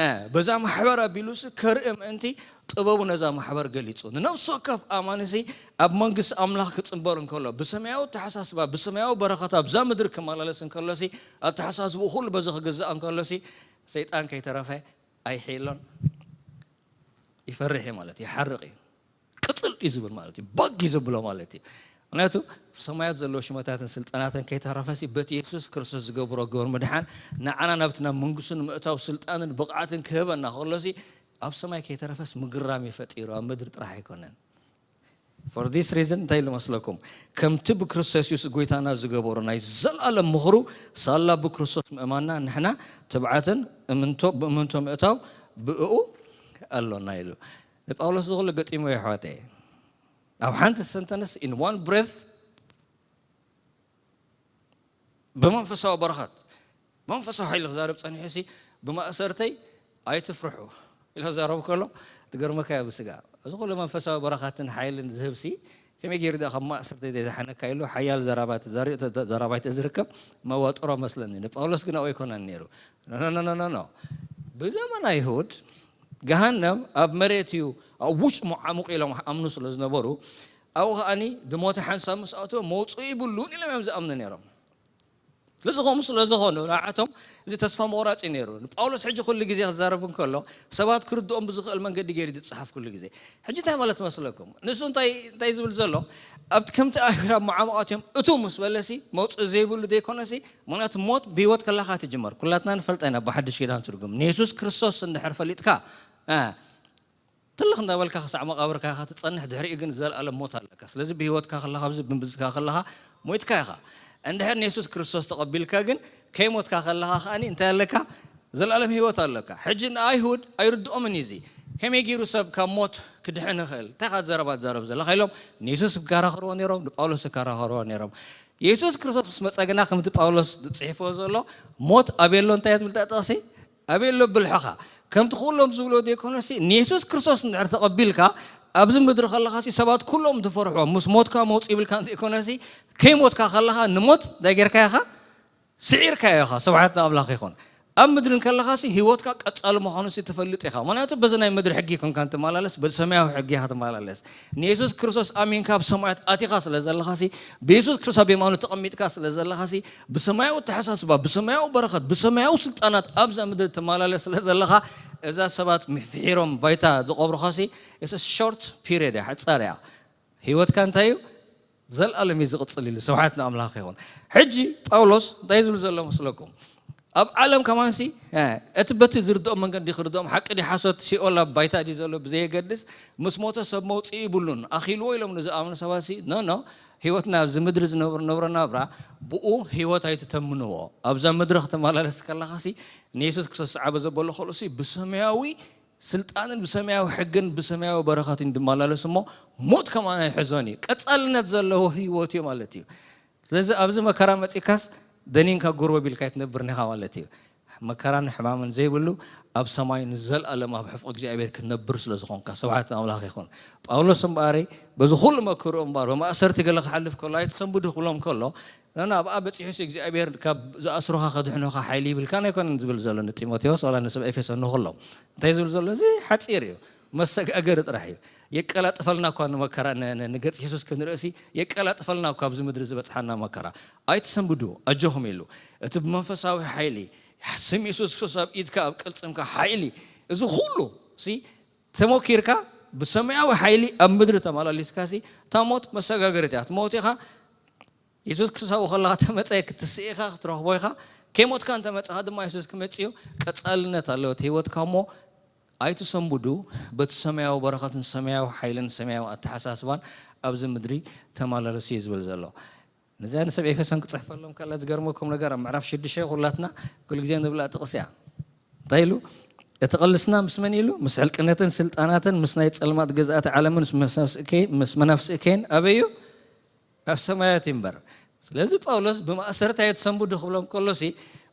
እ፣ በዛ ማሕበር ኣቢሉሲ ከርኢ ምእንቲ ጥበቡ ነዛ ማሕበር ገሊጹ። ንነፍሲ ወከፍ ኣማኒሲ ኣብ መንግስቲ ኣምላኽ ክጽንበር እንከሎ፣ ብሰማያዊ ኣተሓሳስባ፣ ብሰማያዊ በረኸት ኣብዛ ምድሪ ክመላለስ እንከሎሲ፣ ኣተሓሳስብኡ ኩሉ በዚ ክግዛእ እንከሎሲ፣ ሰይጣን ከይተረፈ ኣይሕይሎን። ይፈርሕ እዩ ማለት እዩ፣ ይሓርቕ እዩ። ቅጽል እዩ ዝብል ማለት እዩ፣ ባግ እዩ ዘብሎ ማለት እዩ። ምክንያቱ፣ ሰማያት ዘለዉ ሽመታትን ስልጣናትን ከይተረፈሲ፣ በቲ የሱስ ክርስቶስ ዝገብሮ ግብር ምድሓን፣ ንዓና ናብቲ ናብ መንግስቱ ንምእታው ስልጣንን ብቕዓትን ክህበና ከሎሲ፣ ኣብ ሰማይ ከይተረፈስ ምግራም እዩ ፈጢሩ፣ ኣብ ምድሪ ጥራሕ ኣይኮነን። For this reason እንታይ ኢሉ መስለኩም? ከምቲ ብክርስቶስ የሱስ ጎይታና ዝገበሮ ናይ ዘለኣለም ምኽሩ፣ ሳላ ብክርስቶስ ምእማንና ንሕና ትብዓትን እምንቶ፣ ብእምንቶ ምእታው ብእኡ ኣሎና ኢሉ። ንጳውሎስ እዚ ኩሉ ገጢሞ እዩ፣ ኣሕዋተይ። ኣብ ሓንቲ ሰንተንስ፣ in one breath፣ ብመንፈሳዊ በረኸት፣ መንፈሳዊ ሓይሊ ክዛረብ ጸኒሑሲ፣ ብማእሰርተይ ኣይትፍርሑ ኢሉ ክዛረብ ከሎ፣ ትገርመካ እያ ብስጋ። እዚ ኩሉ መንፈሳዊ በረኸትን ሓይልን ዝህብሲ፣ ከመይ ገይሩ ደኣ ካብ ማእሰርተይ ዘይድሓነካ ኢሉ፣ ሓያል ዘራባት፣ ዘሪ-፣ ዘራባይ ተዝርከብ መዋጥሮ መስለኒ። ንጳውሎስ ግን ኣብኡ ኣይኮነን ነይሩ። ኖ፣ ኖ፣ ኖ፣ ኖ፣ ኖ። ብዘመን ኣይሁድ፣ ገሃነም ኣብ መሬት እዩ፣ ኣብ ውጭ ሙዓሙቕ ኢሎም ኣምኑ ስለ ዝነበሩ፣ ኣብኡ ከኣኒ ድሞተ ሓንሳብ ምስ ኣተወ መውጽኢ ይብሉን ኢሎም እዮም ዝኣምኑ ነይሮም። ስለዚ ከምኡ ስለ ዝኾኑ ንዓቶም እዚ ተስፋ ምቑራጽ እዩ ነይሩ። ንጳውሎስ ሕጂ ኩሉ ግዜ ክዛረብ እንከሎ ሰባት ክርድኦም ብዝኽእል መንገዲ ገይሩ እዩ ዝጸሓፍ ኩሉ ግዜ። ሕጂ እንታይ ማለት መስለኩም? ንሱ እንታይ፣ እንታይ ዝብል ዘሎ? ኣብቲ ከምቲ ኣይሁድ ኣብ መዓሙቓት እዮም እትው ምስ በለሲ መውጽኢ ዘይብሉ ዘይኮነሲ፣ ምኽንያቱ ሞት ብህይወት ከለኻ ትጅመር። ኩላትና ንፈልጣ ኢና ብሓድሽ ኪዳን ትርጉም። ንየሱስ ክርስቶስ እንድሕር ፈሊጥካ፣ እ፣ ትልኽ እንዳበልካ ክሳዕ መቓብርካ ኢኻ ትጸንሕ፣ ድሕሪኡ ግን ዘለኣለም ሞት ኣለካ። ስለዚ ብህይወትካ ከለኻ፣ ኣብዚ ብምዝካ ከለኻ ሞይትካ ኢኻ። እንድሕር ንየሱስ ክርስቶስ ተቐቢልካ ግን ከይሞትካ ከለኻ ከኣኒ እንታይ ኣለካ? ዘለኣለም ህይወት ኣለካ። ሕጂ ንኣይሁድ ኣይርድኦምን እዩ እዚ። ከመይ ገይሩ ሰብ ካብ ሞት ክድሕን ይኽእል? እንታይ ኢኻ ዘረባ ትዛረብ ዘለኻ? ኢሎም ንየሱስ ይከራኸርዎ ነይሮም፣ ንጳውሎስ ይከራኸርዎ ነይሮም። የሱስ ክርስቶስ ምስ መጸ ግና ከምቲ ጳውሎስ ጽሒፍዎ ዘሎ ሞት ኣበይ ኣሎ እንታይ እያ ትብል እታ ጥቕሲ? ኣበይ ኣሎ ብልሕኻ? ከምቲ ኩሎም ዝብሎ ዘይኮነሲ፣ ንየሱስ ክርስቶስ እንድሕር ተቐቢልካ፣ ኣብዚ ምድሪ ከለኻሲ ሰባት ኩሎም ዝፈርሕዎ፣ ምስ ሞትካ መውጽኢ ይብልካ እንተይኮነሲ፣ ከይሞትካ ከለኻ ንሞት እንታይ ጌርካዮ ኢኻ? ስዒርካዮ ኢኻ። ስብሓት ንኣምላኽ ይኹን። ኣብ ምድሪ እንከለኻሲ ህይወትካ ቀጻሊ ምዃኑ ሲ ትፈልጥ ኢኻ። ምኽንያቱ በዚ ናይ ምድሪ ሕጊ ኮንካ ትመላለስ፣ በዚ ሰማያዊ ሕጊ ኢኻ ትመላለስ። ንየሱስ ክርስቶስ ኣሚንካ ኣብ ሰማያት ኣቲኻ ስለ ዘለኻሲ፣ ብየሱስ ክርስቶስ ኣብ የማኑ ተቐሚጥካ ስለ ዘለኻሲ፣ ብሰማያዊ ኣተሓሳስባ፣ ብሰማያዊ በረኸት፣ ብሰማያዊ ስልጣናት ኣብዛ ምድሪ ትመላለስ ስለ ዘለኻ፣ እዛ ሰባት ምፍሒሮም ባይታ ዝቐብሩኻሲ፣ it's a short period እያ፣ ሓጻር እያ። ህይወትካ እንታይ እዩ? ዘልኣለም እዩ ዝቕጽል ኢሉ። ስብሓት ንኣምላኽ ይኹን። ሕጂ ጳውሎስ እንታይ ዝብል ዘሎ መስለኩም? ኣብ ዓለም ከማንሲ፣ እ፣ እቲ በቲ ዝርድኦም መንገዲ ክርድኦም፣ ሓቂ ድዩ ሓሶት፣ ሲኦል ኣብ ባይታ ድዩ ዘሎ ብዘየገድስ፣ ምስ ሞተ ሰብ መውጽኢ ይብሉን፣ ኣኺልዎ ኢሎም ንዝኣምኑ ሰባትሲ፣ ኖ፣ ኖ፣ ህይወትና ኣብዚ ምድሪ ዝነብር፣ ነብሮ ናብራ፣ ብኡ ህይወት ኣይትተምንዎ። ኣብዛ ምድሪ ክትመላለስ ከለኻሲ፣ ንየሱስ ክርስቶስ ዝዓበ ዘበሎ ከልኡሲ፣ ብሰማያዊ ስልጣንን ብሰማያዊ ሕግን ብሰማያዊ በረኸትን ዝመላለስ እሞ፣ ሞት ከማን ኣይሕዞን እዩ። ቀጻልነት ዘለዎ ህይወት እዩ ማለት እዩ። ስለዚ ኣብዚ መከራ መጺካስ ደኒንካ ጉርበብ ኢልካ ኣይትነብርን ኢኻ ማለት እዩ። መከራን ሕማምን ዘይብሉ ኣብ ሰማይ ንዘልኣለም ኣብ ሕፍቂ እግዚኣብሔር ክትነብር ስለ ዝኾንካ፣ ስብሓት ንኣምላኽ ይኹን። ጳውሎስ እምበኣሪ በዚ ኩሉ መከርኡ እምበኣር ብማእሰርቲ ገለ ክሓልፍ ከሎ ኣይትሰንብዱ ክብሎም ከሎ፣ ናና ኣብኣ በጺሑሲ እግዚኣብሔር ካብ ዝኣስሩኻ ከድሕኑኻ ሓይሊ ይብልካን ኣይኮነን ዝብል ዘሎ ንጢሞቴዎስ ዋላ ንሰብ ኤፌሶን ንኹሎም። እንታይ ዝብል ዘሎ? እዚ ሓጺር እዩ፣ መሰጋገሪ ጥራሕ እዩ። የቀላጥፈልና እኳ ንመከራ፣ ን-፣ ን-፣ ንገጽ የሱስ ክንርእሲ የቀላጥፈልና እኳ ኣብዚ ምድሪ ዝበጽሓና መከራ። ኣይትሰንብዱ፣ ኣጆኹም ኢሉ። እቲ ብመንፈሳዊ ሓይሊ፣ ስም የሱስ ክርስቶስ ኣብ ኢድካ፣ ኣብ ቅልጽምካ ሓይሊ፣ እዚ ኩሉ ሲ ተሞኪርካ ብሰማያዊ ሓይሊ ኣብ ምድሪ ተመላሊስካ ሲ፣ እታ ሞት መሰጋገሪት እያ። ትሞት ኢኻ፣ የሱስ ክርስቶስ ኣብኡ ከለኻ ተመጸ ክትስእ ኢኻ፣ ክትረኽቦ ኢኻ። ከይሞትካ እንተመጸኻ ድማ የሱስ ክመጽእ እዩ። ቀጻልነት ኣለዎ እቲ ህይወትካ እሞ ኣይትሰንብዱ። በቲ ሰማያዊ በረኸትን ሰማያዊ ሓይልን ሰማያዊ ኣተሓሳስባን ኣብዚ ምድሪ ተመላለሱ እዩ ዝብል ዘሎ። ነዚኣ ንሰብ ኤፌሶን ክጽሕፈሎም ከላ ዝገርመኩም ነገር ኣብ ምዕራፍ ሽዱሽተ ኩላትና ኩሉ ግዜ ንብላ ጥቕሲ እያ። እንታይ ኢሉ? እቲ ቅልስና ምስ መን ኢሉ? ምስ ሕልቅነትን ስልጣናትን ምስ ናይ ጸልማት ገዛእቲ ዓለምን ምስ መናፍስቲ እከይን፣ ምስ መናፍስቲ እከይን ኣበይ እዩ? ኣብ ሰማያት እዩ እምበር። ስለዚ ጳውሎስ ብማእሰርቲ ኣይትሰንብዱ ክብሎም ከሎሲ፣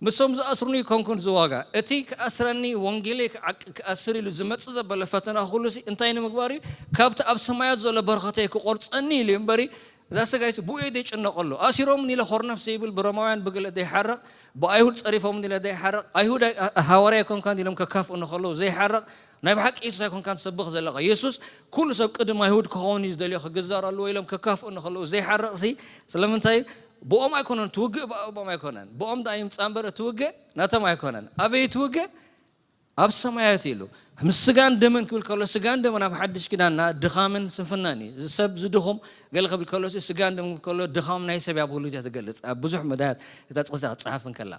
"ምሶም ዝኣስሩኒ ይኮንኩን ዝዋጋ፣ እቲ ክኣስረኒ ወንጌለይ ክዓቅ-፣ ክኣስር ኢሉ ዝመጽእ ዘበለ ፈተና ኩሉሲ እንታይ ንምግባር እዩ? ካብቲ ኣብ ሰማያት ዘሎ በረኸተይ ክቆርጸኒ ኢሉ እዩ እምበሪ፣ እዛ ስጋይሲ ብኡ እየ ዘይጭነቐሉ። ኣሲሮምኒ ኢለ ኮርነፍ ዘይብል፣ ብሮማውያን ብገለ ዘይሓርቕ፣ ብኣይሁድ ጸሪፎምኒ ኢለ ዘይሓርቕ፣ ኣይሁድ ኣይ-፣ ሃዋርያ ኣይኮንካን ኢሎም ከካፍኡኒ ከለዉ ዘይሓርቕ፣ ናይ ብሓቂ የሱስ ኣይኮንካን ትሰብኽ ዘለኻ። የሱስ ኩሉ ሰብ ቅድሚ ኣይሁድ ክኸውን እዩ ዝደልዮ፣ ክግዛር ኣለዎ ኢሎም ከካፍኡኒ ከለዉ ዘይሓርቕሲ፣ ስለምንታይ? ብኦም ኣይኮነን ትውግእ፣ ብኦም ኣይኮነን። ብኦም ደኣ ይምጻእ እምበር እቲ ውግእ ናቶም ኣይኮነን። ኣበይ ትውግእ? ኣብ ሰማያት" ኢሉ። ምስ ስጋን ደምን ክብል ከሎ፣ ስጋን ደምን ኣብ ሓድሽ ኪዳንና ድኻምን ስንፍናን እዩ። እዚ ሰብ ዝድኹም ገለ ክብል ከሎ፣ ስጋን ደምን ክብል ከሎ፣ ድኻም ናይ ሰብ እያ ብኩሉ ግዜ ትገልጽ። ኣብ ብዙሕ መዳያት እታ ጥቕሲ ክትጽሓፍ እንከላ።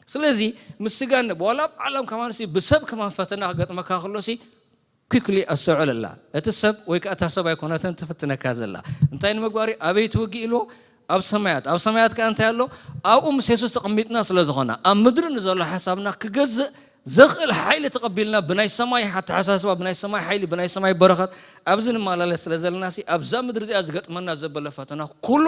ስለዚ፣ ምስ ስጋን ደም፣ ዋላ ኣብ ዓለም ከማንሲ፣ ብሰብ ከማን ፈተና ክገጥመካ ከሎሲ፣ quickly ኣስተውዕለላ። እቲ ሰብ ወይ ከኣ እታ ሰብ ኣይኮነትን ትፍትነካ ዘላ። እንታይ ንምግባር እዩ? ኣበይ ትውግእ ኢልዎ? ኣብ ሰማያት። ኣብ ሰማያት ከኣ እንታይ ኣሎ? ኣብኡ ምስ የሱስ ተቐሚጥና ስለ ዝኾና፣ ኣብ ምድሪ ንዘሎ ሓሳብና ክገዝእ ዘኽእል ሓይሊ ተቐቢልና፣ ብናይ ሰማይ ኣተሓሳስባ፣ ብናይ ሰማይ ሓይሊ፣ ብናይ ሰማይ በረኸት ኣብዚ ንመላለስ ስለ ዘለናሲ፣ ኣብዛ ምድሪ እዚኣ ዝገጥመና ዘበለ ፈተና ኩሉ፣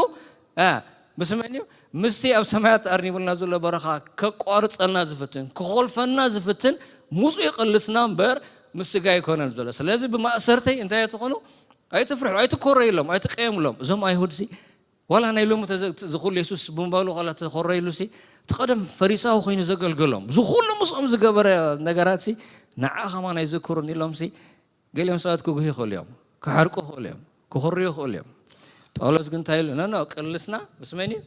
እ፣ ምስ መን እዩ? ምስቲ ኣብ ሰማያት ተኣርኒቡልና ዘሎ በረኻ ከቋርጸልና ዝፍትን፣ ክኾልፈና ዝፍትን፣ ምስኡ ይቕልስና እምበር ምስ ስጋ ኣይኮነን ዘሎ። ስለዚ ብማእሰርተይ እንታይ ኣይትኾኑ? ኣይትፍርሑ፣ ኣይትኮረዩሎም፣ ኣይትቀየሙሎም። እዞም ኣይሁድሲ ዋላ ናይ ሎሚ ተዘ-፣ እዚ ኩሉ የሱስ ብምባሉ ዋላ ተኾረዩሉሲ፣ እቲ ቀደም ፈሪሳዊ ኮይኑ ዘገልገሎም፣ እዚ ኩሉ ምስኦም ዝገበረ ነገራትሲ፣ ንዓ ከማን ኣይዝክሩን ኢሎምሲ፣ ገሊኦም ሰባት ክጉህ ይኽእሉ እዮም፣ ክሓርቁ ይኽእሉ እዮም፣ ክኾርዩ ይኽእሉ እዮም። ጳውሎስ ግን እንታይ ኢሉ? ኖ፣ ኖ፣ ቅልስና ምስ መን እዩ?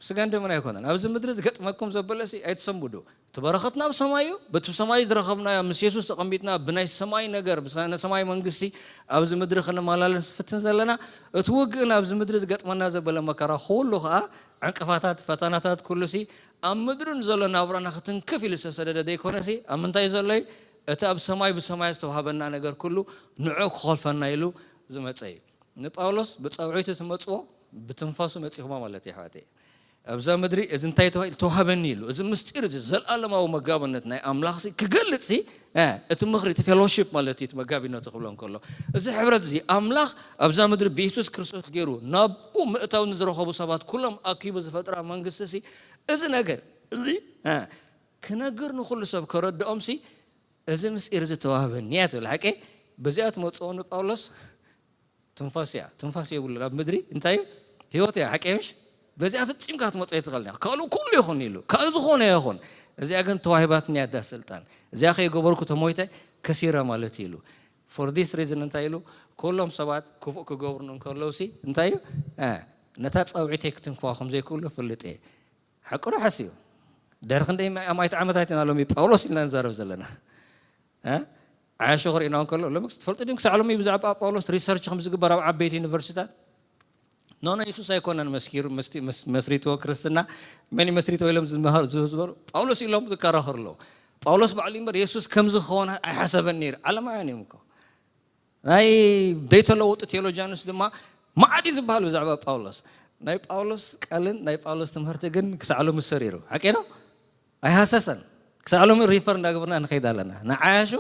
ስጋን ደምን ኣይኮነን። ኣብዚ ምድሪ ዝገጥመኩም ዘበለሲ ኣይትሰንብዱ። እቲ በረኸትና ኣብ ሰማይ እዩ። በቲ ሰማይ ዝረኸብናዮ ምስ የሱስ ተቐሚጥና ብናይ ሰማይ ነገር፣ ብናይ ሰማይ መንግስቲ ኣብዚ ምድሪ ክንመላለስ ንፍትን ዘለና። እቲ ውግእን ኣብዚ ምድሪ ዝገጥመና ዘበለ መከራ ኩሉ ኸኣ ዕንቅፋታት፣ ፈተናታት ኩሉሲ ኣብ ምድሪ ንዘሎ ናብራና ክትንክፍ ኢሉ ዝተሰደደ ዘይኮነሲ ኣብ ምንታይ ዘሎ እዩ? እቲ ኣብ ሰማይ ብሰማይ ዝተዋህበና ነገር ኩሉ ንዑ ክኾልፈና ኢሉ ዝመጸ እዩ። ንጳውሎስ ብጻውዒቱ ትመጽዎ ብትንፋሱ መጺኹሞ ማለት እዩ ኣሕዋተይ። ኣብዛ ምድሪ እዚ እንታይ ተባሂሉ? ተዋህበኒ ኢሉ። እዚ ምስጢር እዚ፣ ዘልኣለማዊ መጋብነት ናይ ኣምላኽሲ ክገልጽሲ፣ እ፣ እቲ ምኽሪ፣ እቲ ፌሎሺፕ ማለት እዩ፣ እቲ መጋቢነቱ ክብሎ እንከሎ። እዚ ሕብረት እዚ ኣምላኽ ኣብዛ ምድሪ ብየሱስ ክርስቶስ ገይሩ ናብኡ ምእታው ንዝረኸቡ ሰባት ኩሎም ኣኪቡ ዝፈጥራ መንግስቲሲ፣ እዚ ነገር እዚ፣ እ፣ ክነግር ንኹሉ ሰብ ከረድኦምሲ፣ እዚ ምስጢር እዚ ተዋህበኒ እያ ትብል። ሓቂ በዚኣ ትመጽኦ ንጳውሎስ ትንፋስ እያ። ትንፋስ የብሉን ኣብ ምድሪ። እንታይ እዩ? ህይወት እያ። ሓቂ ምሽ? በዚኣ ፍጺምካ ክትመጽኦ ኣይትኽእልን ኢኻ። ካልእ ኩሉ ይኹን ኢሉ። ካልእ ዝኾነ ይኹን። እዚኣ ግን ተዋሂባትኒ እያ እዛ ስልጣን። እዚኣ ከይገበርኩ ተሞይተ ከሲረ ማለት እዩ ኢሉ። For this reason እንታይ ኢሉ? ኩሎም ሰባት ክፉእ ክገብሩኒ እንከለውሲ እንታይ እዩ? እ፣ ነታ ጻውዒተይ ክትንክፋ ከም ዘይክእሉ እፈልጥ እየ። ሓቁ ዶ ሓስዩ? ድሕሪ ክንደይ ኣማይት ዓመታት ኢና ሎሚ ጳውሎስ ኢልና ንዛረብ ዘለና? እ? ዓያሹ ክርእና እንከሎ ሎሚ ትፈልጡ ድም ክሳዕ ሎሚ ብዛዕባ ጳውሎስ ሪሰርች ከም ዝግበር ኣብ ዓበይቲ ዩኒቨርሲታት ኖ ኖ የሱስ ኣይኮነን መስኪሩ መስቲ- መስ- መስሪትዎ ክርስትና መን እዩ መስሪትዎ ኢሎም ዝመሃሩ ዝዝበሩ ጳውሎስ ኢሎም ዝከራኸሩ ኣለዉ። ጳውሎስ ባዕሉ እምበር የሱስ ከምዚ ክኸውን ኣይሓሰበን ነይሩ። ዓለማውያን እዮም እኮ። ናይ ዘይተለወጡ ቴዎሎጂያንስ ድማ መዓት እዩ ዝበሃል ብዛዕባ ጳውሎስ። ናይ ጳውሎስ ቃልን ናይ ጳውሎስ ትምህርቲ ግን ክሳዕ ሎሚ ሰሪሩ ሓቂ ነው። ኣይሃሰሰን። ክሳዕ ሎሚ ሪፈር እንዳገበርና ንኸይድ ኣለና። ንዓያሹ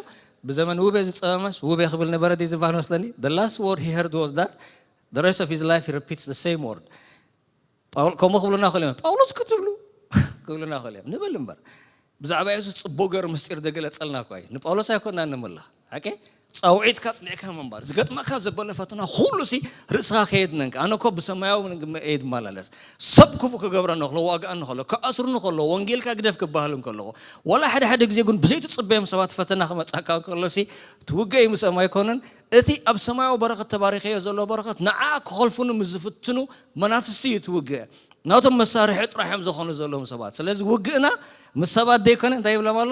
ብዘመን ውቤ ዝጸመመስ ውቤ ክብል ነበረ ድዩ ዝበሃል መስለኒ። The last word he heard was that the rest of his life he repeats the same word. ጳውል- ከምኡ ክብሉና ክእሉ እዮም። ጳውሎስ ክትብሉ ክብሉና ክእሉ እዮም። ንብል እምበር። ብዛዕባ የሱስ ጽቡቕ ገይሩ ምስጢር ዘገለጸልና እኳ እዩ። ንጳውሎስ ኣይኮንና ንምልኽ። ሓቂ? ጻውዒትካ ጽኒዕካ ምንባር። ዝገጥመካ ዘበለ ፈተና ኩሉ ሲ ርእስኻ ከየድነንካ። ኣነ እኮ ብሰማያዊ መንገዲ እየ ዝመላለስ። ሰብ ክፉእ ክገብረኒ ከሎ፣ ዋግኣኒ ከሎ፣ ክኣስሩኒ ከሎ፣ ወንጌልካ ግደፍ ክበሃል እንከለኹ፣ ዋላ ሓደ ሓደ ግዜ ግን ብዘይትጽበዮም ሰባት ፈተና ክመጻካ እንከሎ ሲ ትውገእ ምስ ኣም ኣይኮነን። እቲ ኣብ ሰማያዊ በረኸት ተባሪኸዮ ዘሎ በረኸት ንዓ ክኸልፉኒ ምስ ዝፍትኑ መናፍስቲ እዩ ትውገእ። ናቶም መሳርሒ ጥራሕ እዮም ዝኾኑ ዘለዎም ሰባት። ስለዚ ውግእና ምስ ሰባት ዘይኮነ እንታይ ይብሎም ኣሎ?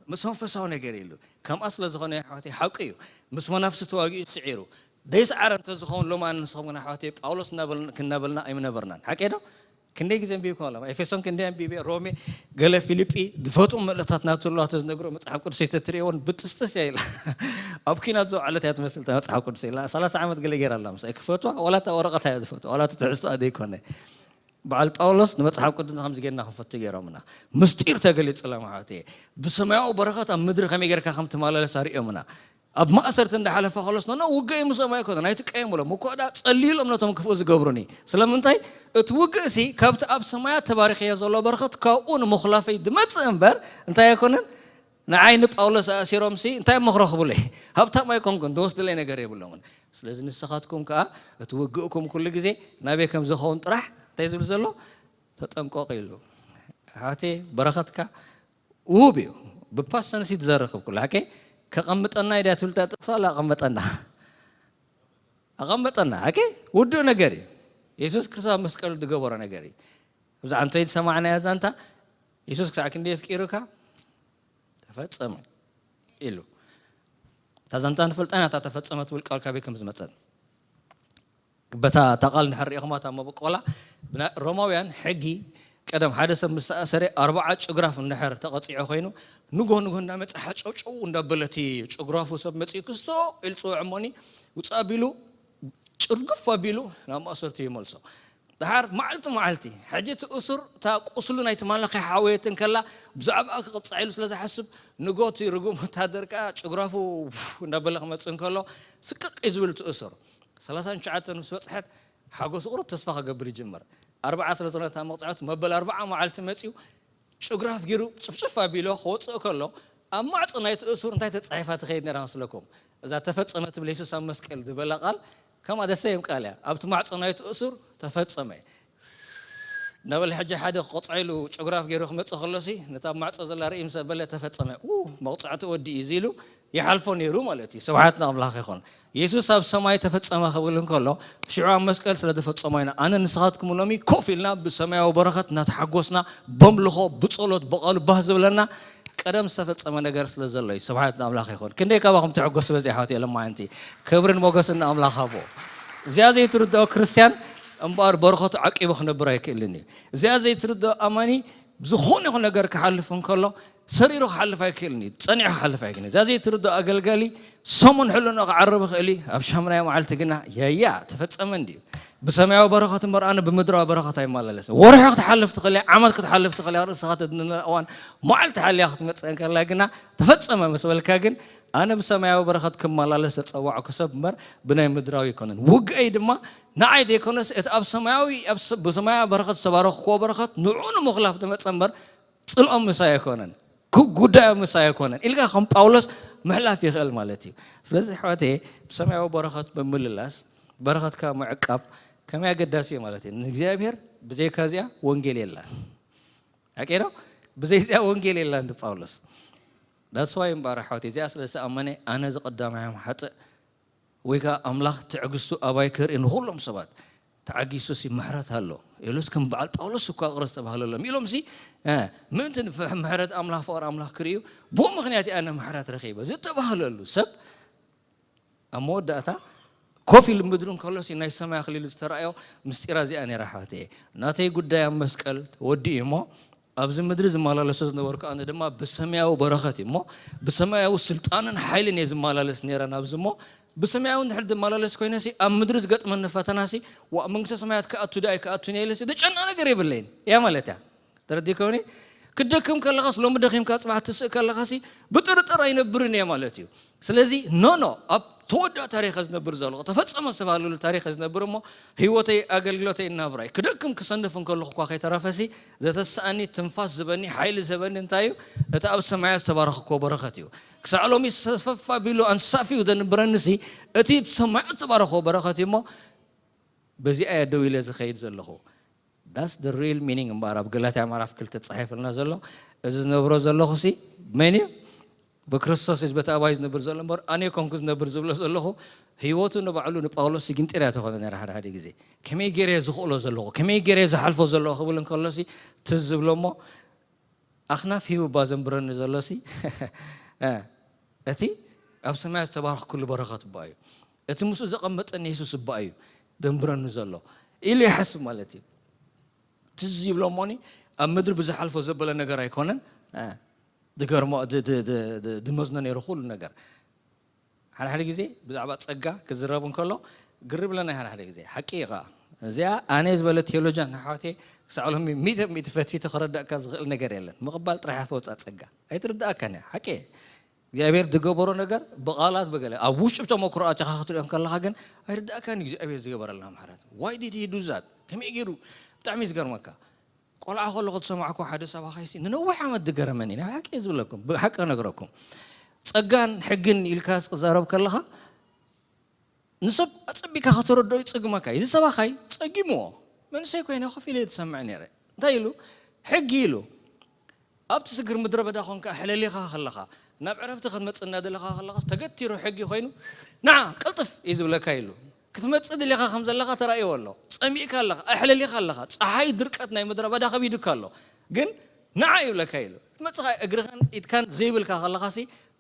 ምስ መንፈሳዊ ነገር ኢሉ። ከምኣ ስለ ዝኾነ ኣሕዋተይ ሓቂ እዩ። ምስ መናፍስቲ ተዋጊኡ ስዒሩ። ዘይሰዓረ እንተዝኸውን ሎማን ንስኹም ግን ኣሕዋተይ ጳውሎስ እናበልና- ክናበልና ኣይምነበርናን። ሓቂ ዶ? ክንደይ ግዜ ኣንቢብኩም ኣለኹም? ኤፌሶን ክንደይ ኣንቢበ፣ ሮሜ፣ ገለ ፊልጲ፣ ዝፈትዎም መልእኽታት ናቱ ኣለዋ ተዝነግሮ መጽሓፍ ቅዱስ ኣይተትርእይዎን ብጥስጥስ እያ ኢላ። ኣብ ኲናት ዝወዓለት እያ ትመስል እታ መጽሓፍ ቅዱስ ኢላ። ሰላሳ ዓመት ገለ ገይራ ኣላ ምሳይ ክፈትዋ፣ ዋላ እታ ወረቐት እያ ዝፈትዋ፣ ዋላ እቲ ትሕዝቶኣ ዘይኮነ። በዓል ጳውሎስ ንመጽሓፍ ቅዱስ ከምዚ ጌርና ክንፈቱ ገይሮምና። ምስጢር ተገሊጹሎም ኣሕዋተይ። ብሰማያዊ በረኸት ኣብ ምድሪ ከመይ ጌርካ ከም ትመላለስ ኣርእዮምና። ኣብ ማእሰርቲ እንዳሓለፈ ከሎስ ኖ ውግእ ምስኦም ኣይኮነ ኣይትቀየምሎም እኮ ዳ ጸልዩሎም ነቶም ክፉእ ዝገብሩኒ። ስለምንታይ? እቲ ውግእ ሲ ካብቲ ኣብ ሰማያት ተባሪኸዮ ዘሎ በረኸት ካብኡ ንምኹላፈይ ዝመጽእ እምበር እንታይ ኣይኮነን። ንዓይ ንጳውሎስ ኣእሲሮም ሲ እንታይ እሞ ክረኽቡለይ? ሃብታም ኣይኮንኩን ዝወስድለይ ነገር የብሎምን። ስለዚ ንስኻትኩም ከኣ እቲ ውግእኩም ኩሉ ግዜ ናበይ ከም ዝኸውን ጥራሕ እንታይ ዝብል ዘሎ ተጠንቀቑ ኢሉ። ሓቴ በረኸትካ ውሁብ እዩ። ብፓስተንሲ ትዘረክብ ኩሉ ሓቂ ከቐምጠና ኢዳ ትብል እታ ጥቕሲ ዋላ ኣቐመጠና ኣቐመጠና ሓቂ ውዱእ ነገር እዩ። የሱስ ክርስቶስ ኣብ መስቀሉ ዝገበሮ ነገር እዩ። እዛ ዓንቶይ ዝሰማዕናያ ዛንታ የሱስ ክሳዕ ክንደይ ኣፍቂሩካ ተፈጸመ ኢሉ። እታ ዛንታ ንፈልጣ ኢና እታ ተፈጸመ ትብል ቃል ካበይ ከም ዝመጸን በታ እታ ቃል እንድሕር ርኢኹማ እታ መበቆላ ብና- ሮማውያን ሕጊ ቀደም ሓደ ሰብ ምስ ተኣሰረ ኣርባዓ ጭጉራፍ እንድሕር ተቐፂዑ ኮይኑ ንጎህ ንጎህ እንዳመፀ ሓጨውጨው እንዳበለ እቲ ጭጉራፉ ሰብ መፂኡ ክስቶ ኢሉ ፅውዕ እሞኒ ውፃእ ኣቢሉ ጭርግፍ ኣቢሉ ናብ ማእሰርቲ ይመልሶ። ደሓር መዓልቲ መዓልቲ ሕጂ እቲ እሱር እታ ቁስሉ ናይ ትማሊ ከይሓወየት እንከላ ብዛዕባኣ ክቕፃዕ ኢሉ ስለ ዝሓስብ ንጎ እቲ ርጉም ወታደር ከዓ ጭጉራፉ እንዳበለ ክመፅእ እንከሎ ስቅቅ እዩ ዝብል እቲ እሱር። ሰላሳን ትሽዓተን ምስ በፅሐት ሓጎስ ቁሩብ ተስፋ ክገብር ይጅምር። ኣርብዓ ስለ ዝኾነ እታ መቕፃዕቱ መበል ኣርብዓ መዓልቲ መፂኡ ጭጉራፍ ገይሩ ጭፍጭፍ ኣቢሎ ክወፅእ ከሎ ኣብ ማዕፆ ናይቲ እሱር እንታይ ተፃሒፋ ትኸይድ ነራ መስለኩም? እዛ ተፈፀመ ትብል የሱስ ኣብ መስቀል ዝበላ ቃል ከማ ደሰ እዮም ቃል እያ ኣብቲ ማዕፆ ናይቲ እሱር ተፈፀመ። እናበለ ሕጂ ሓደ ክቆፅዐ ኢሉ ጭጉራፍ ገይሩ ክመፅእ ከሎሲ ነታ ኣብ ማዕፆ ዘላ ርኢ ምስ ኣበለ ተፈፀመ ኡ መቕፃዕቲ ወዲ እዩ ኢሉ ይሓልፎ ነይሩ ማለት እዩ። ስብሓት ንኣምላኽ ይኹን። የሱስ ኣብ ሰማይ ተፈጸመ ክብል እንከሎ ሽዑ ኣብ መስቀል ስለ ዝፈጸሞ ኢና ኣነ ንስኻትኩም ሎሚ ኮፍ ኢልና ብሰማያዊ በረኸት እናተሓጎስና በምልኾ ብጸሎት ብቓሉ ባህ ዝብለና ቀደም ዝተፈጸመ ነገር ስለ ዘሎ እዩ። ስብሓት ንኣምላኽ ይኹን። ክንደይ ካባኹም ትሕጎስ በዚ ኣሕዋት እየ ለማዓንቲ ክብርን ሞገስን ንኣምላኽ ሃቦ። እዚኣ ዘይትርድኦ ክርስትያን እምበኣር በረኸቱ ዓቂቡ ክነብር ኣይክእልን እዩ። እዚኣ ዘይትርድኦ ኣማኒ ዝኾነ ይኹን ነገር ክሓልፍ እንከሎ ሰሪሩ ክሓልፍ ኣይክእልን እዩ። ጸኒዑ ክሓልፍ ኣይክእልን እዩ። እዛ ዘይትርድኦ ኣገልጋሊ ሰሙን ሕልኖ ክዓርብ ይኽእል እዩ። ኣብ ሻምናይ መዓልቲ ግና ያያ ተፈጸመ እንድዩ። ብሰማያዊ በረኸት እምበር ኣነ ብምድራዊ በረኸት ኣይመላለስን። ወርሒ ክትሓልፍ ትኽእል እያ፣ ዓመት ክትሓልፍ ትኽእል እያ፣ ርእስኻ ተድንነ እዋን መዓልቲ ሓልያ ክትመጽእ እንከላ ግና ተፈጸመ ምስ በልካ ግን ኣነ ብሰማያዊ በረኸት ክመላለስ ተጸዋዕኩ ሰብ እምበር ብናይ ምድራዊ ኣይኮነን። ውግአይ ድማ ንዓይ ዘይኮነስ እቲ ኣብ ሰማያዊ ኣብ ሰ- ብሰማያዊ በረኸት ዝተባረኽዎ በረኸት ንዑ ንምኹላፍ ዝመጸ እምበር ጽልኦም ምሳይ ኣይኮነን፣ ጉዳዮም ምሳይ ኣይኮነን ኢልካ ከም ጳውሎስ ምሕላፍ ይኽእል ማለት እዩ። ስለዚ ኣሕዋተየ ብሰማያዊ በረኸት ምምልላስ በረኸትካ ምዕቃብ ከመይ ኣገዳሲ እዩ ማለት እዩ። ንእግዚኣብሔር ብዘይካ እዚኣ ወንጌል የላን። ሓቂ ዶ? ብዘይዚኣ ወንጌል የላን ፓውሎስ። That's why እምበኣር ኣሕዋት እዚኣ ስለ ዝኣመነ ኣነ ዝቐዳማዮም ሓጥእ ወይ ከዓ ኣምላኽ ትዕግስቱ ኣባይ ክርኢ ንኹሎም ሰባት ተዓጊሱ ሲ ምሕረት ኣሎ ኢሉስ ከም በዓል ጳውሎስ እኳ ቅረ ዝተባህለሎም ኢሎም ሲ ምእንቲ ምሕረት ኣምላኽ ፍቕሪ ኣምላኽ ክርእዩ ብኡ ምክንያት ኣነ ምሕረት ረኺበ ዝተባህለሉ ሰብ ኣብ መወዳእታ ኮፍ ኢሉ ምድሪ እንከሎ ሲ ናይ ሰማይ ኣኽሊሉ ዝተረኣዮ ምስጢራ እዚኣ ነይራ ኣሕዋት እየ። ናተይ ጉዳይ ኣብ መስቀል ተወዲኡ እሞ ኣብዚ ምድሪ ዝመላለሶ ዝነበርኩ ኣነ ድማ ብሰማያዊ በረኸት እዩ እሞ ብሰማያዊ ስልጣንን ሓይልን እየ ዝመላለስ ነይረ ናብዚ እሞ ብሰማያዊ እንድሕር ዝመላለስ ኮይነ ሲ ኣብ ምድሪ ዝገጥመኒ ፈተና ሲ ዋእ መንግስተ ሰማያት ክኣቱ ዶ ኣይክኣቱን እየ ኢለ ሲ ዘጨንቕ ነገር የብለይን እያ ማለት እያ። ተረዲእከውኒ? ክደክም ከለኻስ ሎሚ ደኺምካ ፅባሕ ትስእ ከለኻሲ ብጥርጥር ኣይነብርን እየ ማለት እዩ። ስለዚ ኖ ኖ ኣብ ተወዳእ ታሪኸ ዝነብር ዘለኹ ተፈጸመ ዝተባህለሉ ታሪኸ ዝነብር እሞ ህይወተይ ኣገልግሎተይ እናብራይ ክደክም ክሰንፍ እንከለኹ እኳ ከይተረፈሲ ዘተስኣኒ ትንፋስ ዝበኒ ሓይሊ ዘበኒ እንታይ እዩ? እቲ ኣብ ሰማያት ዝተባረኽክዎ በረኸት እዩ። ክሳዕ ሎሚ ሰፈፍ ኣቢሉ ኣንሳፊ እዩ ዘንብረንሲ እቲ ብሰማያት ዝተባረኽዎ በረኸት እዩ እሞ በዚኣ እየ ደው ኢለ ዝኸይድ ዘለኹ። That's the real meaning እምበኣር ኣብ ገላትያ ምዕራፍ ክልተ ተጻሒፍልና ዘሎ እዚ ዝነብሮ ዘለኹ ሲ መን እዩ? ብክርስቶስ እዩ በቲ ኣባይ ዝነብር ዘሎ እምበር ኣነ ኮንኩ ዝነብር ዝብሎ ዘለኹ ህይወቱ ንባዕሉ ንጳውሎስ ሲግንጢር እያ ተኾነ ነራ ሓደ ሓደ ግዜ ከመይ ገይረ ዝኽእሎ ዘለኹ ከመይ ገይረ ዝሓልፎ ዘለኹ ክብል እንከሎ ሲ ትዝ ዝብሎ እሞ ኣኽናፍ ሂቡ እባ ዘንብረኒ ዘሎ ሲ እቲ ኣብ ሰማያት ዝተባረኽኩሉ በረኸት እባ እዩ። እቲ ምስኡ ዘቐመጠኒ የሱስ እባ እዩ ዘንብረኒ ዘሎ ኢሉ ይሓስብ ማለት እዩ። ትዝ ይብሎ እሞኒ ኣብ ምድሪ ብዝሓልፎ ዘበለ ነገር ኣይኮነን ድገርሞ ድመዝኖ ነይሩ ኩሉ ነገር። ሓደ ሓደ ግዜ ብዛዕባ ጸጋ ክዝረብ እንከሎ ግር ብለና ሓደ ሓደ ግዜ ሓቂ እዩ ኸዓ። እዚኣ ኣነ ዝበለ ቴዎሎጂያን ኣሕዋተይ ክሳዕ ሎሚ ሚእቲ ሚእቲ ፈትፊተ ክረዳእካ ዝኽእል ነገር የለን። ምቕባል ጥራሕ እያ ፈውፃ ጸጋ ኣይትርዳእካን እያ ሓቂ እየ። እግዚኣብሔር ዝገበሮ ነገር ብቓላት ብገለ ኣብ ውሽጢ ተመክሮ ኣቲኻ ክትሪኦ ከለኻ ግን ኣይርዳእካን እዩ እግዚኣብሔር ዝገበረልና ምሕረት። Why did he do that? ከመይ ገይሩ? ብጣዕሚ እዩ ዝገርመካ። ቆልዓ ከለኹ ዝሰማዕኩ ሓደ ሰባኻይሲ ንነዊሕ ዓመት ዝገረመኒ ናይ ሓቂ እየ ዝብለኩም ብሓቂ ክነግረኩም። ጸጋን ሕግን ኢልካ ክዛረብ ከለኻ ንሰብ ኣጸቢካ ከተረድኦ ይጽግመካ እዩ። እዚ ሰባኻይ ጸጊምዎ መንእሰይ ኮይነ ኮፍ ኢለ ዝሰምዕ ነይረ። እንታይ ኢሉ? ሕጊ ኢሉ። ኣብቲ ስግር ምድረ በዳ ኮንካ ኣሕለሊኻ ከለኻ ናብ ዕረፍቲ ክትመጽእ እናደለኻ ከለኻስ ተገቲሩ ሕጊ ኮይኑ ንዓ ቅልጥፍ እዩ ዝብለካ ኢሉ። ክትመጽእ ድሌኻ ከም ዘለኻ ተራእይዎ ኣሎ። ጸሚእካ ኣለኻ፣ ኣሕለሊኻ ኣለኻ። ጸሓይ ድርቀት ናይ ምድረ በዳ ከቢዱካ ኣሎ። ግን ንዓ ይብለካ ኢሉ። ክትመጽእ ከኣ እግርኻን ኢድካን ዘይብልካ ከለኻሲ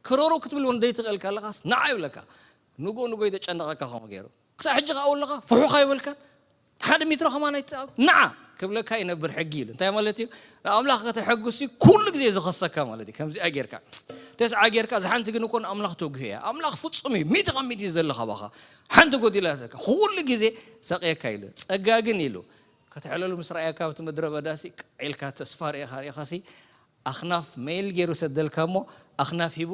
ክረሩ ክትብል እውን ዘይትኽእል ከለኻስ ንዓ ይብለካ። ንጎ ንጎ ይተጨነቐካ ከምኡ ገይሩ። ክሳብ ሕጂ ከኣ ኣለኻ ፍሑኻ ይበልካ። ሓደ ሜትሮ ከማን ኣይትኣብ ንዓ ክብለካ ይነብር ሕጊ ኢሉ እንታይ ማለት እዩ? ንኣምላኽ ከተሐጉሲ ኩሉ ግዜ ዝኸሰካ ማለት እዩ። ከምዚኣ ጌርካ ተስዓ ጌርካ እዚ ሓንቲ ግን እኮ ንኣምላኽ ተጉህ እያ። ኣምላኽ ፍጹም እዩ። ሚእቲ ካብ ሚእቲ እዩ ዘለኻ ባኻ ሓንቲ ጎዲላ ዘለካ ኩሉ ግዜ ሰቕየካ ኢሉ ጸጋ ግን ኢሉ ከተሕለሉ ምስ ረኣየካ ኣብቲ ምድረ በዳሲ ቃዒልካ ተስፋ ርኢኻ ርኢኻሲ ኣኽናፍ ሜል ገይሩ ሰደልካ እሞ ኣኽናፍ ሂቡ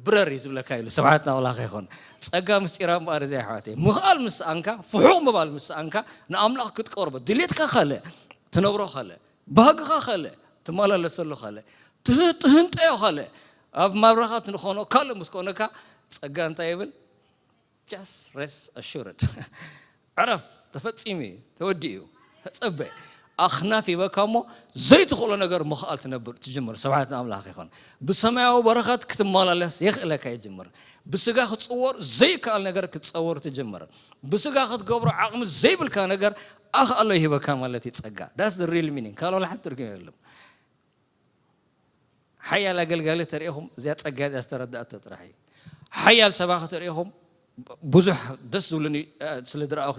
ብረር እዩ ዝብለካ ኢሉ። ስብሓት ንኣምላኽ ይኹን። ጸጋ ምስጢራ እምበኣር እዚ ኣሕዋተይ። ምኽኣል ምስ ሰኣንካ፣ ፍሑቕ ምባል ምስ ሰኣንካ፣ ንኣምላኽ ክትቀርቦ ድሌትካ ካልእ፣ ትነብሮ ካልእ፣ ባህግኻ ካልእ፣ ትመላለሰሉ ካልእ፣ ትህ- ትህንጠዮ ካልእ፣ ኣብ ማብራኻ ትንኾኖ ካልእ ምስ ኮነካ ጸጋ እንታይ ይብል? Just rest assured. ዕረፍ፣ ተፈጺሙ እዩ፣ ተወዲኡ እዩ። ተጸበ። ኣኽናፍ ይበካ እሞ ዘይትኽእሎ ነገር ምኽኣል ትነብር ትጅምር። ስብሓት ንኣምላኽ ይኹን። ብሰማያዊ በረኸት ክትመላለስ የኽእለካ ይጅምር። ብስጋ ክትጽወር ዘይከኣል ነገር ክትጸወር ትጅምር። ብስጋ ክትገብሮ ዓቕሚ ዘይብልካ ነገር ኣኽኣሎ ይህበካ ማለት እዩ ጸጋ። That's the real meaning። ካልእ ወላ ሓንቲ ትርጉም የብሉን። ሓያል ኣገልጋሊ ተሪኢኹም እዚኣ ጸጋ እዚኣ ዝተረዳእቶ ጥራሕ እዩ። ሓያል ሰባኺ ተሪኢኹም ብዙሕ ደስ ዝብሉኒ ስለ ዝረኣኹ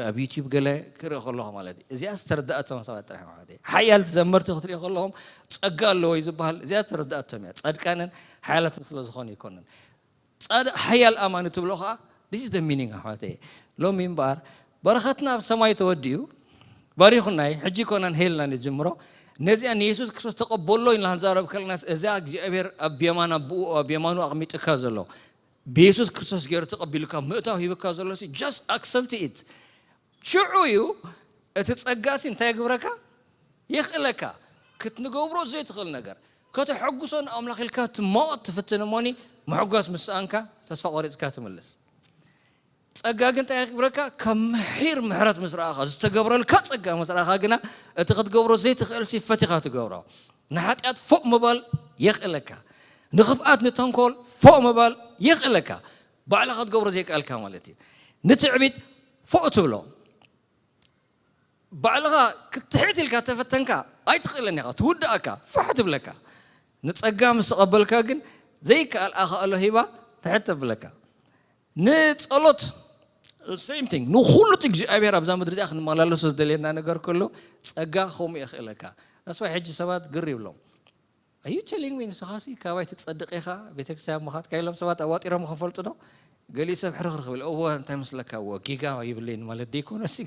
ኣብ ዩቲዩብ ገለ ክርኢ ከለኹ ማለት እዩ። እዚኣ ዝተረዳእቶም ሰባት ጥራሕ ማለት እዩ። ሓያል ዘመርቲ ክትሪኢ ከለኹም ጸጋ ኣለዎ እዩ ዝበሃል። እዚኣ ዝተረዳእቶም እያ። ጻድቃንን ሓያላትን ስለ ዝኾኑ ኣይኮነን። ጻድቕ ሓያል ኣማኒ ትብሎ ኸዓ this is the meaning ኣሕዋተይ። ሎሚ እምበኣር በረኸትና ኣብ ሰማይ ተወዲኡ ባሪኹናይ ሕጂ ኮና ንሄልና ንጅምሮ ነዚኣ ንየሱስ ክርስቶስ ተቐበሎ ኢልና ክንዛረብ ከለናስ እዛ እግዚኣብሔር ኣብ የማን ኣቦኡ ኣብ የማኑ ኣቕሚጥካ ዘሎ ብየሱስ ክርስቶስ ገይሩ ተቐቢሉካ ምእታው ሂብካ ዘሎ just accept it። ሽዑ እዩ እቲ ጸጋሲ እንታይ ግብረካ የኽእለካ ክትንገብሮ ዘይትኽእል ነገር ከተሐጉሶ ንኣምላኽ ኢልካ ትማወት ትፍትን እሞኒ ምሕጓስ ምስ ሰኣንካ ተስፋ ቆሪጽካ ትምልስ። ጸጋ ግን እንታይ ክብረካ ካብ ምሒር ምሕረት ምስ ረኣኻ ዝተገብረልካ ጸጋ ምስ ረኣኻ ግና እቲ ክትገብሮ ዘይትኽእል ሲ ፈቲኻ ትገብሮ። ንሓጢኣት ፎእ ምባል የኽእለካ። ንኽፍኣት፣ ንተንኮል ፎእ ምባል የኽእለካ። ባዕልኻ ክትገብሮ ዘይከኣልካ ማለት እዩ። ንትዕቢት ፎእ ትብሎ። ባዕልኻ ክትሕት ኢልካ ተፈተንካ ኣይትኽእልን ኢኻ። ትውድኣካ፣ ፋሕ ትብለካ። ንጸጋ ምስ ተቐበልካ ግን ዘይከኣል ኣኻእሎ ሂባ ትሕት ተብለካ። ንጸሎት same thing። ንኹሉ እቲ እግዚኣብሔር ኣብዛ ምድሪ እዚኣ ክንመላለሶ ዝደልየና ነገር ከሎ ጸጋ ከምኡ የኽእለካ። That's why ሕጂ ሰባት ግር ይብሎም። Are you telling me ንስኻሲ ካባይ ትጸድቕ ኢኻ ቤተክርስትያን ምኻድካ ኢሎም ሰባት ኣዋጢሮም ክፈልጡ ዶ? ገሊኡ ሰብ ሕርኽርኽ ብል፣ እወ እንታይ መስለካ፣ እወ ጌጋ ይብለይን ማለት ደይኮነ ሲ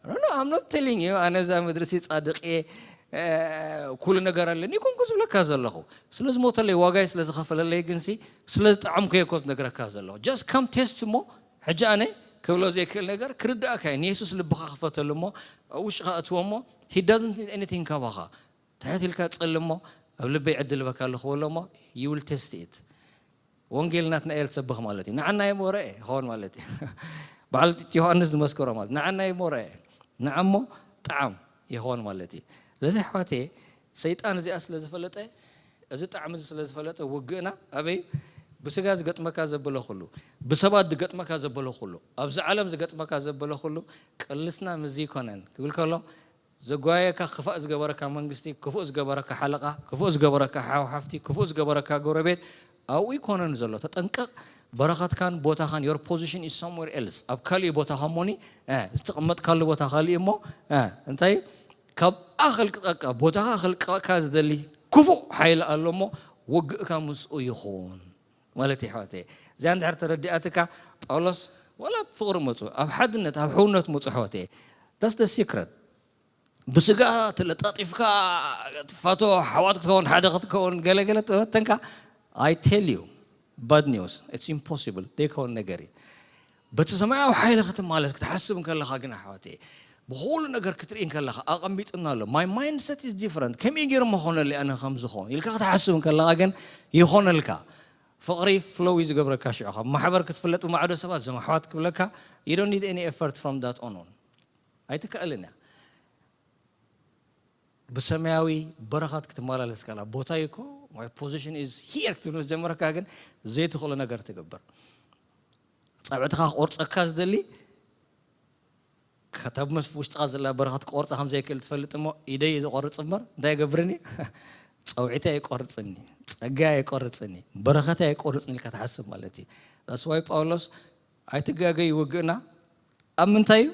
No, no, I'm not telling you ኣነ ኣብዛ ምድሪ ሲ ጻድቕ እየ፣ እ፣ ኩሉ ነገር ኣለኒ ይኮንኩ ዝብለካ ዘለኹ። ስለ ዝሞተለይ፣ ዋጋይ ስለ ዝኸፈለለይ፣ ግን ሲ ስለ ዝጠዓምኩ እየ እኮ ዝነግረካ ዘለኹ። Just come test እሞ፣ ሕጂ ኣነ ክብሎ ዘይክእል ነገር ክርዳእካ እየ። ንየሱስ ልብኻ ክፈተሉ እሞ፣ ኣብ ውሽጥኻ እትዎ እሞ፣ he doesn't need anything ካባኻ። ትሕት ኢልካ ጸሊ እሞ፣ ኣብ ልበይ ዕድል በካ ኣለኹ በሎ እሞ፣ you will test it። ወንጌል ናትናኤል ሰብኽ ማለት እዩ። ንዓና የሞረ ይኸውን ማለት እዩ። በዓል ዮሃንስ ዝመስከሮ ማለት ንዓና የሞረ ንዓሞ ጣዕም ይኸውን ማለት እዩ። ስለዚ ኣሕዋተየ፣ ሰይጣን እዚኣ ስለ ዝፈለጠ፣ እዚ ጣዕሚ እዚ ስለ ዝፈለጠ፣ ውግእና ኣበይ? ብስጋ ዝገጥመካ ዘበለ ኩሉ፣ ብሰባት ዝገጥመካ ዘበለ ኩሉ፣ ኣብዚ ዓለም ዝገጥመካ ዘበለ ኩሉ ቅልስና ምዚ ይኮነን ክብል ከሎ፣ ዘጓየካ፣ ክፋእ ዝገበረካ መንግስቲ፣ ክፉእ ዝገበረካ ሓለቓ፣ ክፉእ ዝገበረካ ሓው ሓፍቲ፣ ክፉእ ዝገበረካ ጎረቤት ኣብኡ ይኮነን ዘሎ። ተጠንቀቕ። በረኸትካን ቦታኻን፣ your position is somewhere else፣ ኣብ ካልእ ቦታ ኸሞኒ፣ እ፣ ዝተቐመጥካሉ ቦታ ካልእ እሞ፣ እ፣ እንታይ? ካብኣ ኸልቅቐካ፣ ቦታኻ ኸልቅቐካ ዝደሊ ክፉእ ሓይሊ ኣሎ እሞ፣ ውግእካ ምስኡ ይኹን ማለት እዩ፣ ኣሕዋተየ። እዚኣ እንድሕር ተረዲኣትካ፣ ጳውሎስ ዋላ ኣብ ፍቕሪ መጹ፣ ኣብ ሓድነት፣ ኣብ ሕውነት መጹ፣ ኣሕዋተየ። That's the secret። ብስጋ ተለጣጢፍካ ትፋቶ፣ ኣሕዋት ክትከውን፣ ሓደ ክትከውን፣ ገለገለ ተፈተንካ፣ I tell you bad news, it's impossible፣ ዘይከውን ነገር እዩ። በቲ ሰማያዊ ሓይሊ ክትማለስ ክትሓስብ እንከለኻ ግን፣ ኣሕዋተየ፣ ብኹሉ ነገር ክትርኢ እንከለኻ፣ ኣቐሚጡና ኣሎ። My mindset is different፣ ከመይ ገይሩ ምኾነለይ ኣነ ከም ዝኾን ኢልካ ክትሓስብ እንከለኻ ግን ይኾነልካ። ፍቕሪ ፍሎው እዩ ዝገብረካ። ሽዑ ካብ ማሕበር ክትፍለጥ፣ ብማዕዶ ሰባት፣ እዞም ኣሕዋት ክብለካ፣ you don't need any effort from that on on። ኣይትከኣልን እያ። ብሰማያዊ በረኸት ክትመላለስ ከላ፣ ቦታይ እኮ፣ my position is here ክትብል ምስ ጀመረካ ግን ዘይትኽእሎ ነገር ትገብር። ጻብዕትኻ ክቆርጸካ ዝደሊ፣ ካብ መስ-፣ ውሽጥኻ ዘላ በረኸት ክቆርጻ ከም ዘይክእል ትፈልጥ እሞ፣ ኢደይ እዩ ዝቆርጽ እምበር እንታይ ይገብርኒ? ጸውዒተይ ኣይቆርጽኒ፣ ጸጋይ ኣይቆርጽኒ፣ በረኸተይ ኣይቆርጽኒ ኢልካ ትሓስብ ማለት እዩ። That's why ጳውሎስ ኣይትጋገዩ፣ ውግእና ኣብ ምንታይ እዩ?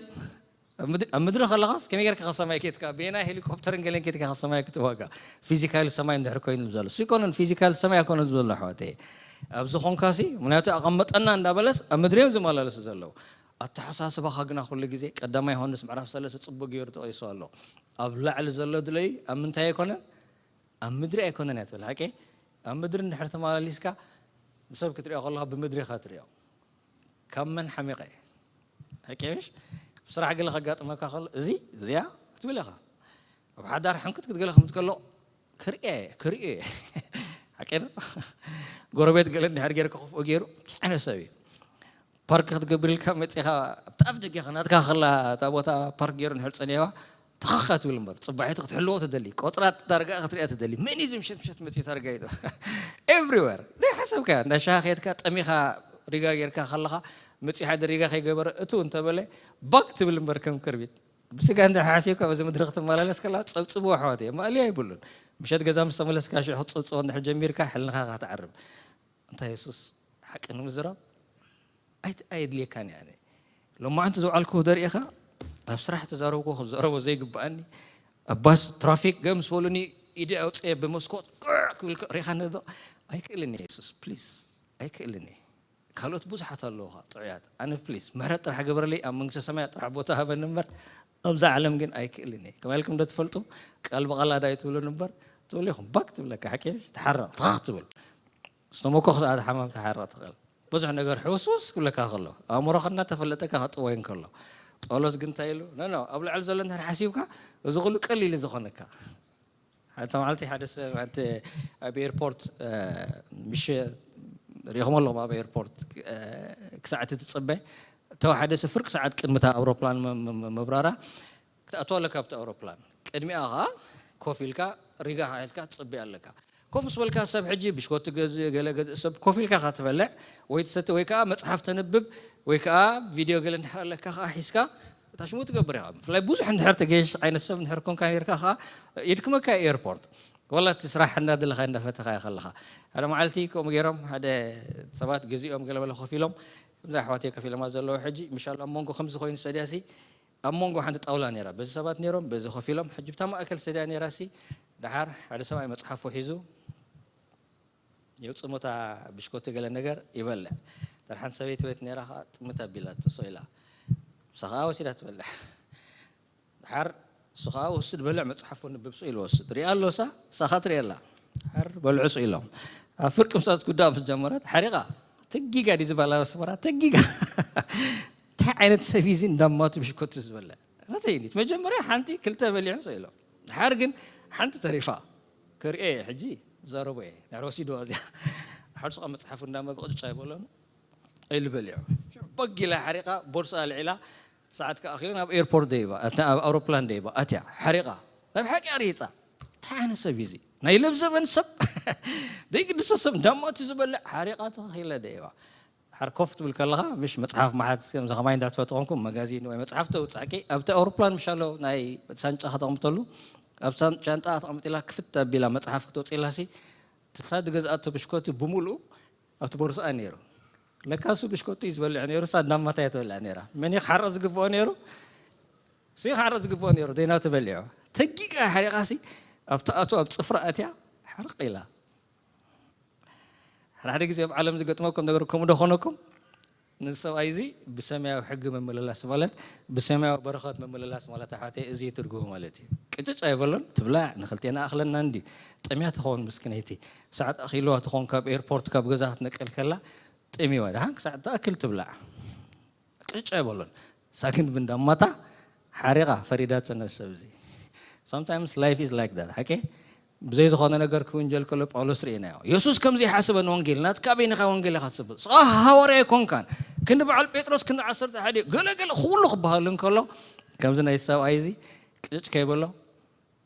ኣብ ምድሪ፣ ኣብ ምድሪ ከለኻስ ከመይ ጌርካ ካብ ሰማይ ኬድካ? በየናይ ሄሊኮፕተርን ገለን ኬድካ ካብ ሰማይ ክትዋጋ? ፊዚካል ሰማይ እንድሕር ኮይኑ ዘሎ። እሱ ኣይኮነን ፊዚካል ሰማይ ኣይኮነን ዘሎ፣ ኣሕዋተይ። ኣብ ዝኾንካሲ፣ ምኽንያቱ ኣቐመጠና እንዳበለስ ኣብ ምድሪ እዮም ዝመላለሱ ዘለዉ። ኣተሓሳስባኻ ግና ኩሉ ግዜ ቀዳማይ ዮሃንስ ምዕራፍ ሰለስተ ጽቡቕ ገይሩ ተቐይሱ ኣሎ። ኣብ ላዕሊ ዘሎ ድለዩ ኣብ ምንታይ ኣይኮነን? ኣብ ምድሪ ኣይኮነን እያ ትብል። ሓቂ? ኣብ ምድሪ እንድሕር ተመላሊስካ ንሰብ ክትሪኦ ከለኻ ብምድሪ ኢኻ ትሪኦ። ካብ መን ሓሚቐ? ሓቂ ምሽ? ኣብ ስራሕ ገለ ከጋጥመካ ከሎ፣ እዚ፣ እዚኣ ክትብል ኢኻ። ኣብ ሓዳር ሕንክት ክትገለ ከምት ከሎ፣ ክርእየ፣ ክርእየ። ሓቂ ዶ? ጎረቤት ገለ እንድሕር ጌርካ ክፍኦ ገይሩ፣ እንታይ ዓይነት ሰብ እዩ? ፓርክ ክትገብር ኢልካ መጺኻ፣ ኣብቲ ኣፍ ደገ ኢኻ፣ ናትካ ከላ እታ ቦታ ፓርክ ገይሩ እንድሕር ጸኒሕዋ፣ ተኸኽ ትብል እምበር፣ ጽባሒቱ ክትሕልዎ ትደሊ፣ ቆጽራ ዳርጋ ክትሪኣ ትደሊ። መን እዩ እዚ ምሸት ምሸት መጺኡ ታርጋ ኢሉ? ኤቭሪዌር። ዘይሓሰብካዮ፣ እንዳ ሻሂ ከድካ፣ ጠሚኻ ሪጋ ጌርካ ከለኻ፣ መጺኡ ሓደ ሪጋ ከይገበረ፣ እቱ እንተበለ፣ ባክ ትብል እምበር ከም ክርቢት። ብስጋ እንድሕር ሓሲብካ፣ በዚ ምድሪ ክትመላለስ ከላ፣ ጸብጽብዎ ኣሕዋተይ፣ ማእለያ የብሉን። ምሸት ገዛ ምስ ተመለስካ፣ ሽዑ ክትጸብጽቦ እንድሕር ጀሚርካ፣ ሕልናኻ ኢኻ ትዓርብ። እንታይ የሱስ ሓቂ ንምዝራብ ኣይት-፣ ኣየድልየካን እየ ኣነ። ሎማዕንቲ ዝውዓልኩ ደርኢኻ ኣብ ስራሕ ተዛረብኩ፣ ክዛረቦ ዘይግብኣኒ፣ ኣብ ባስ ትራፊክ ገም ዝበሉኒ፣ ኢደ ኣውፅኤ ብመስኮት ቁዕ ክብል ከ-፣ ሪኢኻኒ ዶ? ኣይክእልን እየ የሱስ፣ ፕሊዝ፣ ኣይክእልን እየ። ካልኦት ብዙሓት ኣለዉኻ ጥዑያት። ኣነ ፕሊዝ ምሕረት ጥራሕ ግበረለይ፣ ኣብ መንግስተ ሰማያት ጥራሕ ቦታ ሃበኒ እምበር፣ ኣብዛ ዓለም ግን ኣይክእልን እየ። ከመይ ኢልኩም ዶ ትፈልጡ? ቃል ብቓል ኣዳ ኣይትብሉን እምበር፣ ትብሉ ኢኹም። ባክ ትብለካ፣ ሓቂ ትሓረቕ፣ ትኽኽ ትብል። ዝተመኮ ሰዓት ሓማም ትሓረቕ ትኽእል። ብዙሕ ነገር ሕውስውስ ክብለካ ከሎ፣ ኣእምሮኻ እናተፈለጠካ ክጥወይ እንከሎ። ጳውሎስ ግን እንታይ ኢሉ? ኖ፣ ኖ፣ ኣብ ላዕሊ ዘሎ እንድሕር ሓሲብካ፣ እዚ ኩሉ ቀሊል እዩ ዝኾነካ። ሓንቲ መዓልቲ ሓደ ሰብ፣ ሓንቲ ኣብ ኤርፖርት፣ እ፣ ምሽ ሪኢኹም ኣለኹም፣ ኣብ ኤርፖርት፣ እ፣ ክሳዕ እቲ ትጽበ፣ እተው ሓደ ሰብ ፍርቂ ሰዓት ቅድሚ እታ ኣውሮፕላን ም-፣ ም-፣ ም-፣ ምብራራ ክትኣቱ ኣለካ ኣብቲ ኣውሮፕላን። ቅድሚኣ ኸኣ ኮፍ ኢልካ ሪጋ ኢልካ ትጽበ ኣለካ። ኮፍ ምስ በልካ ሰብ ሕጂ ብሽኮቲ ገዝእ፣ ገለ ገዝእ ሰብ ኮፍ ኢልካ ኢኻ ትበልዕ ወይ ትሰቲ ወይ ከኣ መጽሓፍ ተንብብ ወይ ከኣ ቪድዮ ገለ እንድሕር ኣለካ ከኣ ሒዝካ እታ ሽሙ ትገብር ኢኻ። ብፍላይ ብዙሕ እንድሕር ትገይሽ ዓይነት ሰብ እንድሕር ኮንካ ኔርካ ከኣ የድክመካ እዩ ኤርፖርት። ወላ እቲ ስራሕ እንዳደለኻ እንዳፈተኻ ኢኻ ከለኻ። ሓደ መዓልቲ ከምኡ ገይሮም ሓደ ሰባት ገዚኦም ገለ በለ ኮፍ ኢሎም፣ ከምዛ ኣሕዋተይ ኮፍ ኢሎማ ዘለዉ ሕጂ፣ ምሻሎ ኣብ መንጎ ከምዚ ኮይኑ ሰድያሲ ኣብ መንጎ ሓንቲ ጣውላ ነይራ። በዚ ሰባት ነይሮም፣ በዚ ኮፍ ኢሎም። ሕጂ ብታ ማእከል ሰድያ ነይራሲ፣ ደሓር ሓደ ሰብኣይ መጽሓፉ ሒዙ፣ የውጽእ ሞታ ብሽኮቲ ገለ ነገር ይበልዕ። ደሓር ሓንቲ ሰበይቲ ቤት ነይራ ኸኣ ጥምት ኣቢላ ትሶ ኢላ። ንሳ ኸኣ ወሲዳ ትበልዕ። ደሓር ንሱ ኸኣ ወስድ በልዕ መጽሓፉ ንብብ ስቕ ኢሉ ወስድ። ሪኣ ኣሎ እሳ፣ እሳ ኸኣ ትሪኢ ኣላ። ደሓር በልዑ ስቕ ኢሎም። ኣብ ፍርቂ ምሳት ጉዳእ ምስ ጀመረት፣ ሓሪቓ። ተጊጋ ድዩ ዝበሃል ኣብ ኣስመራ? ተጊጋ። እንታይ ዓይነት ሰብ እዩ እዚ እንዳማቱ ብሽኮቲ ዝበልዕ? ናተይ ኢሊት መጀመርያ ሓንቲ ክልተ በሊዑ ስቕ ኢሎም። ደሓር ግን ሓንቲ ተሪፋ። ክርእየ እየ ሕጂ፣ ዛረቦ እየ። ድሕሪ ወሲድዋ እዚኣ። ደሓር ንሱ ኸኣ መጽሓፉ እንዳንበበ ቅጭ ኣይበሎን። ኢሉ በሊዑ። በጊላ ሓሪቓ፣ ቦርሳ ኣልዒላ፣ ሰዓት ከኣ ኣኺሉ ናብ ኤርፖርት ደይባ፣ ኣት-፣ ኣብ ኣውሮፕላን ደይባ ኣትያ፣ ሓሪቓ። ናይ ብሓቂ ኣርሂጻ። እንታይ ዓይነት ሰብ እዩ እዚ? ናይ ለብዘበን ሰብ? ዘይግድሰ ሰብ እንዳማቱ ዝበልዕ ሓሪቓ ተኺለ ደይባ። ድሓር ኮፍ ትብል ከለኻ፣ ምሽ መጽሓፍ መሓዝ፣ ከምዚ ከማይ እንድሕር ትፈትዉ ኮንኩም፣ መጋዚን ወይ መጽሓፍ ተውጻእኪ፣ ኣብቲ ኣውሮፕላን ምሽ ኣሎ ናይ ሳንጫ ከተቕምጠሉ፣ ኣብ ሳን-፣ ሻንጣ ተቐምጢላ ክፍት ኣቢላ መጽሓፍ ክተውጽኢላሲ፣ እሳ ዝገዝኣቶ ብሽኮቲ ብምሉኡ ኣብቲ ቦርስኣ ነይሩ። ለካ እሱ ብሽኮቲ እዩ ዝበልዕ ነይሩ፣ እሳ እንዳማታ እያ ትበልዕ ነይራ። መን እዩ ክሓርቕ ዝግብኦ ነይሩ? እሱ እዩ ክሓርቕ ዝግብኦ ነይሩ፣ ደይናቱ በሊዑ። ተጊጋ ሓሪቓሲ፣ ኣብቲ ኣቱ ኣብ ጽፍራ ኣትያ፣ ሕርቕ ኢላ። ሓደ ሓደ ግዜ ኣብ ዓለም ዝገጥመኩም ነገር ከምኡ ዶ ኾነኩም? ነዚ ሰብኣይ እዚ ብሰማያዊ ሕጊ ምምልላስ ማለት፣ ብሰማያዊ በረኸት ምምልላስ ማለት ኣሕዋተይ፣ እዚ እዩ ትርጉሙ ማለት እዩ። ቅጭጭ ኣይበሎን፣ ትብላዕ፣ ንኽልቴና ኣኽለና እንድዩ። ጠምያ ትኸውን ምስክነይቲ። ሰዓት ኣኺልዋ ትኸውን ካብ ኤርፖርት፣ ካብ ገዛ ክትነቅል ከላ፣ ጠምይዋ። ደሓን ክሳዕ ትኣክል ትብላዕ። ቅጭ ኣይበሎን። እሳ ግን ብንዳማታ ሓሪቓ ፈሪዳ ትጸንሕ ሰብ እዚ። Sometimes life is like that። ሓቂ? ብዘይ ዝኾነ ነገር ክውንጀል ከሎ ጳውሎስ ርኢናዮ። የሱስ ከምዚ ይሓስበ ንወንጌል፣ ናትካ በይንኻ ወንጌል ኢኻ ትስብኽ። ንስኻ ሃዋርያ ኣይኮንካን። ክንዲ በዓል ጴጥሮስ፣ ክንዲ ዓሰርተ ሓደ፣ ገለ ገለ ኩሉ ክበሃል እንከሎ፣ ከምዚ ናይ ሰብኣይ እዚ ቅጭ ከይበሎ፣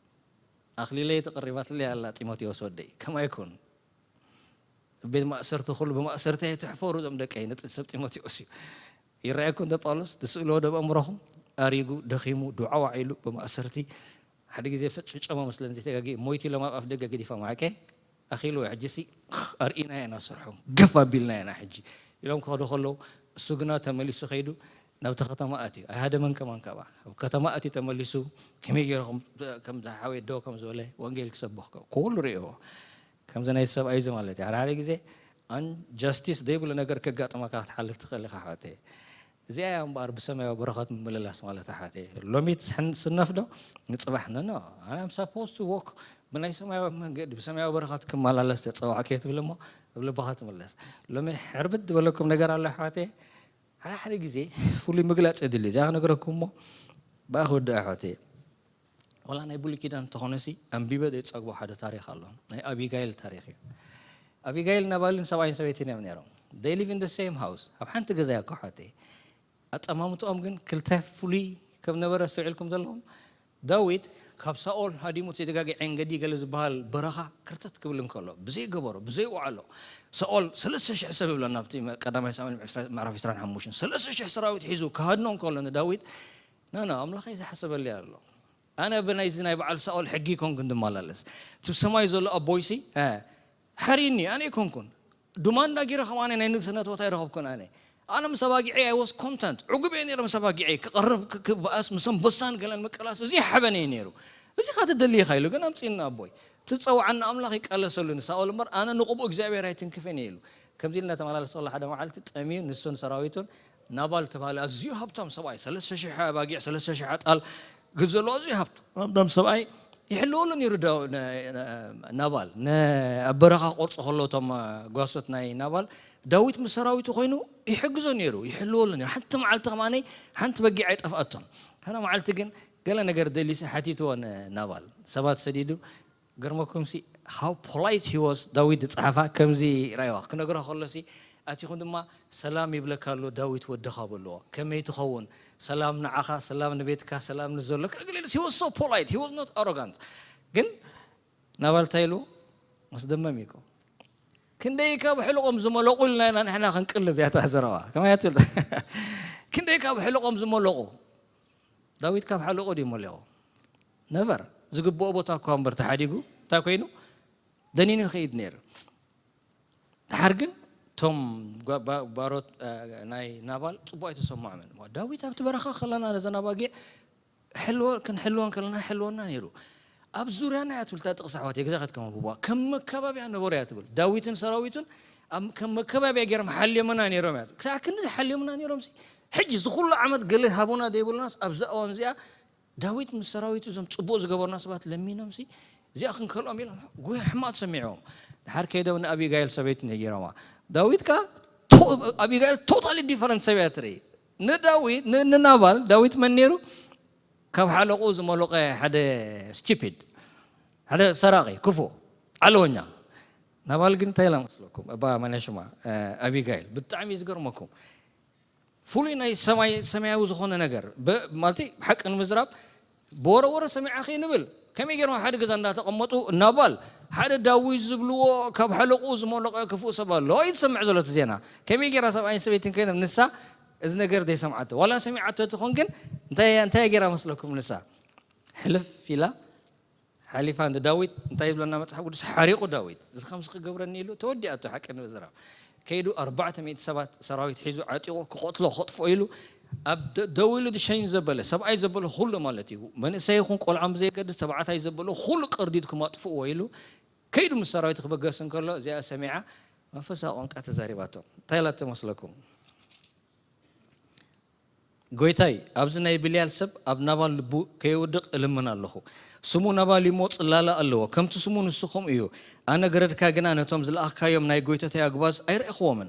ኣኽሊለይ ተቐሪባትለይ ኣላ ጢሞቴዎስ ወደይ። ከማይ ኩን። ቤት ማእሰርቲ ኩሉ ብማእሰርቲ ኣይትሕፈሩ እዞም ደቀይ፣ ነቲ ሰብ ጢሞቴዎስ እዩ። ይረኣየኩም ዶ ጳውሎስ? ትስእልዎ ዶ ብኣእምሮኹም? ኣሪጉ፣ ደኺሙ፣ ዱዓ ዋዒሉ ብማእሰርቲ። ሓደ ግዜ ፈጭጨሞ መስለኒ ዘይተጋጊ፣ ሞይቱ ኢሎም ኣብ ኣፍ ደገ ገዲፎም፣ ሓቂ? ኣኺልዎ፣ ሕጂሲ ኣርኢናዮ ኢና ስርሑ፣ ገፍ ኣቢልናዮ ኢና ሕጂ ኢሎም ክኸዱ ከለዉ፣ እሱ ግና ተመሊሱ ከይዱ ናብቲ ከተማ ኣትዩ። ኣይሃደመን ከማን ካብኣ። ኣብ ከተማ ኣትዩ ተመሊሱ፣ ከመይ ገይሩ ከም፣ ከም ዝሓወየ ዶ ከም ዝበለ ወንጌል ክሰብኽ ከ-፣ ኩሉ ርእይዎ። ከምዚ ናይ ሰብኣይ እዚ ማለት እዩ። ሓደ ሓደ ግዜ ኣን-፣ ጃስቲስ ዘይብሉ ነገር ከጋጥመካ ክትሓልፍ ትኽእል ኢኻ፣ ኣሕዋተይ። እዚኣ እያ እምበኣር ብሰማያዊ በረኸት ምምልላስ ማለት፣ ኣሕዋተይ። ሎሚ ትሕን-፣ ስነፍ ዶ ንጽባሕ? ኖ፣ ኖ። ኣነ I'm supposed to walk ብናይ ሰማያዊ መንገዲ፣ ብሰማያዊ በረኸት ክመላለስ ተጸዋዕኩ እየ ትብል እሞ፣ ኣብ ልብኻ ትምለስ። ሎሚ ሕርብት ዝበለኩም ነገር ኣሎ፣ ኣሕዋተይ። ሓደ ሓደ ግዜ ፍሉይ ምግላጽ የድሊ። እዚኣ ክነግረኩም እሞ፣ ብኣ ክውድእ፣ ኣሕዋተይ። ዋላ ናይ ብሉይ ኪዳን እንተኾነሲ፣ ኣንቢበ ዘይጸግቦ ሓደ ታሪኽ ኣሎ። ናይ ኣቢጋይል ታሪኽ እዩ። ኣቢጋይል ናባልን ሰብኣይን ሰበይትን እዮም ነይሮም። They live in the same house። ኣብ ሓንቲ ገዛ እያ እኮ፣ ኣሕዋተይ። ኣጠማምትኦም ግን ክልተ ፍሉይ ከም ነበረ ኣስተውዒልኩም ዘለኹም? ዳዊት ካብ ሳኦል ሃዲሙ እቲ ዘይተጋግየ ዔንገዲ ገለ ዝበሃል በረኻ ክርተት ክብል እንከሎ፣ ብዘይ ገበሮ፣ ብዘይ ውዓሎ፣ ሳኦል ሰለስተ ሽሕ ሰብ ይብለና ኣብቲ ቀዳማይ ሳሙኤል ምዕራፍ ዕስራን ሓሙሽተን፣ ሰለስተ ሽሕ ሰራዊት ሒዙ ክሃድኖ እንከሎ ንዳዊት፣ ኖ፣ ኖ፣ ኣምላኸይ ዝሓሰበለይ ኣሎ። ኣነ ብናይዚ ናይ በዓል ሳኦል ሕጊ ኣይኮንኩን ዝመላለስ። እቲ ብሰማይ ዘሎ ኣቦይሲ፣ እ፣ ሓርዩኒ፣ ኣነ ኣይኮንኩን። ዱማንዳ ገይረ ከም ኣነ ናይ ንግስነት ቦታ ኣይረኸብኩን ኣነ። ኣነ ምስ ኣባጊዐይ I was content። ዕጉብ እየ ነይረ ምስ ኣባጊዐይ። ክቐርብ፣ ክ-፣ ክበኣስ፣ ምስ ኣንበሳን ገለን ምቅላስ፣ እዚ ይሓበኒ እዩ ነይሩ። እዚ ኸኣ ትደሊ ኢኻ ኢሉ ግን ኣምጺእኒ ኣቦይ። እቲ ዝጸውዓኒ ኣምላኽ ይቃለሰሉ ንሳኦል እምበር፣ ኣነ ንቕቡእ እግዚኣብሔር ኣይትንክፍን እየ ኢሉ። ከምዚ ኢልና ተመላለስ ከሎ ሓደ መዓልቲ ጠምዩ ንሱን ሰራዊቱን ናባል ተባሃለ ኣዝዩ ሃብታም ሰብኣይ፣ ሰለስተ ሽሕ ኣባጊዕ፣ ሰለስተ ሽሕ ኣጣል ግድ ዘለዎ ኣዝዩ ሃብት-፣ ሃብታም ሰብኣይ ይሕልወሉ ነይሩ ዳ-፣ ነ-፣ ነ-፣ ናባል። ነ-፣ ኣብ በረኻ ክቆርጹ ከለዉ እቶም ጓሶት ናይ ናባል፣ ዳዊት ምስ ሰራዊቱ ኮይኑ ይሕግዞ ነይሩ፣ ይሕልወሉ ነይሩ። ሓንቲ መዓልቲ ከማነይ ሓንቲ በጊዕ ኣይጠፍኣቶን። ሓደ መዓልቲ ግን ገለ ነገር ደሊሲ ሓቲትዎ ንናባል። ሰባት ሰዲዱ ገርመኩምሲ፣ how polite he was፣ ዳዊት ዝጸሓፋ ከምዚ ራእይዋ ክነግሮ ከሎሲ፣ ኣቲኹም ድማ፣ "ሰላም ይብለካ ኣሎ ዳዊት ወድኻ" በልዎ። ከመይ ትኸውን? "ሰላም ንዓኻ፣ ሰላም ንቤትካ፣ ሰላም ንዘሎ" ከግልልስ፣ he was so polite, he was not arrogant። ግን ናባል እንታይ ኢሉ? መስደመም እዩ እኮ። ክንደይ ካብ ሕልቆም ዝመለቑ ኢልና ኢና ንሕና ክንቅልብ እያ እታ ዘረባ። ከመይ እያ ትብል? ክንደይ ካብ ሕልቆም ዝመለቑ? ዳዊት ካብ ሓለቆ ድዩ መሊቑ? ነቨር። ዝግብኦ ቦታ እኳ እምበር ተሓዲጉ እንታይ ኮይኑ? ደኒኑ ይኸይድ ነይሩ። ድሓር ግን እቶም ጓ- ባ- ባሮት እ፣ ናይ ናባል ጽቡቕ ኣይተሰምዖምን። ዋ፣ ዳዊት ኣብቲ በረኻ ከለና ነዘን ኣባጊዕ ሕልወ ክንሕልወን ከለና ሕልወና ነይሩ። ኣብ ዙርያና እያ ትብል እታ ጥቕሲ ኣሕዋት፣ የግዛ ከትከም ኣብዋ ከም መከባብያ ነበሩ እያ ትብል። ዳዊትን ሰራዊቱን ኣብ ከም መከባብያ ገይሮም ሓልዮምና ነይሮም እያ ትብል። ክሳዕ ክንዲ ሓልዮምና ነይሮም ሲ ሕጂ ዝኹሉ ዓመት ገለ ሃቡና ዘይብሉናስ ኣብዛ እዋን እዚኣ ዳዊት ምስ ሰራዊቱ እዞም ጽቡቕ ዝገበሩና ሰባት ለሚኖም ሲ እዚኣ ክንከልኦም ኢሎም ጉያ ሕማቕ ሰሚዖም። ድሓር ከይዶም ንኣቢጋይል ሰበይቲ ነጊሮማ። ዳዊት ካ ቶ- ኣቢጋይል ቶታሊ ዲፈረንት ሰብ እያ ትርኢ። ንዳዊት ን- ንናባል ዳዊት መን ነይሩ? ካብ ሓለቑ ዝመለቐ ሓደ ስቲፒድ፣ ሓደ ሰራቒ ክፉ ዓለወኛ። ናባል ግን እንታይ ኢላ መስለኩም? እባ ማንያ ሽማ እ፣ ኣቢጋይል ብጣዕሚ እዩ ዝገርመኩም። ፍሉይ ናይ ሰማይ ሰማያዊ ዝኾነ ነገር ብ- ማለት ሓቂ ንምዝራብ ብወረወረ ሰሚዓ ከይንብል ከመይ ገይሮም ሓደ ገዛ እንዳተቐመጡ ናባል ሓደ ዳዊት ዝብልዎ ካብ ሓለቑ ዝመለቐ ክፉእ ሰብ ኣሎ እዩ ዝሰምዕ ዘሎ እቲ ዜና። ከመይ ገይራ ሰብኣይን ሰበይትን ኮይኖም ንሳ እዚ ነገር ዘይሰምዓቶ ዋላ ሰሚዓቶ ትኾን ግን እንታይ እንታይ ገይራ መስለኩም? ንሳ ሕልፍ ኢላ ሓሊፋ ንዳዊት እንታይ ዝብለና መጽሓፍ ቅዱስ? ሓሪቑ ዳዊት እዚ ከምዚ ክገብረኒ ኢሉ ተወዲኣቶ ሓቂ ንምዝራብ ከይዱ ኣርባዕተ ሚእቲ ሰባት ሰራዊት ሒዙ ዓጢቑ ክቐትሎ ክቕጥፎ ኢሉ ኣብ ደ- ደው ኢሉ ድሸኝ ዘበለ ሰብኣይ ዘበለ ኩሉ ማለት እዩ መንእሰይ ይኹን ቆልዓ ብዘየገድስ ተባዕታይ ዘበለ ኩሉ ቅርዲድ ክማጥፍዎ ኢሉ ከይዱ ምስ ሰራዊት ክበገስ እንከሎ እዚኣ ሰሚዓ መንፈሳዊ ቋንቋ ተዛሪባቶ እንታይ ኢላቶ መስለኩም? ጎይታይ፣ ኣብዚ ናይ ብልያል ሰብ ኣብ ናባል ልቡ ከየውድቕ እልምን ኣለኹ። ስሙ ናባል እሞ ጽላለ ኣለዎ፣ ከምቲ ስሙ ንሱ ከምኡ እዩ። ኣነ ገረድካ ግና ነቶም ዝለኣኽካዮም ናይ ጎይተተይ ኣጉባዝ ኣይረእኽዎምን።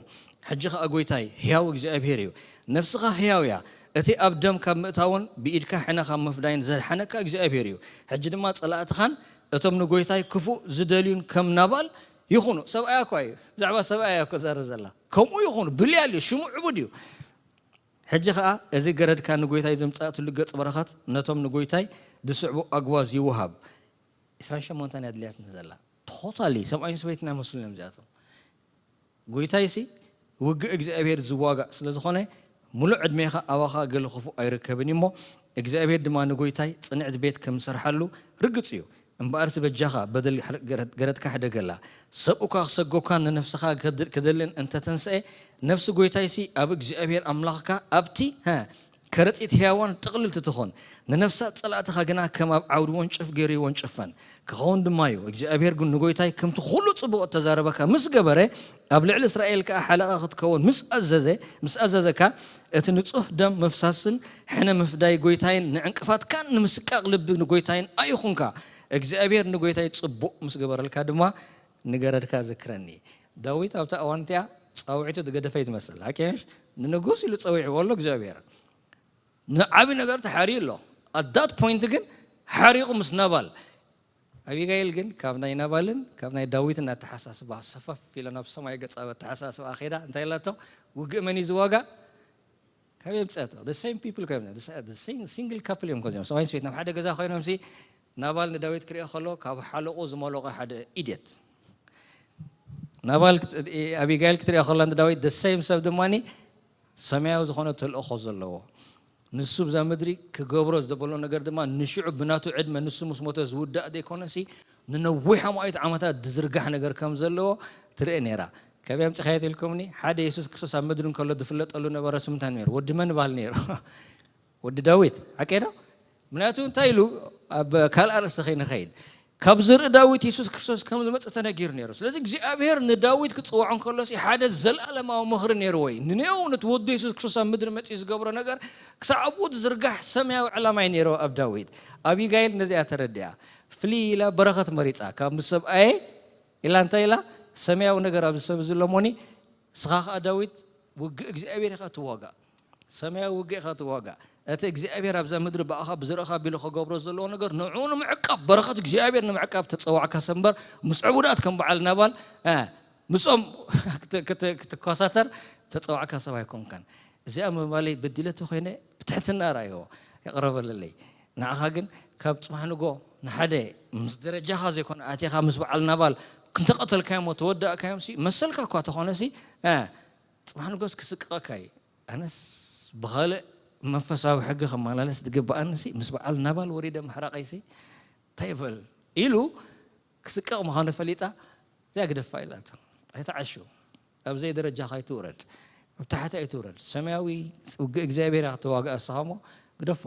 ሕጂ ኸኣ ጎይታይ፣ ሕያው እግዚኣብሄር እዩ። ነፍስኻ ሕያው እያ። እቲ ኣብ ደም ካብ ምእታውን ብኢድካ ሕነ ካብ ምፍዳይን ዘድሓነካ እግዚኣብሄር እዩ። ሕጂ ድማ ጸላእትኻን እቶም ንጎይታይ ክፉእ ዝደልዩን ከም ናባል ይኹኑ። ሰብኣያ እኳ እዩ። ብዛዕባ ሰብኣያ እኮ ዛረብ ዘላ። ከምኡ ይኹኑ። ብልያል እዩ። ሽሙ ዕቡድ እዩ። ሕጂ ኸኣ እዚ ገረድካ ንጎይታይ ዘምጻእትሉ ገጽ በረኸት ነቶም ንጎይታይ ዝስዕቡ ኣግዋዝ ይውሃብ። ዕስራን ሸሞንተን እያ ድልያትና ዘላ። ቶታሊ ሰብኣይን ሰበይትን ኣይመስሉን እዮም እዚኣቶም። ጎይታይሲ ውግእ እግዚኣብሔር ዝዋጋእ ስለ ዝኾነ ምሉእ ዕድሜኻ ኣባኻ ገለ ክፉእ ኣይርከብን እዩ እሞ እግዚኣብሔር ድማ ንጎይታይ ጽንዕቲ ቤት ከም ዝሰርሓሉ ርግጽ እዩ። እምበኣርሲ በጃኻ በደል ገረድካ ሕደገላ። ሰብኡካ ክሰጎካን ንነፍስኻ ክደልን እንተተንስኤ፣ ነፍሲ ጐይታይሲ ኣብ እግዚኣብሔር ኣምላኽካ ኣብቲ ከረጺት ሕያዋን ጥቕልልቲ ትኹን። ንነፍሳት ጸላእትኻ ግና ከም ኣብ ዓውዲ ወንጭፍ ገይሩ ይወንጭፈን ክኸውን ድማ እዩ። እግዚኣብሔር ግን ንጐይታይ ከምቲ ኹሉ ጽቡቕ እተዛረበካ ምስ ገበረ፣ ኣብ ልዕሊ እስራኤል ከኣ ሓለቓ ክትከውን ምስ ኣዘዘ ምስ ኣዘዘካ፣ እቲ ንጹህ ደም ምፍሳስን ሕነ ምፍዳይ ጐይታይን ንዕንቅፋትካን ንምስቃቕ ልቢ ንጐይታይን ኣይኹንካ። እግዚኣብሔር ንጐይታይ ጽቡቕ ምስ ገበረልካ ድማ ንገረድካ ዝክረኒ። ዳዊት ኣብታ እዋን እቲኣ ጻውዒቱ ዝገደፈ እዩ ዝመስል። ሓቂ ምሽ? ንንጉስ ኢሉ ጸዊዕዎ ኣሎ እግዚኣብሔር። ንዓቢ ነገር ተሓርዩ ኣሎ። ኣት ዳት ፖይንት ግን ሓሪቑ ምስ ናባል። ኣቢጋይል ግን ካብ ናይ ናባልን ካብ ናይ ዳዊትን ኣተሓሳስባ ሰፈፍ ኢለ ናብ ሰማይ ገጻ ኣተሓሳስባ ከይዳ እንታይ ኢላቶ? ውግእ መን እዩ ዝዋጋ? ካብ የምጸቶ? The same people ካብ ሲንግል ካፕል እዮም ከዚኦም ሰብኣይን ሰበይት ናብ ሓደ ገዛ ኮይኖም ሲ ናባል ንዳዊት ክሪኦ ከሎ ካብ ሓለቑ ዝመለቐ ሓደ ኢድየት ናባል ክት- ኣቢጋይል ክትሪኦ ከላ ንዳዊት the same ሰብ ድማ ሰማያዊ ዝኾነ ተልእኾ ዘለዎ ንሱ ብዛ ምድሪ ክገብሮ ዝደበሎ ነገር ድማ ንሽዑ ብናቱ ዕድመ ንሱ ምስ ሞተ ዝውዳእ ዘይኮነሲ ንነዊሕ ኣማኢት ዓመታት ዝዝርጋሕ ነገር ከም ዘለዎ ትርኢ ነይራ። ከበይ ኣምፂኻዮ ኢልኩምኒ ሓደ የሱስ ክርስቶስ ኣብ ምድሪ እንከሎ ዝፍለጠሉ ነበረ ስምንታይ ነይሩ ወዲ መን ባል ነይሩ ወዲ ዳዊት ሓቀይ ነው ምክንያቱ እንታይ ኢሉ ኣብ ካልእ ኣርእስቲ ከይንኸይድ ካብ ዘርኢ ዳዊት የሱስ ክርስቶስ ከም ዝመፅእ ተነጊሩ ነይሩ ስለዚ እግዚኣብሔር ንዳዊት ክፅውዖ እንከሎ ሓደ ዘለኣለማዊ ምኽሪ ነይርዎ እዩ ንንየው ነቲ ወዱ የሱስ ክርስቶስ ኣብ ምድሪ መፅኡ ዝገብሮ ነገር ክሳዕ ኣብኡ ዝርጋሕ ሰማያዊ ዕላማ እዩ ነይርዎ ኣብ ዳዊት ኣቢጋይል ነዚኣ ተረዲኣ ፍልይ ኢላ በረኸት መሪፃ ካብ ምስ ሰብኣየ ኢላ እንታይ ኢላ ሰማያዊ ነገር ኣብዚ ሰብ እዚ ለሞኒ ንስኻ ኸዓ ዳዊት ውግእ እግዚኣብሔር ኢኻ ትዋጋእ ሰማያዊ ውግእ ኢኻ ትዋጋእ እቲ እግዚኣብሔር ኣብዛ ምድሪ ብኣኻ ብዝርእኻ ቢሉ ከገብሮ ዘለዎ ነገር ንዕኡ ንምዕቃብ በረኸት እግዚኣብሔር ንምዕቃብ ተፀዋዕካ ሰምበር ምስ ዕቡዳት ከም በዓል ናባል ምስኦም ክትኳሳተር ተፀዋዕካ ሰብ ኣይኮንካን እዚኣ ምባለይ በዲለ ተኮይነ ብትሕትና ራእይዎ የቕረበለለይ ንዓኻ ግን ካብ ጽባሕ ንጎ ንሓደ ምስ ደረጃኻ ዘይኮነ ኣቲኻ ምስ በዓል ናባል ክንተቐተልካዮሞ ተወዳእካዮም ሲ መሰልካ እኳ ተኾነ ሲ እ፣ ጽባሕ ንጎስ ክስቅቐካ እዩ። ኣነስ ብኻልእ መንፈሳዊ ሕጊ ከመላለስ ዝግብኣኒ ሲ ምስ በዓል ናባል ወሪደ ምሕራቐይ ሲ እንታይ ይበል ኢሉ ክስቀቕ ምዃኑ ፈሊጣ እዚኣ ግደፋ ኢላቶ። ኣይትዓሹ። ኣብ ዘይደረጃኻ ኣይትውረድ። ኣብ ታሕቲ ኣይትውረድ። ሰማያዊ ውግእ እግዚኣብሔር እያ ክትዋጋእ እስኻ እሞ ግደፎ።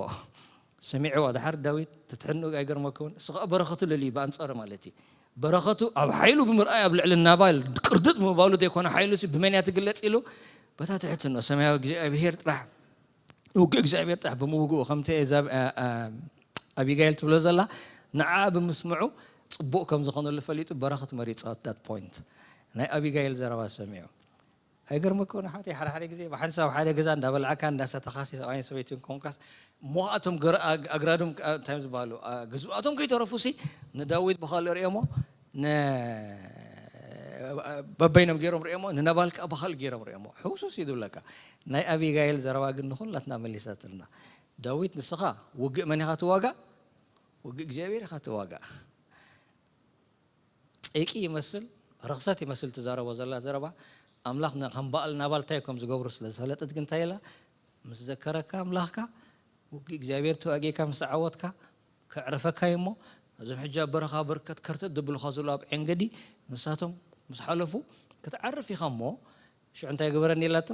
ሰሚዕዋ ድሓር ዳዊት ትትሕንኡ ኣይገርመኩምን። እሱ ኸኣ በረኸቱ ልልዩ ብኣንጻሩ ማለት እዩ። በረኸቱ ኣብ ሓይሉ ብምርኣይ ኣብ ልዕሊ ናባል ቅርድጥ ብምባሉ ዘይኮነ ሓይሉ ሲ ብመን እያ ትግለጽ ኢሉ በታ ትሕትኖ ሰማያዊ እግዚኣብሔር ጥራሕ ውግእ እግዚኣብሔር ጥራሕ ብምውግኡ ከምቲ እዛ እ፣ እ፣ ኣቢጋይል ትብሎ ዘላ ንዓ ብምስምዑ ጽቡቕ ከም ዝኾነሉ ፈሊጡ በረኸት መሪጹ at that point ናይ ኣቢጋይል ዘረባ ሰሚዑ ኣይገርመኩም ንሓቲ ሓደ ሓደ ግዜ ብሓንሳብ ሓደ ገዛ እንዳበላዕካ እንዳሰተኻሲ ሰብኣይን ሰበይትን ኮንካስ ሞኣቶም ኣግራዶም እንታይ ዝበሃሉ ግዝኣቶም ከይተረፉሲ ንዳዊት ብኻልእ ርእዮሞ በበይኖም ገይሮም ርእዮሞ ንነባል ከዓ ብኻልእ ገይሮም ርእዮሞ ሕውሱስ እዩ ዝብለካ ናይ ኣቢጋይል ዘረባ ግን ንኹላትና መሊሳትልና ዳዊት ንስኻ ውግእ መን ኢኻ ትዋጋእ ውግእ እግዚኣብሔር ኢኻ ትዋጋእ ጸይቂ ይመስል ረኽሰት ይመስል ትዛረቦ ዘላ ዘረባ ኣምላኽ ከም በኣል ናባል እንታይ ከም ዝገብሩ ስለ ዝፈለጠት ግን እንታይ ኢላ ምስ ዘከረካ ኣምላኽካ ውግእ እግዚኣብሔር ተዋጊእካ ምስ ተዓወትካ ከዕርፈካ እዩ እሞ እዞም ሕጂ ኣብ በረኻ በርከት ከርተት ድብሉኻ ዘሎ ኣብ ዔንገዲ ንሳቶም ምስ ሓለፉ ክትዓርፍ ኢኻ እሞ ሽዑ እንታይ ግበረኒ ኢላቶ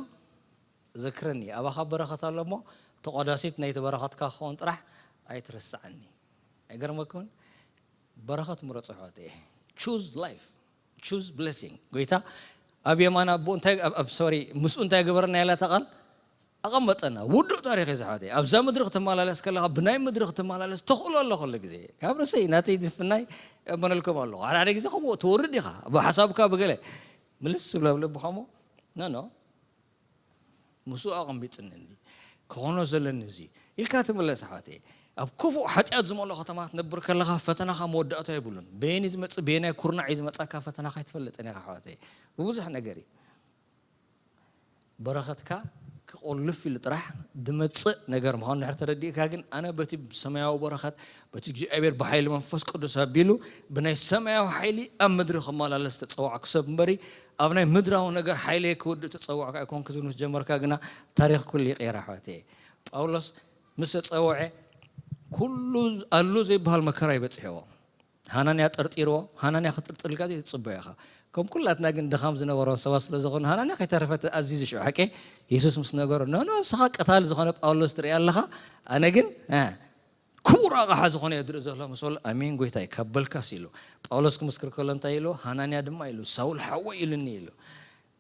ዘክረኒ ኣባኻ በረኸት ኣሎ እሞ ተቋዳሲት ናይቲ በረኸትካ ክኸውን ጥራሕ ኣይትረስዓኒ ኣይገርመኩን በረኸት ምረጹ ኣሕዋተየ choose life choose blessing ጎይታ ኣብ የማን ኣቦ እንታይ ኣብ ሶሪ ምስኡ እንታይ ገበረና ያላታ ቃል ኣቐመጠና ውዱእ ታሪኽ እዩ ዝሓወተየ ኣብዛ ምድሪ ክትመላለስ ከለኻ ብናይ ምድሪ ክትመላለስ ተኽእሎ ኣሎ ከሎ ግዜ ካብ ርእሰይ ናተይ ዝፍናይ እመነልኩም ኣለኹ ሓደ ሓደ ግዜ ከምኡ ትወርድ ኢኻ ብሓሳብካ ብገለ ምልስ ዝብለ ኣብ ልብኻ ሞ ኖ ኖ ምስኡ ኣቐሚጥኒ ክኾኖ ዘለኒ እዚ ኢልካ ትምለስ ኣሕዋተይ ኣብ ክፉእ ሓጢኣት ዝመልኦ ከተማ ክትነብር ከለኻ ፈተናኻ መወዳእታ የብሉን በየን ዝመፅእ በየናይ ኩርናዕ እዩ ዝመፃካ ፈተናኻ ኣይትፈልጥን ኢኻ ኣሕዋተይ ብብዙሕ ነገር እዩ በረኸትካ ክቆልፍ ኢሉ ጥራሕ ድመፅእ ነገር ምዃኑ ድሕር ተረዲእካ ግን ኣነ በቲ ሰማያዊ በረኸት በቲ እግዚኣብሔር ብሓይሊ መንፈስ ቅዱስ ኣቢሉ ብናይ ሰማያዊ ሓይሊ ኣብ ምድሪ ክመላለስ ተፀዋዕኩ ሰብ እምበሪ ኣብ ናይ ምድራዊ ነገር ሓይለይ ክውድእ ተፀዋዕኩ ኣይኮንኩ ዝብል ምስ ጀመርካ ግና ታሪኽ ኩሉ ይቀየር ኣሕዋተየ ጳውሎስ ምስ ተፀውዐ ኩሉ ኣሎ ዘይበሃል መከራ ይበፅሕዎ ሃናንያ ጠርጢርዎ ሃናንያ ክትጥርጥር ኢልካ ዘይትፅበዮ ኢኻ ከም ኩላትና ግን ድኻም ዝነበሮም ሰባት ስለ ዝኾኑ ሃናንያ ከይተረፈ ኣዚዙ ሽዑ ሓቂ የሱስ ምስ ነገሮ ኖ ኖ ንስኻ ቀታሊ ዝኾነ ጳውሎስ ትርኢ ኣለኻ ኣነ ግን ክቡር ኣቕሓ ዝኾነ እየ ዝርኢ ዘሎ ምስ በሎ ኣሜን ጎይታይ ካብ በልካስ ኢሉ ጳውሎስ ክምስክር ከሎ እንታይ ኢሉ ሃናንያ ድማ ኢሉ ሳውል ሓወይ ኢሉኒ ኢሉ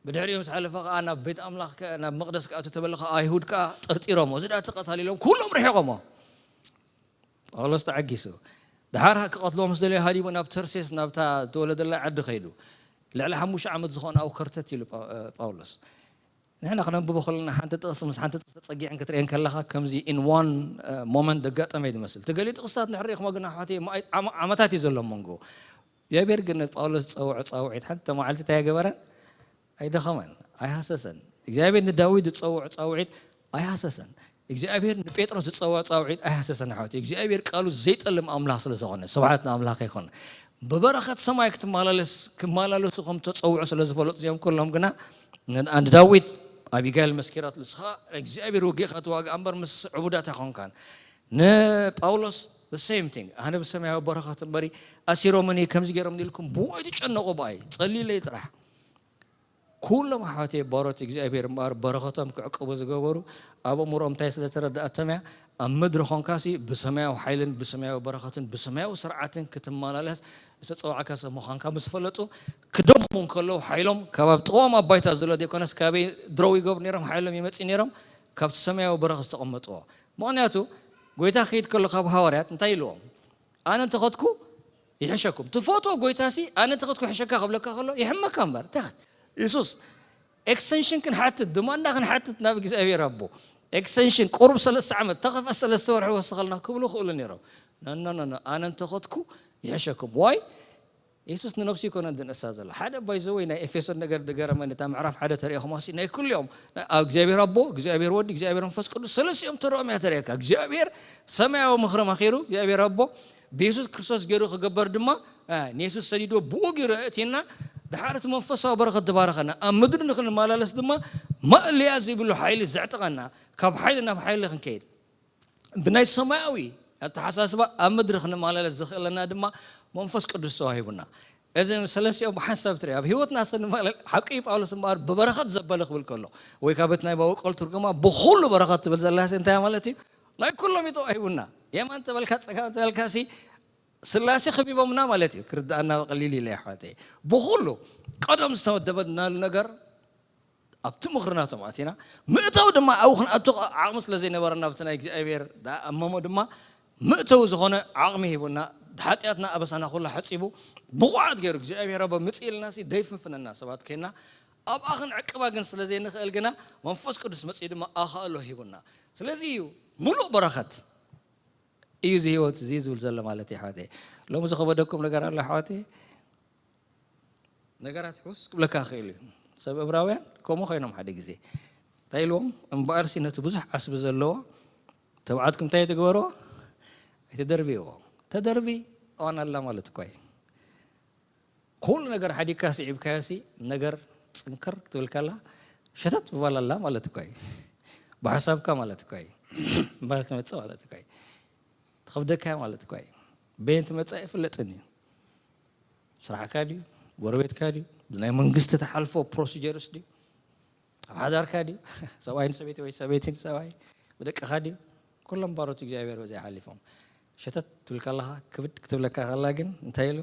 ብድሕሪኡ ምስ ሓለፈ ከዓ ናብ ቤት ኣምላኽ ከ- ናብ መቕደስ ክኣቱ ተበለ ከዓ ኣይሁድ ከዓ ጠርጢሮሞ እዚ ዳ ተቐታሊ ኢሎም ኩሎም ርሒቖሞ ጳውሎስ ተዓጊሱ ድሓር ክቐትልዎ ምስ ደለዮ ሃዲሙ ናብ ተርሴስ ናብታ ዝተወለደላ ዓዲ ከይዱ ልዕሊ ሓሙሽተ ዓመት ዝኾነ ኣብኡ ከርተት ኢሉ ጳ- ጳውሎስ ንሕና ክነንብቦ ከለና ሓንቲ ጥቕሲ ምስ ሓንቲ ጥቕሲ ተጸጊዐን ክትርእየን ከለኻ ከምዚ in one moment ዘጋጠመ እዩ ዝመስል። እቲ ገሊኡ ጥቕስታት እንድሕር ርኢኹሞ ግን ኣሕዋተይ ዓመታት እዩ ዘሎ ኣብ መንጎ። እግዚኣብሔር ግን ንጳውሎስ ዝጸውዖ ጻውዒት ሓንቲ መዓልቲ እንታይ ኣይገበረን? ኣይደኸመን፣ ኣይሃሰሰን። እግዚኣብሔር ንዳዊት ዝጸውዖ ጻውዒት ኣይሃሰሰን። እግዚኣብሔር ንጴጥሮስ ዝጸውዖ ጻውዒት ኣይሃሰሰን ኣሕዋተይ። እግዚኣብሔር ቃሉ ዘይጠልም ኣምላኽ ስለ ዝኾነ ስብሓት ንኣምላኽ ይኹን። ብበረኸት ሰማይ ክትመላለስ ክመላለሱ ከም ተጸውዑ ስለ ዝፈለጡ እዮም። ኩሎም ግና ንዳዊት ኣቢጋይል መስኪራትሉ፣ ንስኻ እግዚኣብሔር ውግእኻ ትዋጋእ እምበር ምስ ዕቡዳት ኣይኮንካን። ንጳውሎስ the same thing፣ ኣነ ብሰማያዊ በረኸት እምበሪ ኣሲሮምኒ ከምዚ ገይሮምኒ ኢልኩም ብኡ ኣይትጨነቑ፣ ብኣይ ጸልዩለይ ጥራሕ። ኩሎም ኣሕዋተይ ባሮት እግዚኣብሔር እምበኣር በረኸቶም ክዕቅቡ ዝገበሩ ኣብ ኣእምሮኦም እንታይ ስለ ተረድኣቶም እያ? ኣብ ምድሪ ኾንካሲ ብሰማያዊ ሓይልን ብሰማያዊ በረኸትን ብሰማያዊ ስርዓትን ክትመላለስ ዝተጸዋዕካ ሰብ ምዃንካ ምስ ፈለጡ ክደኽሙ እንከለዉ ሓይሎም ካብ ኣብ ጥቕኦም ኣብ ባይታ ዘሎ ዘይኮነስ ካበይ ድረው ይገብሩ ነይሮም? ሓይሎም ይመጽእ ነይሮም ካብቲ ሰማያዊ በረኸት ዝተቐመጥዎ። ምኽንያቱ ጎይታ ክኸይድ ከሎ ካብ ሃዋርያት እንታይ ኢልዎም? ኣነ እንተኸድኩ ይሕሸኩም። ትፈትዎ ጎይታሲ ኣነ እንተኸድኩ ይሕሸካ ክብለካ ከሎ ይሕመካ እምበር። እንታይ ኸ-? የሱስ ኤክስተንሽን ክንሓትት፣ ድማንዳ ክንሓትት ናብ እግዚኣብሔር ኣቦ። ኤክስተንሽን ቁሩብ ሰለስተ ዓመት፣ ተኸፍአ ሰለስተ ወርሒ ወስኸልና ክብሉ ይኽእሉ ነይሮም። ኖ፣ ኖ፣ ኖ፣ ኖ፣ ኣነ እንተኸድኩ ይሕሸኩም። ዋይ? የሱስ ንነብሱ ይኮነን ዝንእሳ ዘሎ። ሓደ ባይዘወይ ናይ ኤፌሶን ነገር ዝገረመኒ፣ እታ ምዕራፍ ሓደ ተሪእኹማ ሲ ናይ ኩሉ እዮም። ኣብ እግዚኣብሔር ኣቦ፣ እግዚኣብሔር ወዲ፣ እግዚኣብሔር መንፈስ ቅዱስ ሰለስቲኦም ተረኦም እያ ተሪእካ። እግዚኣብሔር ሰማያዊ ምኽሪ መኺሩ፣ እግዚኣብሔር ኣቦ ብየሱስ ክርስቶስ ገይሩ ክገበር ድማ፣ እ፣ ንየሱስ ሰዲዶ ብኡ ገይሩ ኣእቲና፣ ድሓር እቲ መንፈሳዊ በረኸት ዝባረኸና፣ ኣብ ምድሪ ንኽንመላለስ ድማ ማእለያ ዘይብሉ ሓይሊ ዘዕጠቐና፣ ካብ ሓይሊ ናብ ሓይሊ ክንከይድ፣ ብናይ ሰማያዊ ኣተሓሳስባ ኣብ ምድሪ ክንመላለስ ዘኽእለና ድማ መንፈስ ቅዱስ ተዋሂቡና። እዚ ሰለስቲኦም ብሓንሳብ ትርኢ ኣብ ህይወትና ስንመላለስ፣ ሓቂ ጳውሎስ እምበኣር ብበረኸት ዘበለ ክብል ከሎ፣ ወይ ካብ ቤት ናይ ባወቀል ትርጉማ ብኹሉ በረኸት ትብል ዘላሲ እንታይ ማለት እዩ? ናይ ኩሎም እዩ ተዋሂቡና። የማን ተበልካ ጸጋም ተበልካ ሲ ስላሴ ከቢቦምና ማለት እዩ። ክርድኣና ቀሊል ኢለ ኣሕዋተይ። ብኹሉ ቀደም ዝተመደበናሉ ነገር ኣብቲ ምኽሪ ናቶም ኣቲና፣ ምእታው ድማ ኣብኡ ክንኣቱ ዓቕሚ ስለ ዘይነበረና፣ ኣብቲ ናይ እግዚኣብሔር ደኣ እመሞ ድማ ምእተዊ ዝኾነ ዓቕሚ ሂቡና፣ ሓጢኣትና ኣበሳና ኩላ ሓጺቡ፣ ብቑዓት ገይሩ እግዚኣብሔር ኣቦ ምጽእ ኢልናሲ ደይፍንፍነና ሰባት ኮይና፣ ኣብኣ ክንዕቅባ ግን ስለ ዘይንኽእል ግና፣ መንፈስ ቅዱስ መጺኡ ድማ ኣኻእሎ ሂቡና። ስለዚ እዩ ምሉእ በረኸት እዩ እዚ ህይወት እዚ ዝብል ዘሎ ማለት እዩ፣ ኣሕዋተይ። ሎሚ ዝኸበደኩም ነገር ኣሎ፣ ኣሕዋተይ? ነገራት ሕውስ ክብለካ ክእል እዩ። ሰብ እብራውያን ከምኡ ኮይኖም ሓደ ግዜ እንታይ ኢልዎም? እምበኣርሲ ነቲ ብዙሕ ዓስቢ ዘለዎ ተባዓትኩም እንታይ ትግበርዎ? ኣይተደርብይዎ። ተደርቢ እዋን ኣላ ማለት እኳ እዩ። ኩሉ ነገር ሓዲግካ ስዒብካዮሲ ነገር ጽንክር ክትብል ከላ ሸተት ምባል ኣላ ማለት እኳ እዩ። ብሓሳብካ ማለት እኳ እዩ። እምበኣር ትመጽእ ማለት እኳ እዩ። ትኸብደካ ማለት እኳ እዩ። በየን ትመጽእ ኣይፍለጥን እዩ። ስራሕካ ድዩ? ጎረቤትካ ድዩ? ብናይ መንግስቲ ትሓልፎ ፕሮሲጀርስ ድዩ? ኣብ ሓዳርካ ድዩ? ሰብኣይን ሰበይቲ ወይ ሰበይትን ሰብኣይ ብደቅኻ ድዩ? ኩሎም ባሮት እግዚኣብሔር በዚኣ ሓሊፎም። ሸተት ትብል ከለኻ፣ ክብድ ክትብለካ ከላ ግን እንታይ ኢሉ?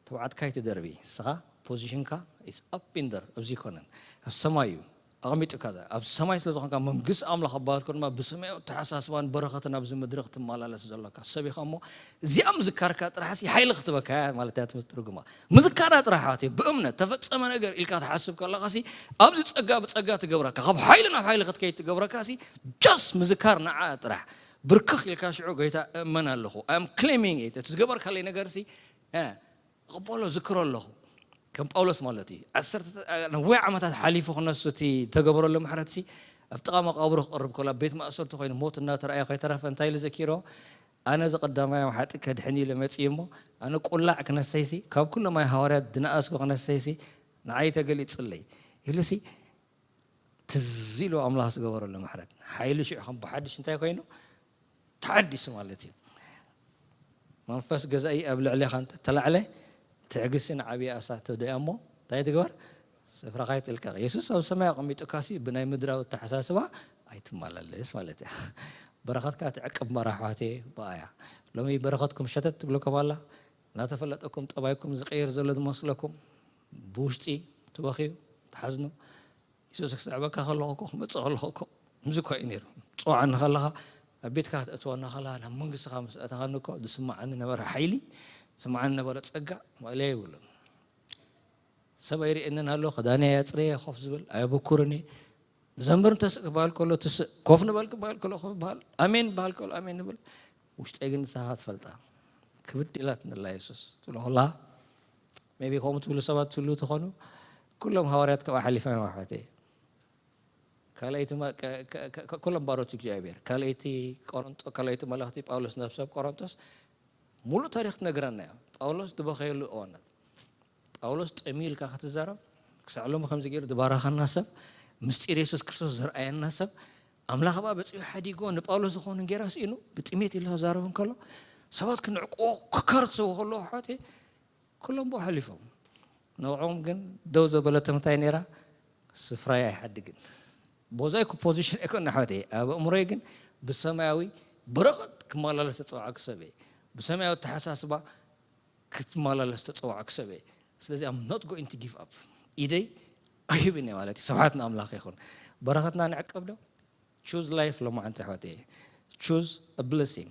ተባዕትካ ኣይትደርቢ። ንስኻ ፖዚሽንካ is up in there፣ ኣብዚ ይኮነን። ኣብ ሰማይ እዩ ኣቐሚጡካ። ኣብ ሰማይ ስለ ዝኾንካ፣ መንግስቲ ኣምላኽ ኣባትኮ ድማ ብሰማያዊ ኣተሓሳስባን በረኸትን ኣብዚ ምድሪ ክትመላለስ ዘሎካ ሰብ ኢኻ እሞ፣ እዚኣ ምዝካርካ ጥራሕሲ ሓይሊ ክትበካ እያ ማለት እያ ትምህርቲ ትርጉማ። ምዝካራ ጥራሕ ኣትየ ብእምነት ተፈጸመ ነገር ኢልካ ትሓስብ ከለኻሲ፣ ኣብዚ ጸጋ ብጸጋ ትገብረካ፣ ካብ ሓይሊ ናብ ሓይሊ ክትከይድ ትገብረካሲ፣ ጃስ ምዝካር ንዓ ጥራሕ። ብርክኽ ኢልካ ሽዑ፣ "ጎይታ እእመን ኣለኹ፣ I am claiming it፣ እቲ ዝገበርካለይ ነገርሲ፣ እ፣ እቕበሎ፣ ዝክሮ ኣለኹ።" ከም ጳውሎስ ማለት እዩ። ዓሰርተ ነዊሕ ዓመታት ሓሊፉ ክነሱ እቲ ተገበረሉ ምሕረትሲ፣ ኣብ ጥቓ መቓብሩ ክቕርብ ከሎ፣ ኣብ ቤት ማእሰርቲ ኮይኑ ሞት እናተረኣየ ከይተረፈ እንታይ ኢሉ ዘኪሮ? "ኣነ እዚ ቀዳማይ ሓጢእ ከድሕን ኢለ መጺእ እሞ፣ ኣነ ቁላዕ ክነሰይሲ፣ ካብ ኩሎም ኣይ ሃዋርያት ዝነኣስኩ ክነሰይሲ፣ ንዓይ ተገሊጹለይ" ኢሉሲ ትዝ ኢሉ ኣምላኽ ዝገበረሉ ምሕረት። ሓይሉ ሽዑ ከም ብሓድሽ እንታይ ኮይኑ? ተሓዲሱ ማለት እዩ። መንፈስ ገዛኢ ኣብ ልዕሌኻ እንተ ተላዕለ፣ ትዕግስቲ ንዓብያ እሳት ተደያ እሞ እንታይ ትግበር? ስፍራኻ ኣይትልቀቕ። የሱስ ኣብ ሰማይ ኣቐሚጡካሲ ብናይ ምድራዊ ኣተሓሳስባ ኣይትመላለስ ማለት እያ። በረኸትካ ትዕቅብ እምበር ኣሕዋተይ ብኣያ። ሎሚ በረኸትኩም ሸተት ትብለኩም ኣላ። እናተፈለጠኩም ጠባይኩም ዝቀይር ዘሎ ዝመስለኩም፣ ብውሽጢ ትበኽዩ፣ ትሓዝኑ። የሱስ ክስዕበካ ከለኹ እኮ፣ ክመጽእ ከለኹ እኮ፣ ከምዚ እኮ እዩ ነይሩ። ትጽውዓኒ ከለኻ፣ ኣብ ቤትካ ክትእትወና ከለኻ፣ ናብ መንግስትኻ ምስ ኣእተኻኒ እኮ፣ ዝስምዓኒ ነበረ ሓይሊ፣ ዝስምዓኒ ነበረ ጸጋ፣ ማእለያ የብሉን። ሰብ ኣይርእየንን ኣሎ፣ ክዳነይ ኣጽረየ ኮፍ ዝብል፣ ኣየበኩርን እየ። ዘምር እንተስ ክበሃል ከሎ ትስእ፣ ኮፍ ንበል ክበሃል ከሎ ኮፍ በሃል፣ ኣሜን በሃል ከሎ ኣሜን ንብል። ውሽጠይ ግን ንስኻ ትፈልጣ። ክብድ ኢላትንላ የሱስ ትብሎ ከለኻ፣ ሜቢ ከምኡ ትብሉ ሰባት ትህልዉ ትኾኑ። ኩሎም ሃዋርያት ካብኣ ሓሊፎም እዮም ኣሕዋተይ። ካልኣይቲ መ-፣ ከ-፣ ከ-፣ ከ-፣ ከ-፣ ኩሎም ባሮት እግዚኣብሔር። ካልኣይቲ ቆሮንጦ-፣ ካልኣይቲ መልእኽቲ ጳውሎስ ናብ ሰብ ቆሮንቶስ ሙሉእ ታሪኽ ትነግረና እያ። ጳውሎስ ዝበኸየሉ እዋናት። ጳውሎስ ጠምዩ ኢልካ ክትዛረብ፣ ክሳዕ ሎሚ ከምዚ ገይሩ ዝባረኸና ሰብ፣ ምስጢር የሱስ ክርስቶስ ዘርኣየና ሰብ፣ ኣምላኽ ብኣ በጺሑ ሓዲግዎ፣ ንጳውሎስ ዝኾኑ ጌራ ስኢኑ፣ ብጥሜት ኢሉ ክዛረብ እንከሎ፣ ሰባት ክንዕቅዎ ክከርትዎ ከለዉ፣ ኣሕዋተይ፣ ኩሎም ብኡ ሓሊፎም። ንዕኦም ግን ደው ዘበለቶም እንታይ ነይራ? ስፍራይ ኣይሓድግን። ቦዛይ እኮ ፖዚሽን ኣይኮን ኣሕዋተይ። ኣብ ኣእምሮይ ግን ብሰማያዊ በረኸት ክመላለስ ዝተጸዋዕኩ ሰብ እየ። ብሰማያዊ ኣተሓሳስባ ክትመላለስ ዝተጸዋዕኩ ሰብ እየ። ስለዚ I'm not going to give up። ኢደይ ኣይህብን እየ ማለት እዩ። ስብሓት ንኣምላኽ ይኹን። በረኸትና ንዕቀብ ዶ? Choose life ሎማዓንቲ ኣሕዋተይ። Choose a blessing።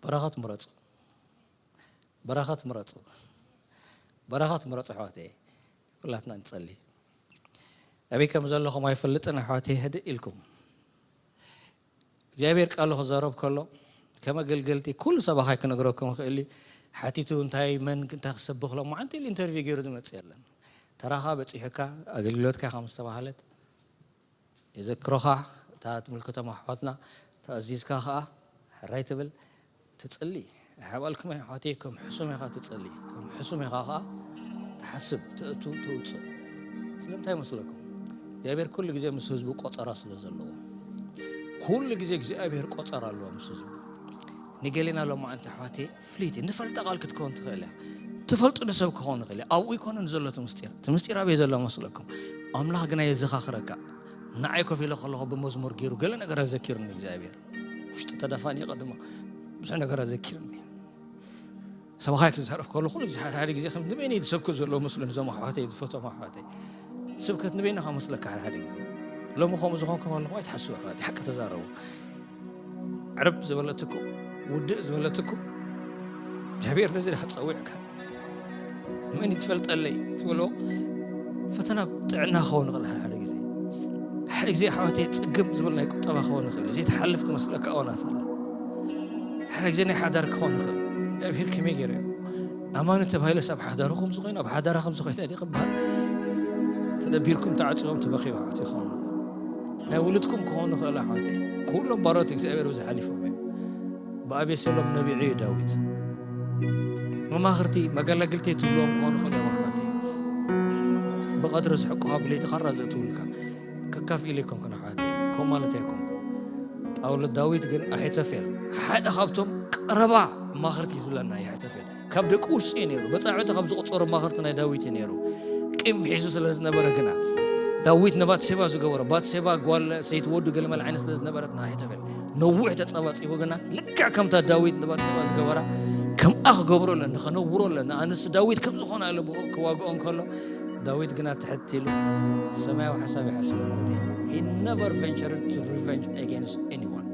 በረኸት ምረጹ። በረኸት ምረጹ። በረኸት ምረጹ ኣሕዋተይ። ኩላትና ንጸሊ። ኣበይ ከም ዘለኹም ኣይፈልጥን ኣሕዋተይ፣ ህድእ ኢልኩም። እግዚኣብሔር ቃሉ ክዛረብ ከሎ፣ ከም ኣገልገልቲ ኩሉ ሰባኻይ ክነግረኩም ይኽእል እዩ። ሓቲቱ እንታይ መን እንታይ ክሰብኽ ሎማዓንቲ ኢሉ ኢንተርቪው ገይሩ ዝመጽእ የለን። ተራኻ በጺሑካ ኣገልግሎትካ ከም ዝተባህለት የዘክሮኻ። እታ ትምልከቶም ኣሕዋትና ተኣዚዝካ ኸኣ ሕራይ ትብል ትጽሊ። ኣሕባልኩም ኣሕዋተይ ከም ሕሱም ኢኻ ትጽሊ፣ ከም ሕሱም ኢኻ ኸኣ ትሓስብ፣ ትእቱ፣ ትውጽእ። ስለምንታይ መስለኩም? እግዚኣብሔር ኩሉ ግዜ ምስ ህዝቡ ቆጸራ ስለ ዘለዎ። ኩሉ ግዜ እግዚኣብሔር ቆጸራ ኣለዎ ምስ ህዝቡ። ንገሌና ሎማዓንቲ ኣሕዋተይ ፍልይቲ ንፈልጣ ቃል ክትከውን ትኽእል እያ። ትፈልጡ ንሰብ ክኸውን ይኽእል እያ። ኣብኡ ኣይኮነን ዘሎ እቲ ምስጢር። እቲ ምስጢር ኣበይ ዘሎ መስለኩም? ኣምላኽ ግና የዘኻኽረካ። ንዓይ ኮፍ ኢለ ከለኹ ብመዝሙር ገይሩ ገለ ነገር ኣዘኪሩኒ እግዚኣብሔር። ውሽጢ ተደፋኒቐ ድማ ብዙሕ ነገር ኣዘኪሩኒ። ሰብኻይ ክዛረብ ከሎ ኩሉ ግዜ ሓደ ሓደ ግዜ ከም ንበይነይ ዝሰብኩ ዘለዉ መስሉ ንዞም ኣሕዋተይ ዝፈትዎም ኣሕዋተይ ስብከት ንበይንኻ መስለካ ሓደ ሓደ ግዜ። ሎሚ ከምኡ ዝኾንኩም ኣለኹም ኣይትሓስቡ ኣሕዋተይ፣ ሓቂ ተዛረቡ። ዕርብ ዝበለትኩም ውድእ ዝበለትኩም እግዚኣብሔር ነዚ ድኻ ጸዊዕካ መን ይትፈልጠለይ ትብሎ ፈተና ጥዕና ክኸውን ይኽእል። ሓደ ሓደ ግዜ ሓደ ግዜ ኣሕዋተይ ጽግም ዝብል ናይ ቁጠባ ክኸውን ይኽእል። ዘይትሓልፍ ትመስለካ እዋናት ኣላ። ሓደ ግዜ ናይ ሓዳር ክኸውን ይኽእል። እግዚኣብሔር ከመይ ገይሩ እዩ ኣማኒ ተባሂለስ ኣብ ሓዳሩ ከምዚ ኮይኑ ኣብ ሓዳራ ከምዚ ኮይና ድየ ክበሃል? ተደቢርኩም ተዓፂቦም ትበኽዩ ኣሕዋት ይኸውን ይኽእል። ናይ ውሉድኩም ክኸውን ይኽእል ኣሕዋተይ። ኩሎም ባሮት እግዚኣብሔር ብዝሓሊፎም እዮም። ብኣቤሴሎም ነቢዑ እዩ ዳዊት። መማኽርቲ መገላግልተይ ትብልዎም ክኾኑ ይኽእሉ እዮም ኣሕዋተይ። ብቐትሪ ዝሕቁኻ ብለይቲ ካራ ዘእትውልካ ከካፍኢሉ ኣይኮንኩን ኣሕዋተይ። ከም ማለት ኣይኮንኩን። ጳውሎ ዳዊት ግን ኣሒቶፌል ሓደ ካብቶም ቀረባ መማኽርቲ እዩ ዝብለና እዩ ኣሒቶፌል። ካብ ደቂ ውሽጢ እዩ ነይሩ። በጻብዕቲ ካብ ዝቑጸሩ መማኽርቲ ናይ ዳዊት እዩ ነይሩ። ቂም ሒዙ ስለ ዝነበረ ግና ዳዊት ንባትሴባ ዝገበሮ፣ ባትሴባ ጓል ሰይቲ ወዱ ገለ መለ ዓይነት ስለ ዝነበረት ንኣሒቶፌል ነዊሕ ተጸባጺቡ ግና ልክዕ ከምታ ዳዊት ንባትሴባ ዝገበራ ከምኣ ክገብሮ ኣለኒ፣ ከነውሮ ኣለኒ። ኣነስ ዳዊት ከም ዝኾነ ኣለ ክዋግኦ እንከሎ ዳዊት ግና ትሕት ኢሉ ሰማያዊ ሓሳብ ይሓስብ ማለት እዩ። He never ventured to revenge against anyone።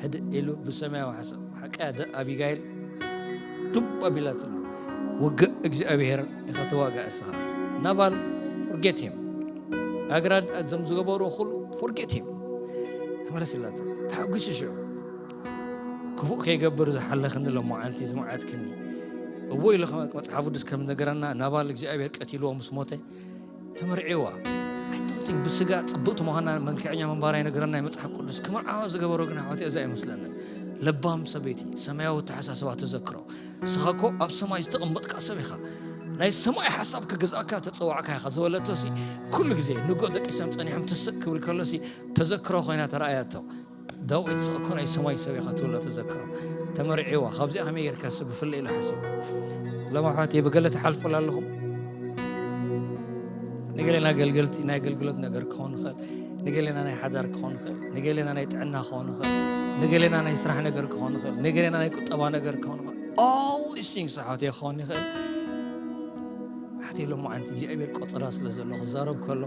ህድእ ኢሉ ብሰማያዊ ሓሳብ ሓቂ ኣደ ኣቢጋይል ዱብ ኣቢላትሉ። ውግእ እግዚኣብሔር ኢኻ ተዋጋእ እስኻ። ናባል forget him። ኣግራድ እዞም ዝገበሩ ኩሉ forget him። ተመለስ ኢላቶ። ተሓጒሱ ሽዑ ክፉእ ከይገብር ዝሓለኽኒ ሎማዓንቲ ዝመዓትክኒ እዎ ኢሉ ከመ-፣ መጽሓፍ ቅዱስ ከም ነገረና ናባል እግዚኣብሔር ቀቲልዎ ምስ ሞተ ተመርዒዋ። I don't think ብስጋ ጽብቕቲ ምዃና መልክዐኛ ምንባራ ይነግረና መጽሓፍ ቅዱስ። ክመርዓዋ ዝገበሮ ግን ኣሕዋት እዛ ኣይመስለንን። ለባም ሰበይቲ ሰማያዊ ኣተሓሳስባ ተዘክሮ። ንስኻ እኮ ኣብ ሰማይ ዝተቐመጥካ ሰብ ኢኻ። ናይ ሰማይ ሓሳብ ክገዝኣካ ተጸዋዕካ ኢኻ ዝበለቶ ሲ ኩሉ ግዜ ንጎ ደቂሶም ጸኒሖም ትስእ ክብል ከሎ ሲ ተዘክሮ ኮይና ተረኣያቶ። ዳዊት ስቕ እኮ ናይ ሰማይ ሰብ ኢኻ ትብሎ ተዘክሮ። ተመርዒዋ ካብዚኣ ከመይ ጌርካ ሰብ ብፍለ ኢሉ ሓስቡ። ሎም ኣሕዋት ብገለ ትሓልፉላ ኣለኹም። ንገሌና ኣገልገልቲ ናይ ኣገልግሎት ነገር ክኸውን ይኽእል። ንገሌና ናይ ሓዳር ክኸውን ይኽእል። ንገሌና ናይ ጥዕና ክኸውን ይኽእል። ንገሌና ናይ ስራሕ ነገር ክኸውን ይኽእል። ንገሌና ናይ ቁጠባ ነገር ክኸውን ይኽእል። All these things ኣሕዋት ክኸውን ይኽእል። ሓቲ ሎማዓንቲ እግዚኣብሔር ቆጸራ ስለ ዘሎ ክዛረብ ከሎ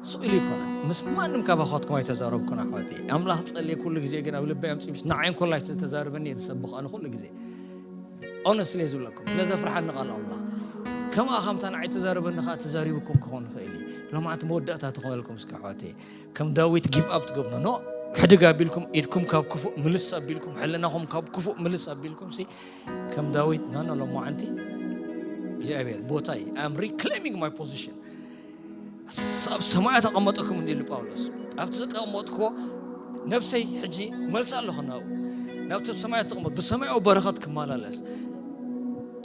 ስቕ ኢሉ ይኮነ ምስ ማንም ካባኻትኩም ኣይተዛረብኩን ኣሕዋተይ። ኣምላኽ ጸልየ ኩሉ ግዜ ግን ኣብ ልበይ ኣምጺኡ ምስ ንዓይ እንኮላይ ዝተዛረበኒ እየ ዝሰብኽ ኣነ ኩሉ ግዜ። Honestly ዝብለኩም ስለ ዘፍርሓኒ ቃል ኣምላኽ ከምኣ ከምታ ንዓይ ተዛረበኒ ከዓ ተዛሪብኩም ክኾን ይኽእል እዩ። ሎማዓንቲ መወዳእታ ትኾነልኩም እስከ ኣሕዋተይ። ከም ዳዊት give up ትገብሩ ኖ ሕድግ ኣቢልኩም ኢድኩም ካብ ክፉእ ምልስ ኣቢልኩም ሕልናኹም ካብ ክፉእ ምልስ ኣቢልኩም ሲ ከም ዳዊት ናኖ ሎማዓንቲ እግዚኣብሔር ቦታይ I'm reclaiming my position። ኣብ ሰማያት ኣቐመጠኩም እንዲሉ ጳውሎስ ኣብቲ ዘቀመጥክዎ ነብሰይ ሕጂ መልሳ ኣለኹ ናብኡ ናብቲ ሰማያት ተቐመጥ ብሰማያዊ በረኸት ክመላለስ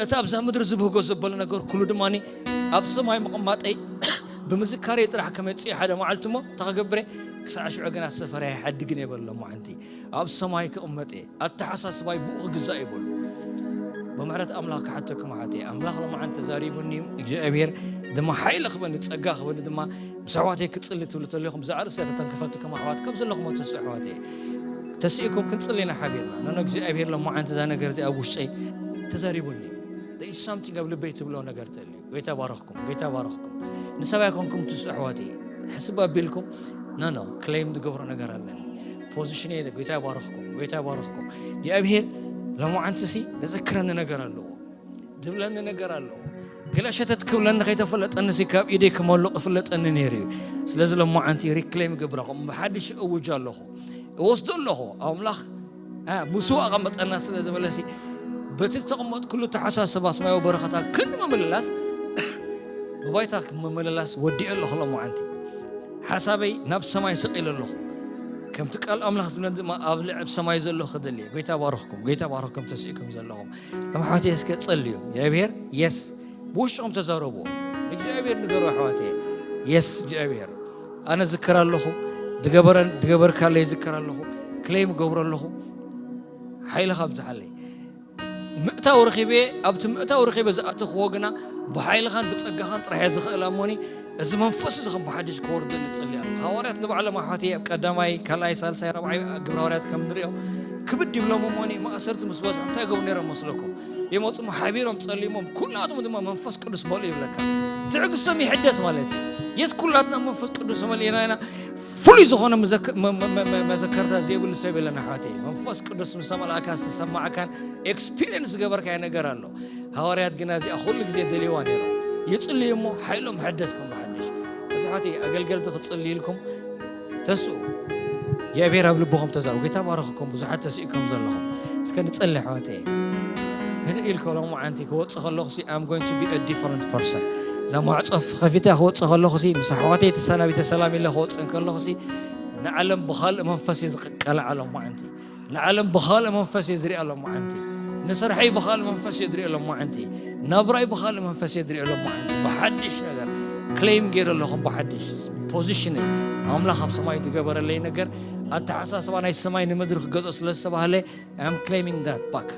እቲ ኣብዛ ምድሪ ዝብህጎ ዘበለ ነገር ኩሉ ድማ ኣብ ሰማይ ምቕማጠይ ብምዝካረይ ጥራሕ ከመፅእ ሓደ መዓልቲ እሞ ተኸገብረ ክሳዕ ሽዑ ግና ሰፈራ ይሓድግን የበሎ መዓንቲ ኣብ ሰማይ ክቕመጥ እየ ኣተሓሳስባይ ብኡ ክግዛእ ይበሉ ብምሕረት ኣምላኽ ክሓተኩም ሓተይ ኣምላኽ ለመዓን ተዛሪቡኒ እግዚኣብሔር ድማ ሓይሊ ክበኒ ጸጋ ክበኒ ድማ ምስ ኣሕዋተይ ክጽሊ ትብሉ ተለኹም ብዛዕባ ርእሲ ተተንክፈትኩም ኣሕዋት ከም ዘለኹም ተስኡ ኣሕዋተይ ተስኢኩም ክንጽሊ ኢና ሓቢርና ነነ እግዚኣብሔር ለመዓንቲ እዛ ነገር እዚኣ ኣብ ውሽጠይ ተዛሪቡኒ ደይ ሳምቲንግ ኣብ ልበይ ትብሎ ነገር ተልዩ ጎይታ ባረኽኩም ጎይታ ባረኽኩም ንሰብ ኣይኮንኩም ትስኡ ኣሕዋተይ ሕስብ ኣቢልኩም ነኖ ክሌም ዝገብሮ ነገር ኣለኒ ፖዚሽን የለ ጎይታ ይባርኽኩም ጎይታ ይባርኽኩም እግዚኣብሔር ለመዓንትሲ ዘዘክረኒ ነገር ኣለዎ ዝብለኒ ነገር ኣለዎ ገለ ሸተት ክብለኒ ከይተፈለጠንሲ ካብ ኢደይ ክመልቕ ይፍለጠኒ ነይሩ እዩ ስለዚ ለመዓንቲ ሪክሌም ይገብረኹም ብሓድሽ እውጅ ኣለኹ እወስዶ ኣለኹ ኣምላኽ ምስኡ ኣቐመጠና ስለ ዝበለሲ በቲ ዝተቐመጥኩሉ ተሓሳስባ ሰማያዊ በረኸታት ክንዲ ምምልላስ ብባይታ ምምልላስ ወዲኤ ኣለኹ። ሎማዓንቲ ሓሳበይ ናብ ሰማይ ስቕ ኢለ ኣለኹ። ከምቲ ቃል ኣምላኽ ዝብለን ድማ ኣብ ልዕብ ሰማይ ዘሎ ክደሊ እየ። ጎይታ ባረኽኩም፣ ጎይታ ባረኽኩም ተስኢኩም ዘለኹም። እም ሓወተይ እስከ ጸልዩ። እግዚኣብሔር የስ ብውሽጥኹም ተዛረብዎ። ንእግዚኣብሔር ንገሩ ኣሕዋተይ። የስ እግዚኣብሔር ኣነ ዝክር ኣለኹ። ድገበረን ድገበርካለይ ዝክር ኣለኹ። ክሌም ገብሮ ኣለኹ። ሓይልኻ ኣብዝሓለይ። ምእታው ረኺበ ኣብቲ ምእታው ረኺበ ዝኣተኽዎ ግና ብሓይልኻን ብጸጋኻን ጥራሕ እየ ዝኽእል ኣሞኒ። እዚ መንፈስ እዚ ከም ብሓድሽ ክወርድ ንጽሊ ኣሎ። ሃዋርያት ንባዕሎም ኣሕዋተይ ኣብ ቀዳማይ ካልኣይ ሳልሳይ ራብዓይ ግብረ ሃዋርያት ከም ንሪኦ ክብድ ይብሎም እሞኒ። ማእሰርቲ ምስ በዝሖም እንታይ ገብሩ ነይሮም መስለኩም? ይመፁ ሓቢሮም ጸሊሞም ኩላቶም ድማ መንፈስ ቅዱስ መልኡ ይብለካ። ትዕግስቶም ይሕደስ ማለት እዩ። የስ ኩላትና መንፈስ ቅዱስ መሊእና ኢና። ፍሉይ ዝኾነ መዘከርታ ዘይብሉ ሰብ የለን ኣሕዋተይ። መንፈስ ቅዱስ ምስ ተመልኣካ ዝተሰማዕካን ኤክስፒሪየንስ ዝገበርካዮ ነገር ኣሎ። ሃዋርያት ግና እዚኣ ኩሉ ግዜ ደልይዋ ነይሮም። ይጽልዩ እሞ ሓይሎም ሕደስ ከም ብሓድሽ። እዚ ሓወተይ ኣገልገልቲ ክጽልይልኩም ተስኡ። እግዚኣብሔር ኣብ ልብኹም ተዛሩ። ጎይታ ባረኽኩም ብዙሓት ተስኢኩም ዘለኹም። እስከ ንጸሊ ኣሕዋተይ። ህድእ ኢልከ ሎማዓንቲ ክወጽእ ከለኹ ሲ I'm going to be a different person። እዛ ማዕጾ ከፊተ ክወጽእ ከለኹ ሲ ምስ ኣሕዋተይ ተሰናቢተ ሰላም ኢለ ክወጽእ ከለኹ ሲ ንዓለም ብኻልእ መንፈስ እየ ዝቀልዓ ሎማዓንቲ። ንዓለም ብኻልእ መንፈስ እየ ዝሪኣ ሎማዓንቲ። ንስርሐይ ብኻልእ መንፈስ እየ ዝሪኦ ሎማዓንቲ። ናብራይ ብኻልእ መንፈስ እየ ዝሪኦ ሎማዓንቲ። ብሓድሽ ነገር ክሌም ገይረ ኣለኹም። ብሓድሽ ፖዚሽነይ ኣምላኽ ኣብ ሰማይ ዝገበረለይ ነገር ኣተሓሳስባ ናይ ሰማይ ንምድሪ ክገዝኦ ስለ ዝተባህለ I'm claiming that back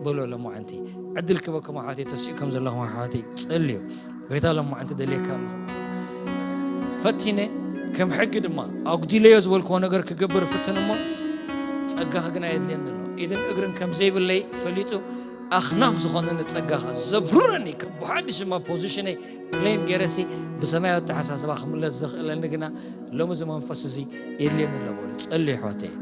በሎ ሎማዓንቲ። ዕድል ክበኩም ኣሕዋተይ ተስኢኩም ዘለኹም ኣሕዋተይ ጸልዩ። ጎይታ ሎማዓንቲ ደልየካ ኣለኹ። ፈቲነ ከም ሕጊ ድማ ኣጉዲለዮ ዝበልክዎ ነገር ክገብር ፍትን እሞ ጸጋኻ ግና የድልየኒ ኣሎ። ኢድን እግርን ከም ዘይብለይ ፈሊጡ ኣኽናፍ ዝኾነኒ ጸጋኻ ዘብሩረኒ ከም ብሓድሽ ድማ ፖዚሽነይ ክሌም ገይረሲ ብሰማያዊ ኣተሓሳስባ ክምለስ ዘኽእለኒ ግና ሎሚ እዚ መንፈስ እዚ የድልየኒ ኣሎ በሉ። ጸልዩ ኣሕዋተይ።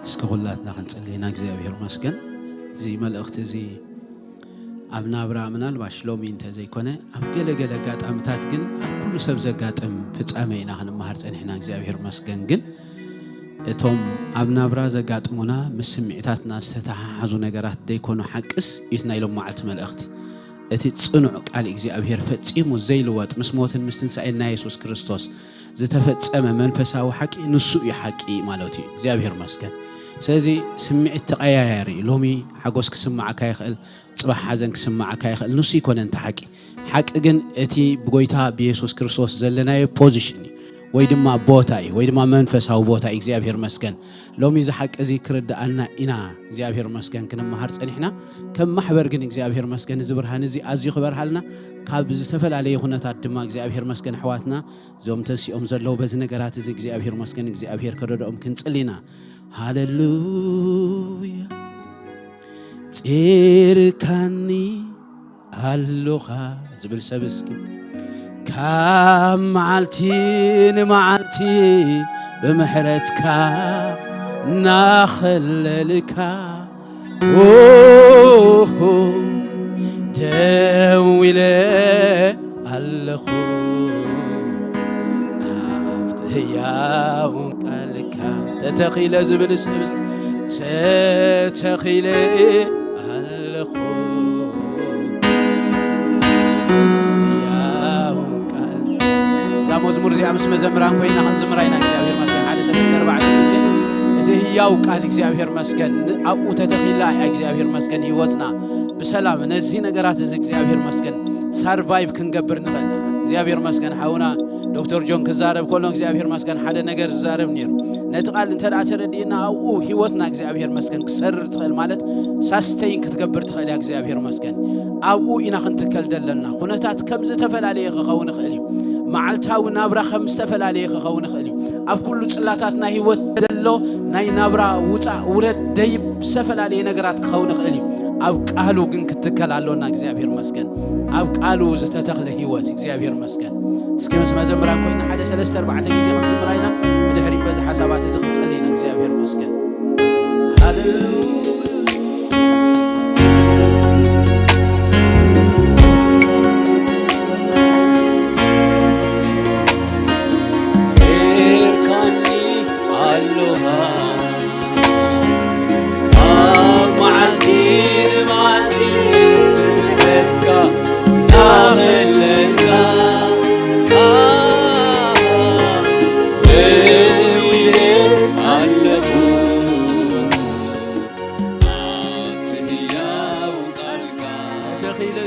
እስኪ ኩላትና ክንጽሊ ኢና። እግዚኣብሔር ይመስገን። እዚ መልእኽቲ እዚ ኣብ ናብራ ምናልባሽ ሎሚ እንተዘይኮነ ኣብ ገለ ገለ ኣጋጣምታት ግን ኣብ ኩሉ ሰብ ዘጋጥም ፍጻመ ኢና ክንመሃር ጸኒሕና። እግዚኣብሔር ይመስገን። ግን እቶም ኣብ ናብራ ዘጋጥሙና ምስ ስምዒታትና ዝተተሓሓዙ ነገራት ዘይኮኑ ሓቅስ እዩ ናይ ሎም መዓልቲ መልእኽቲ። እቲ ጽኑዕ ቃል እግዚኣብሔር ፈጺሙ ዘይልወጥ ምስ ሞትን ምስ ትንሳኤን ናይ የሱስ ክርስቶስ ዝተፈጸመ መንፈሳዊ ሓቂ ንሱ እዩ ሓቂ ማለት እዩ። እግዚኣብሔር ይመስገን። ስለዚ ስምዒት ተቐያያሪ እዩ። ሎሚ ሓጎስ ክስምዓካ ይኽእል፣ ጽባሕ ሓዘን ክስምዓካ ይኽእል። ንሱ ይኮነ እንተ ሓቂ። ሓቂ ግን እቲ ብጎይታ ብየሱስ ክርስቶስ ዘለናዮ ፖዚሽን እዩ፣ ወይ ድማ ቦታ እዩ፣ ወይ ድማ መንፈሳዊ ቦታ እዩ። እግዚኣብሔር ይመስገን። ሎሚ እዚ ሓቂ እዚ ክርድኣና ኢና። እግዚኣብሔር ይመስገን ክንመሃር ጸኒሕና። ከም ማሕበር ግን እግዚኣብሔር ይመስገን እዚ ብርሃን እዚ ኣዝዩ ክበርሃልና፣ ካብ ዝተፈላለየ ኩነታት ድማ እግዚኣብሔር ይመስገን ኣሕዋትና እዞም ተሲኦም ዘለዉ በዚ ነገራት እዚ እግዚኣብሔር ይመስገን እግዚኣብሔር ከረድኦም ክንጽሊ ኢና። ሃሌሉያ። ጺርካኒ ኣሎኻ ዝብል ሰብ እስኪ ካብ መዓልቲ ንመዓልቲ ብምሕረትካ እናኸለልካ ኦሆ ደው ኢለ ኣለኹ ኣብቲ ህያውን ቃልካ ተተኺለ ዝብል ሰብ እስኪ ተተኺለ ኣለኹ ህያውን ቃል እዛ መዝሙር እዚኣ ምስ መዘምራን ኮይና ክንዝምራ ኢና እግዚኣብሔር መስገን ሓደ ሰለስተ ኣርባዕተ ግዜ እቲ ህያው ቃል እግዚኣብሔር መስገን ኣብኡ ተተኺላ እያ እግዚኣብሔር መስገን ህይወትና ብሰላም ነዚ ነገራት እዚ እግዚኣብሔር መስገን ሳርቫይቭ ክንገብር ንኽእል እግዚኣብሔር መስገን ሓውና ዶክተር ጆን ክዛረብ ከሎ እግዚኣብሔር መስገን ሓደ ነገር ዝዛረብ ነይሩ ነቲ ቃል እንተ ደኣ ተረዲእና ኣብኡ ህይወትና እግዚኣብሔር መስገን ክሰርር ትኽእል ማለት ሳስተይን ክትገብር ትኽእል እያ እግዚኣብሔር መስገን ኣብኡ ኢና ክንትከል ዘለና ኩነታት ከም ዝተፈላለየ ክኸውን ይኽእል እዩ መዓልታዊ ናብራ ከም ዝተፈላለየ ክኸውን ይኽእል እዩ ኣብ ኩሉ ጽላታት ናይ ህይወት ዘሎ ናይ ናብራ ውፃእ ውረድ ደይብ ዝተፈላለየ ነገራት ክኸውን ይኽእል እዩ ኣብ ቃሉ ግን ክትከል ኣሎና እግዚኣብሔር መስገን ኣብ ቃሉ ዝተተኽለ ህይወት እግዚኣብሔር መስገን እስኪ ምስ መዘምራን ኮይና ሓደ ሰለስተ ኣርባዕተ ግዜ ክንዝምራ ኢና ብድሕሪ በዚ ሓሳባት እዚ ክንጸሊ ኢና እግዚኣብሔር መስገን ሃሌሉያ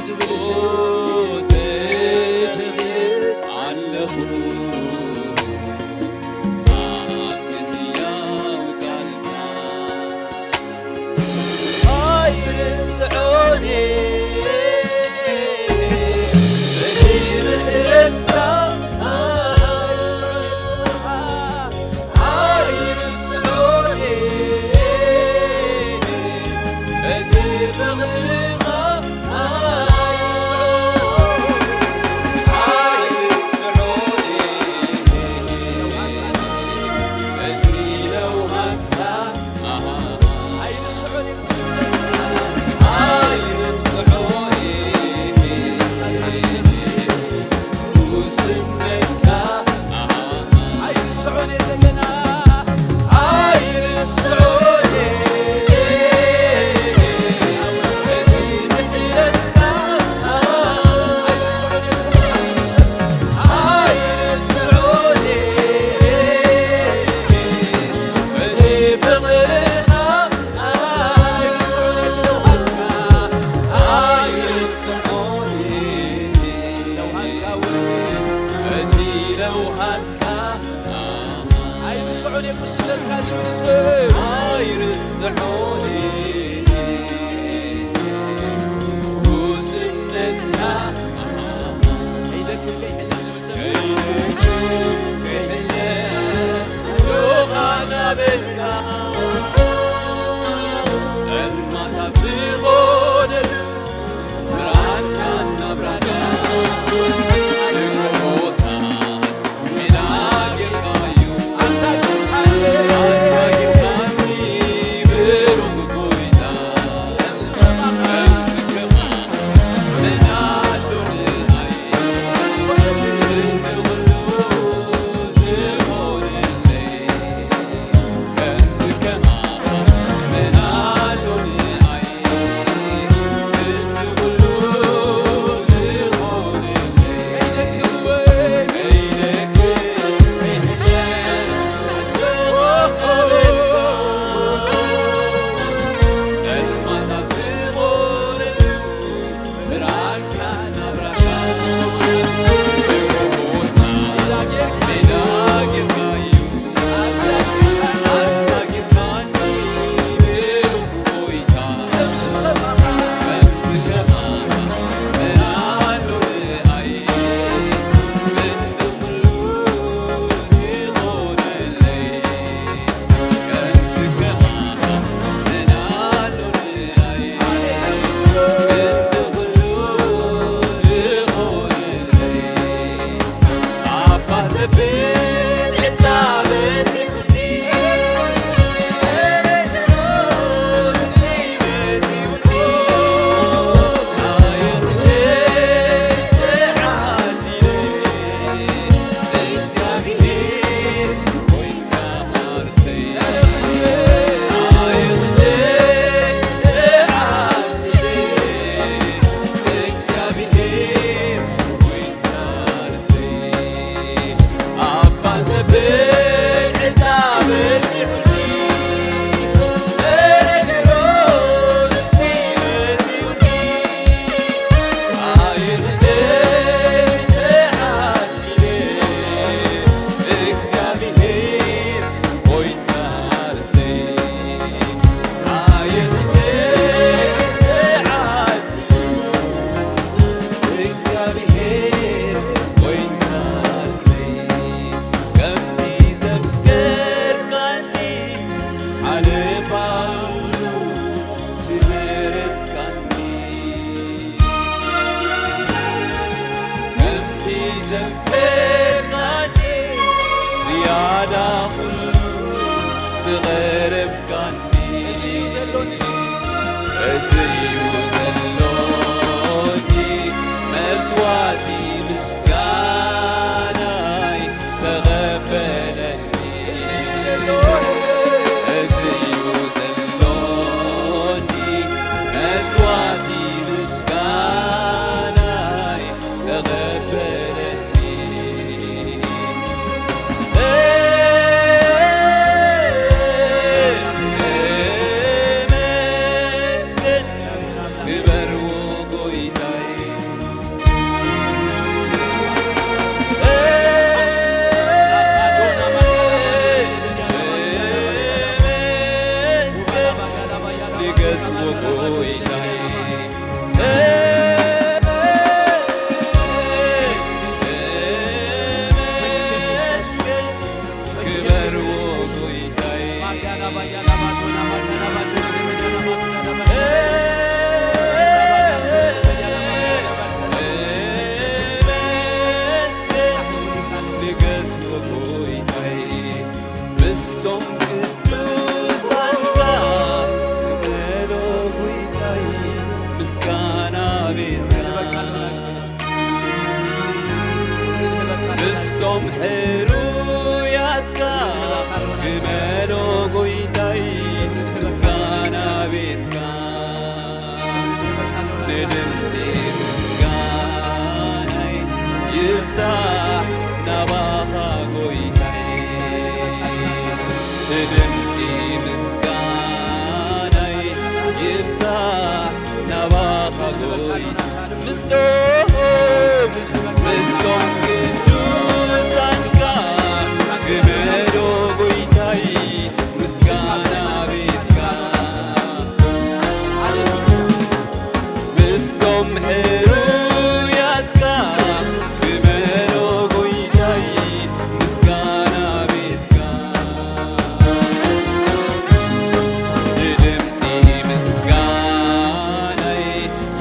ዝብል ስም ተተኺለ ኣለኹ ኣብ ሕያው ቃልካ። ኣይርስዖን እቲ ምሕረትካ ኣይርስዖን እቲ ምሕረትካ ኣይርስዖን እቲ ፍቕርኻ ኣይርስዖን ኣይርስዖን እቲ ለውሃትካ ኣይርስዖን ኣይርስዖን እየ ጉስነትካ ዝብል ስም ኣይርስዖን ጉስነትካ ከይደክም ከይሕለፍ ዝብል ሰብ ከይደክም ከይሕለፍ ዮሃና በልካ ጸልማት ኣብ ዝኾነሉ ብርሃንካ እናብራህካ ንግሆታት ሜዳ ጌርካዩ ኣሳጊርካኒ ኣሳጊርካኒ ብሩኽ ጎይታዬ፣ ክበርዎ ጎይታዬ። ንገስዎ ጎይታዬ፣ ምስቶም ቅዱሳንካ ንበሎ ጎይታዬ፣ ምስጋና ቤትካ። ምስቶም ሕሩያትካ ግመሎ ጎይታይ ምስጋና ቤትካ። ንድምፂ ምስጋናይ ይብፃሕ ናባኻ ጎይታይ። ንድምፂ ምስጋናይ ይብፃሕ ናባኻ ጎይታይ። ምስቶም ምስቶም ቅዱሳንካ ግመሎ ጎይታይ ምስጋና ቤትካ። ምስቶም ሕሩያትካ ግመሎ ጎይታይ ምስጋና ቤትካ። እቲ ድምፂ ምስጋናይ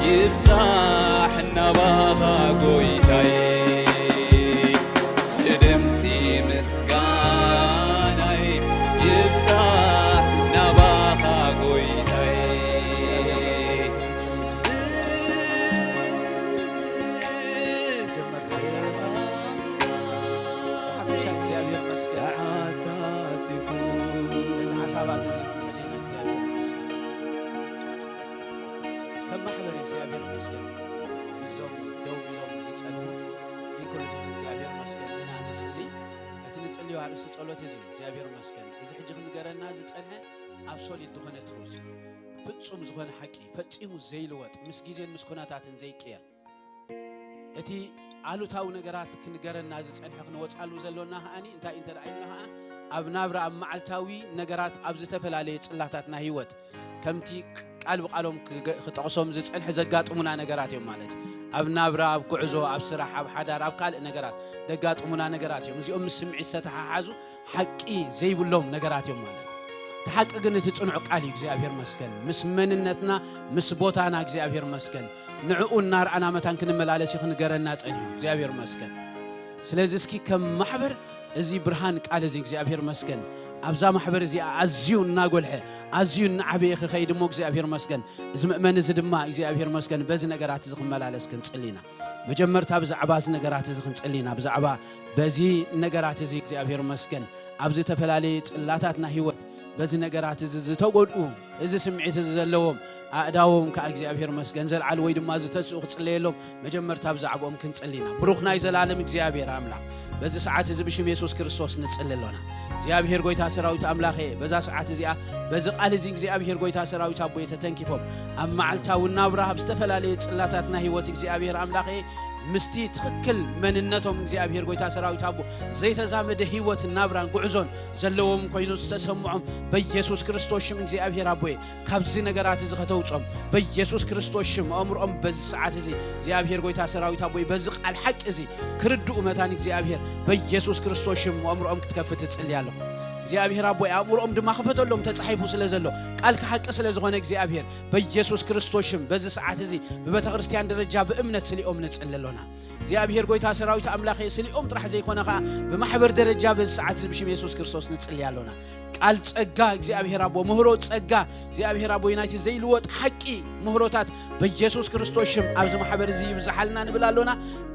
ይብፃሕ ናባኻ ጎይታይ። እቲ ድምፂ ምስጋናይ ይብፃሕ ናባኻ ጎይታይ። መጀመርታ ብሓፈሻ እግዚኣብሔር መስገን። እዚ ሓሳባት እዚ ክንጸልየና እግዚኣብሔር መስገን። ከም ማሕበር እግዚኣብሔር መስገን። እዞም ደው ኢሎም ዝጸንሑ ኢንክሉጅን እግዚኣብሔር መስገን ኢና ንጽሊ። እቲ ንጽልዮ ኣርእስቲ ጸሎት እዚ እግዚኣብሔር መስገን። እዚ ሕጂ ክንገረና ዝጸንሐ ኣብ ሶሊድ ዝኾነ ትሩዝ፣ ፍጹም ዝኾነ ሓቂ፣ ፈጺሙ ዘይልወጥ፣ ምስ ግዜን ምስ ኩነታትን ዘይቅየር፣ እቲ ኣሉታዊ ነገራት ክንገረና ዝጸንሐ ክንወጻሉ ዘሎና ከኣኒ እንታይ እንተ ደኣ ኢልና ከኣ ኣብ ናብራ ኣብ መዓልታዊ ነገራት ኣብ ዝተፈላለየ ጽላታት ናይ ህይወት ከምቲ ቃል ብቃሎም ክገ- ክጠቕሶም ዝጸንሐ ዘጋጥሙና ነገራት እዮም ማለት እዩ። ኣብ ናብራ፣ ኣብ ጉዕዞ፣ ኣብ ስራሕ፣ ኣብ ሓዳር፣ ኣብ ካልእ ነገራት ዘጋጥሙና ነገራት እዮም። እዚኦም ምስ ስምዒት ዝተተሓሓዙ ሓቂ ዘይብሎም ነገራት እዮም ማለት እዩ። እቲ ሓቂ ግን እቲ ጽኑዕ ቃል እዩ። እግዚኣብሔር መስገን። ምስ መንነትና ምስ ቦታና እግዚኣብሔር መስገን። ንዕኡ እናርኣና መታን ክንመላለስ እዩ ክንገረና ጸኒሑ። እግዚኣብሔር መስገን። ስለዚ እስኪ ከም ማሕበር እዚ ብርሃን ቃል እዚ እግዚኣብሔር መስገን ኣብዛ ማሕበር እዚኣ ኣዝዩ እናጎልሐ ኣዝዩ እናዓበየ ክኸይድ እሞ እግዚኣብሔር መስገን እዚ ምእመን እዚ ድማ እግዚኣብሔር መስገን በዚ ነገራት እዚ ክመላለስ ክንጽሊ ኢና። መጀመርታ ብዛዕባ እዚ ነገራት እዚ ክንጽሊ ኢና። ብዛዕባ በዚ ነገራት እዚ እግዚኣብሔር መስገን ኣብ ዝተፈላለየ ጽላታት ናይ ህይወት በዚ ነገራት እዚ ዝተጎድኡ እዚ ስምዒት እዚ ዘለዎም ኣእዳዎም ከዓ እግዚኣብሔር መስገን ዘልዓሉ ወይ ድማ ዝተስኡ ክጽለየሎም መጀመርታ ብዛዕባኦም ክንጽሊ ኢና። ብሩኽ ናይ ዘላለም እግዚኣብሔር ኣምላኽ በዚ ሰዓት እዚ ብሽም የሱስ ክርስቶስ ንጽሊ ኣሎና። እግዚኣብሔር ጎይታ ሰራዊት ኣምላኸ በዛ ሰዓት እዚኣ በዚ ቃል እዚ እግዚኣብሔር ጎይታ ሰራዊት ኣቦየ ተተንኪፎም ኣብ መዓልታዊ ናብራ ኣብ ዝተፈላለየ ጽላታት ናይ ህይወት እግዚኣብሔር ኣምላኸ ምስቲ ትኽክል መንነቶም እግዚኣብሔር ጎይታ ሰራዊት ኣቦ ዘይተዛመደ ህይወት ናብራን ጉዕዞን ዘለዎም ኮይኑ ዝተሰምዖም በኢየሱስ ክርስቶስ ሽም እግዚኣብሔር ኣቦየ ካብዚ ነገራት እዚ ከተውጾም በኢየሱስ ክርስቶስ ሽም ኣእምሮኦም በዚ ሰዓት እዚ እግዚኣብሔር ጎይታ ሰራዊት ኣቦይ በዚ ቃል ሓቂ እዚ ክርድኡ መታን እግዚኣብሔር በኢየሱስ ክርስቶስ ሽም ኣእምሮኦም ክትከፍት እጽሊ ኣለኹ። እግዚኣብሔር ኣቦይ ኣእምሮኦም ድማ ክፈተሎም ተጻሒፉ ስለ ዘሎ ቃልካ ሓቂ ስለ ዝኾነ እግዚኣብሔር በኢየሱስ ክርስቶስ ሽም በዚ ሰዓት እዚ ብቤተ ክርስቲያን ደረጃ ብእምነት ስሊኦም ንጽሊ ኣሎና። እግዚኣብሔር ጎይታ ሰራዊት ኣምላኸ ስሊኦም ጥራሕ ዘይኮነ ኸዓ ብማሕበር ደረጃ በዚ ሰዓት እዚ ብሽም የሱስ ክርስቶስ ንጽሊ ኣሎና። ቃል ጸጋ እግዚኣብሔር ኣቦ ምህሮ ጸጋ እግዚኣብሔር ኣቦ ናይቲ ዘይልወጥ ሓቂ ምህሮታት በኢየሱስ ክርስቶስ ሽም ኣብዚ ማሕበር እዚ ይብዝሓልና ንብል ኣሎና።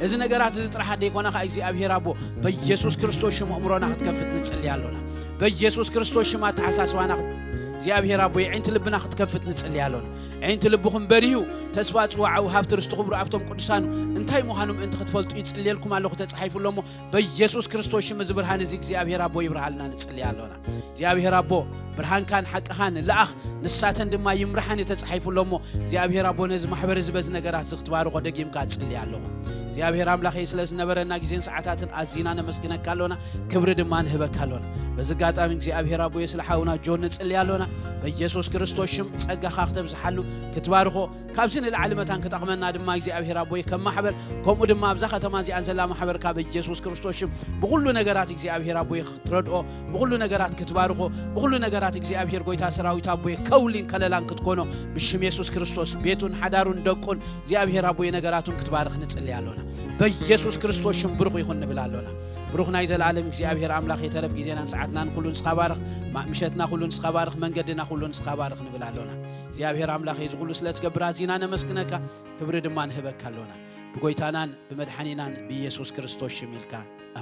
እዚ ነገራት እዚ ጥራሕ ደይኮነ ኸዓ እግዚኣብሔር ኣቦ በኢየሱስ ክርስቶስ ሽም ኣእምሮና ክትከፍት ንጽሊ ኣሎና። በኢየሱስ ክርስቶስ ሽም ኣተሓሳስባና ክት- እግዚኣብሔር ኣቦ የዒንቲ ልብና ክትከፍት ንጽሊ ኣሎና። ዕንቲ ልብኹም በሪሁ ተስፋ ጽዋዓዊ ሃብቲ ርስቲ ክብሩ ኣብቶም ቅዱሳኑ እንታይ ምዃኑ ምእንቲ ክትፈልጡ ይጽልየልኩም ኣለኹ ተጻሒፉ ኣሎ እሞ በኢየሱስ ክርስቶስ ሽም እዚ ብርሃን እዚ እግዚኣብሔር ኣቦ ይብርሃልና ንጽሊ ኣሎና። እግዚኣብሔር ኣቦ ብርሃንካን ሓቅኻን ለኣኽ፣ ንሳተን ድማ ይምርሓን እዩ ተጻሒፉ ኣሎ። እሞ እግዚኣብሔር ኣቦ፣ ነዚ ማሕበር እዚ በዚ ነገራት እዚ ክትባርኾ ደጊምካ እጽሊ ኣለኹ። እግዚኣብሔር ኣምላኸይ፣ ስለ ዝነበረና ግዜን ሰዓታትን ኣዚና ነመስግነካ ኣሎና፣ ክብሪ ድማ ንህበካ ኣሎና። በዚ ኣጋጣሚ እግዚኣብሔር ኣቦ፣ ስለ ሓውና ጆን ንጽሊ ኣሎና። በኢየሱስ ክርስቶስ ሽም ጸጋኻ ክተብዝሓሉ፣ ክትባርኾ፣ ካብዚ ንላዕሊ መታን ክጠቕመና ድማ እግዚኣብሔር ኣቦይ ከም ማሕበር፣ ከምኡ ድማ ኣብዛ ከተማ እዚኣን ዘላ ማሕበርካ በኢየሱስ ክርስቶስ ሽም ብኹሉ ነገራት እግዚኣብሔር ኣቦይ ክትረድኦ፣ ብኹሉ ነገራት ክትባርኾ፣ ብኹሉ ነገራት እግዚኣብሔር ጎይታ ሰራዊት ኣቦይ ከውሊን ከለላን ክትኮኖ ብሽም የሱስ ክርስቶስ ቤቱን ሓዳሩን ደቁን እግዚኣብሔር ኣቦይ ነገራቱን ክትባርኽ ንጽሊ ኣሎና። በኢየሱስ ክርስቶስ ሽም ብሩኽ ይኹን ንብል ኣሎና። ብሩኽ ናይ ዘለዓለም እግዚኣብሔር ኣምላኽ፣ የተረፍ ግዜናን ሰዓትናን ኩሉ ንስኻ ባርኽ። ማ-፣ ምሸትና ኩሉ ንስኻ ባርኽ። መንገድና ኩሉ ንስኻ ባርኽ ንብል ኣሎና። እግዚኣብሔር ኣምላኽ፣ እዚ ኩሉ ስለ ትገብር ኣዚና ነመስግነካ፣ ክብሪ ድማ ንህበካ ኣሎና። ብጎይታናን ብመድሓኒናን ብኢየሱስ ክርስቶስ ሽም ኢልካ፣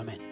ኣሜን።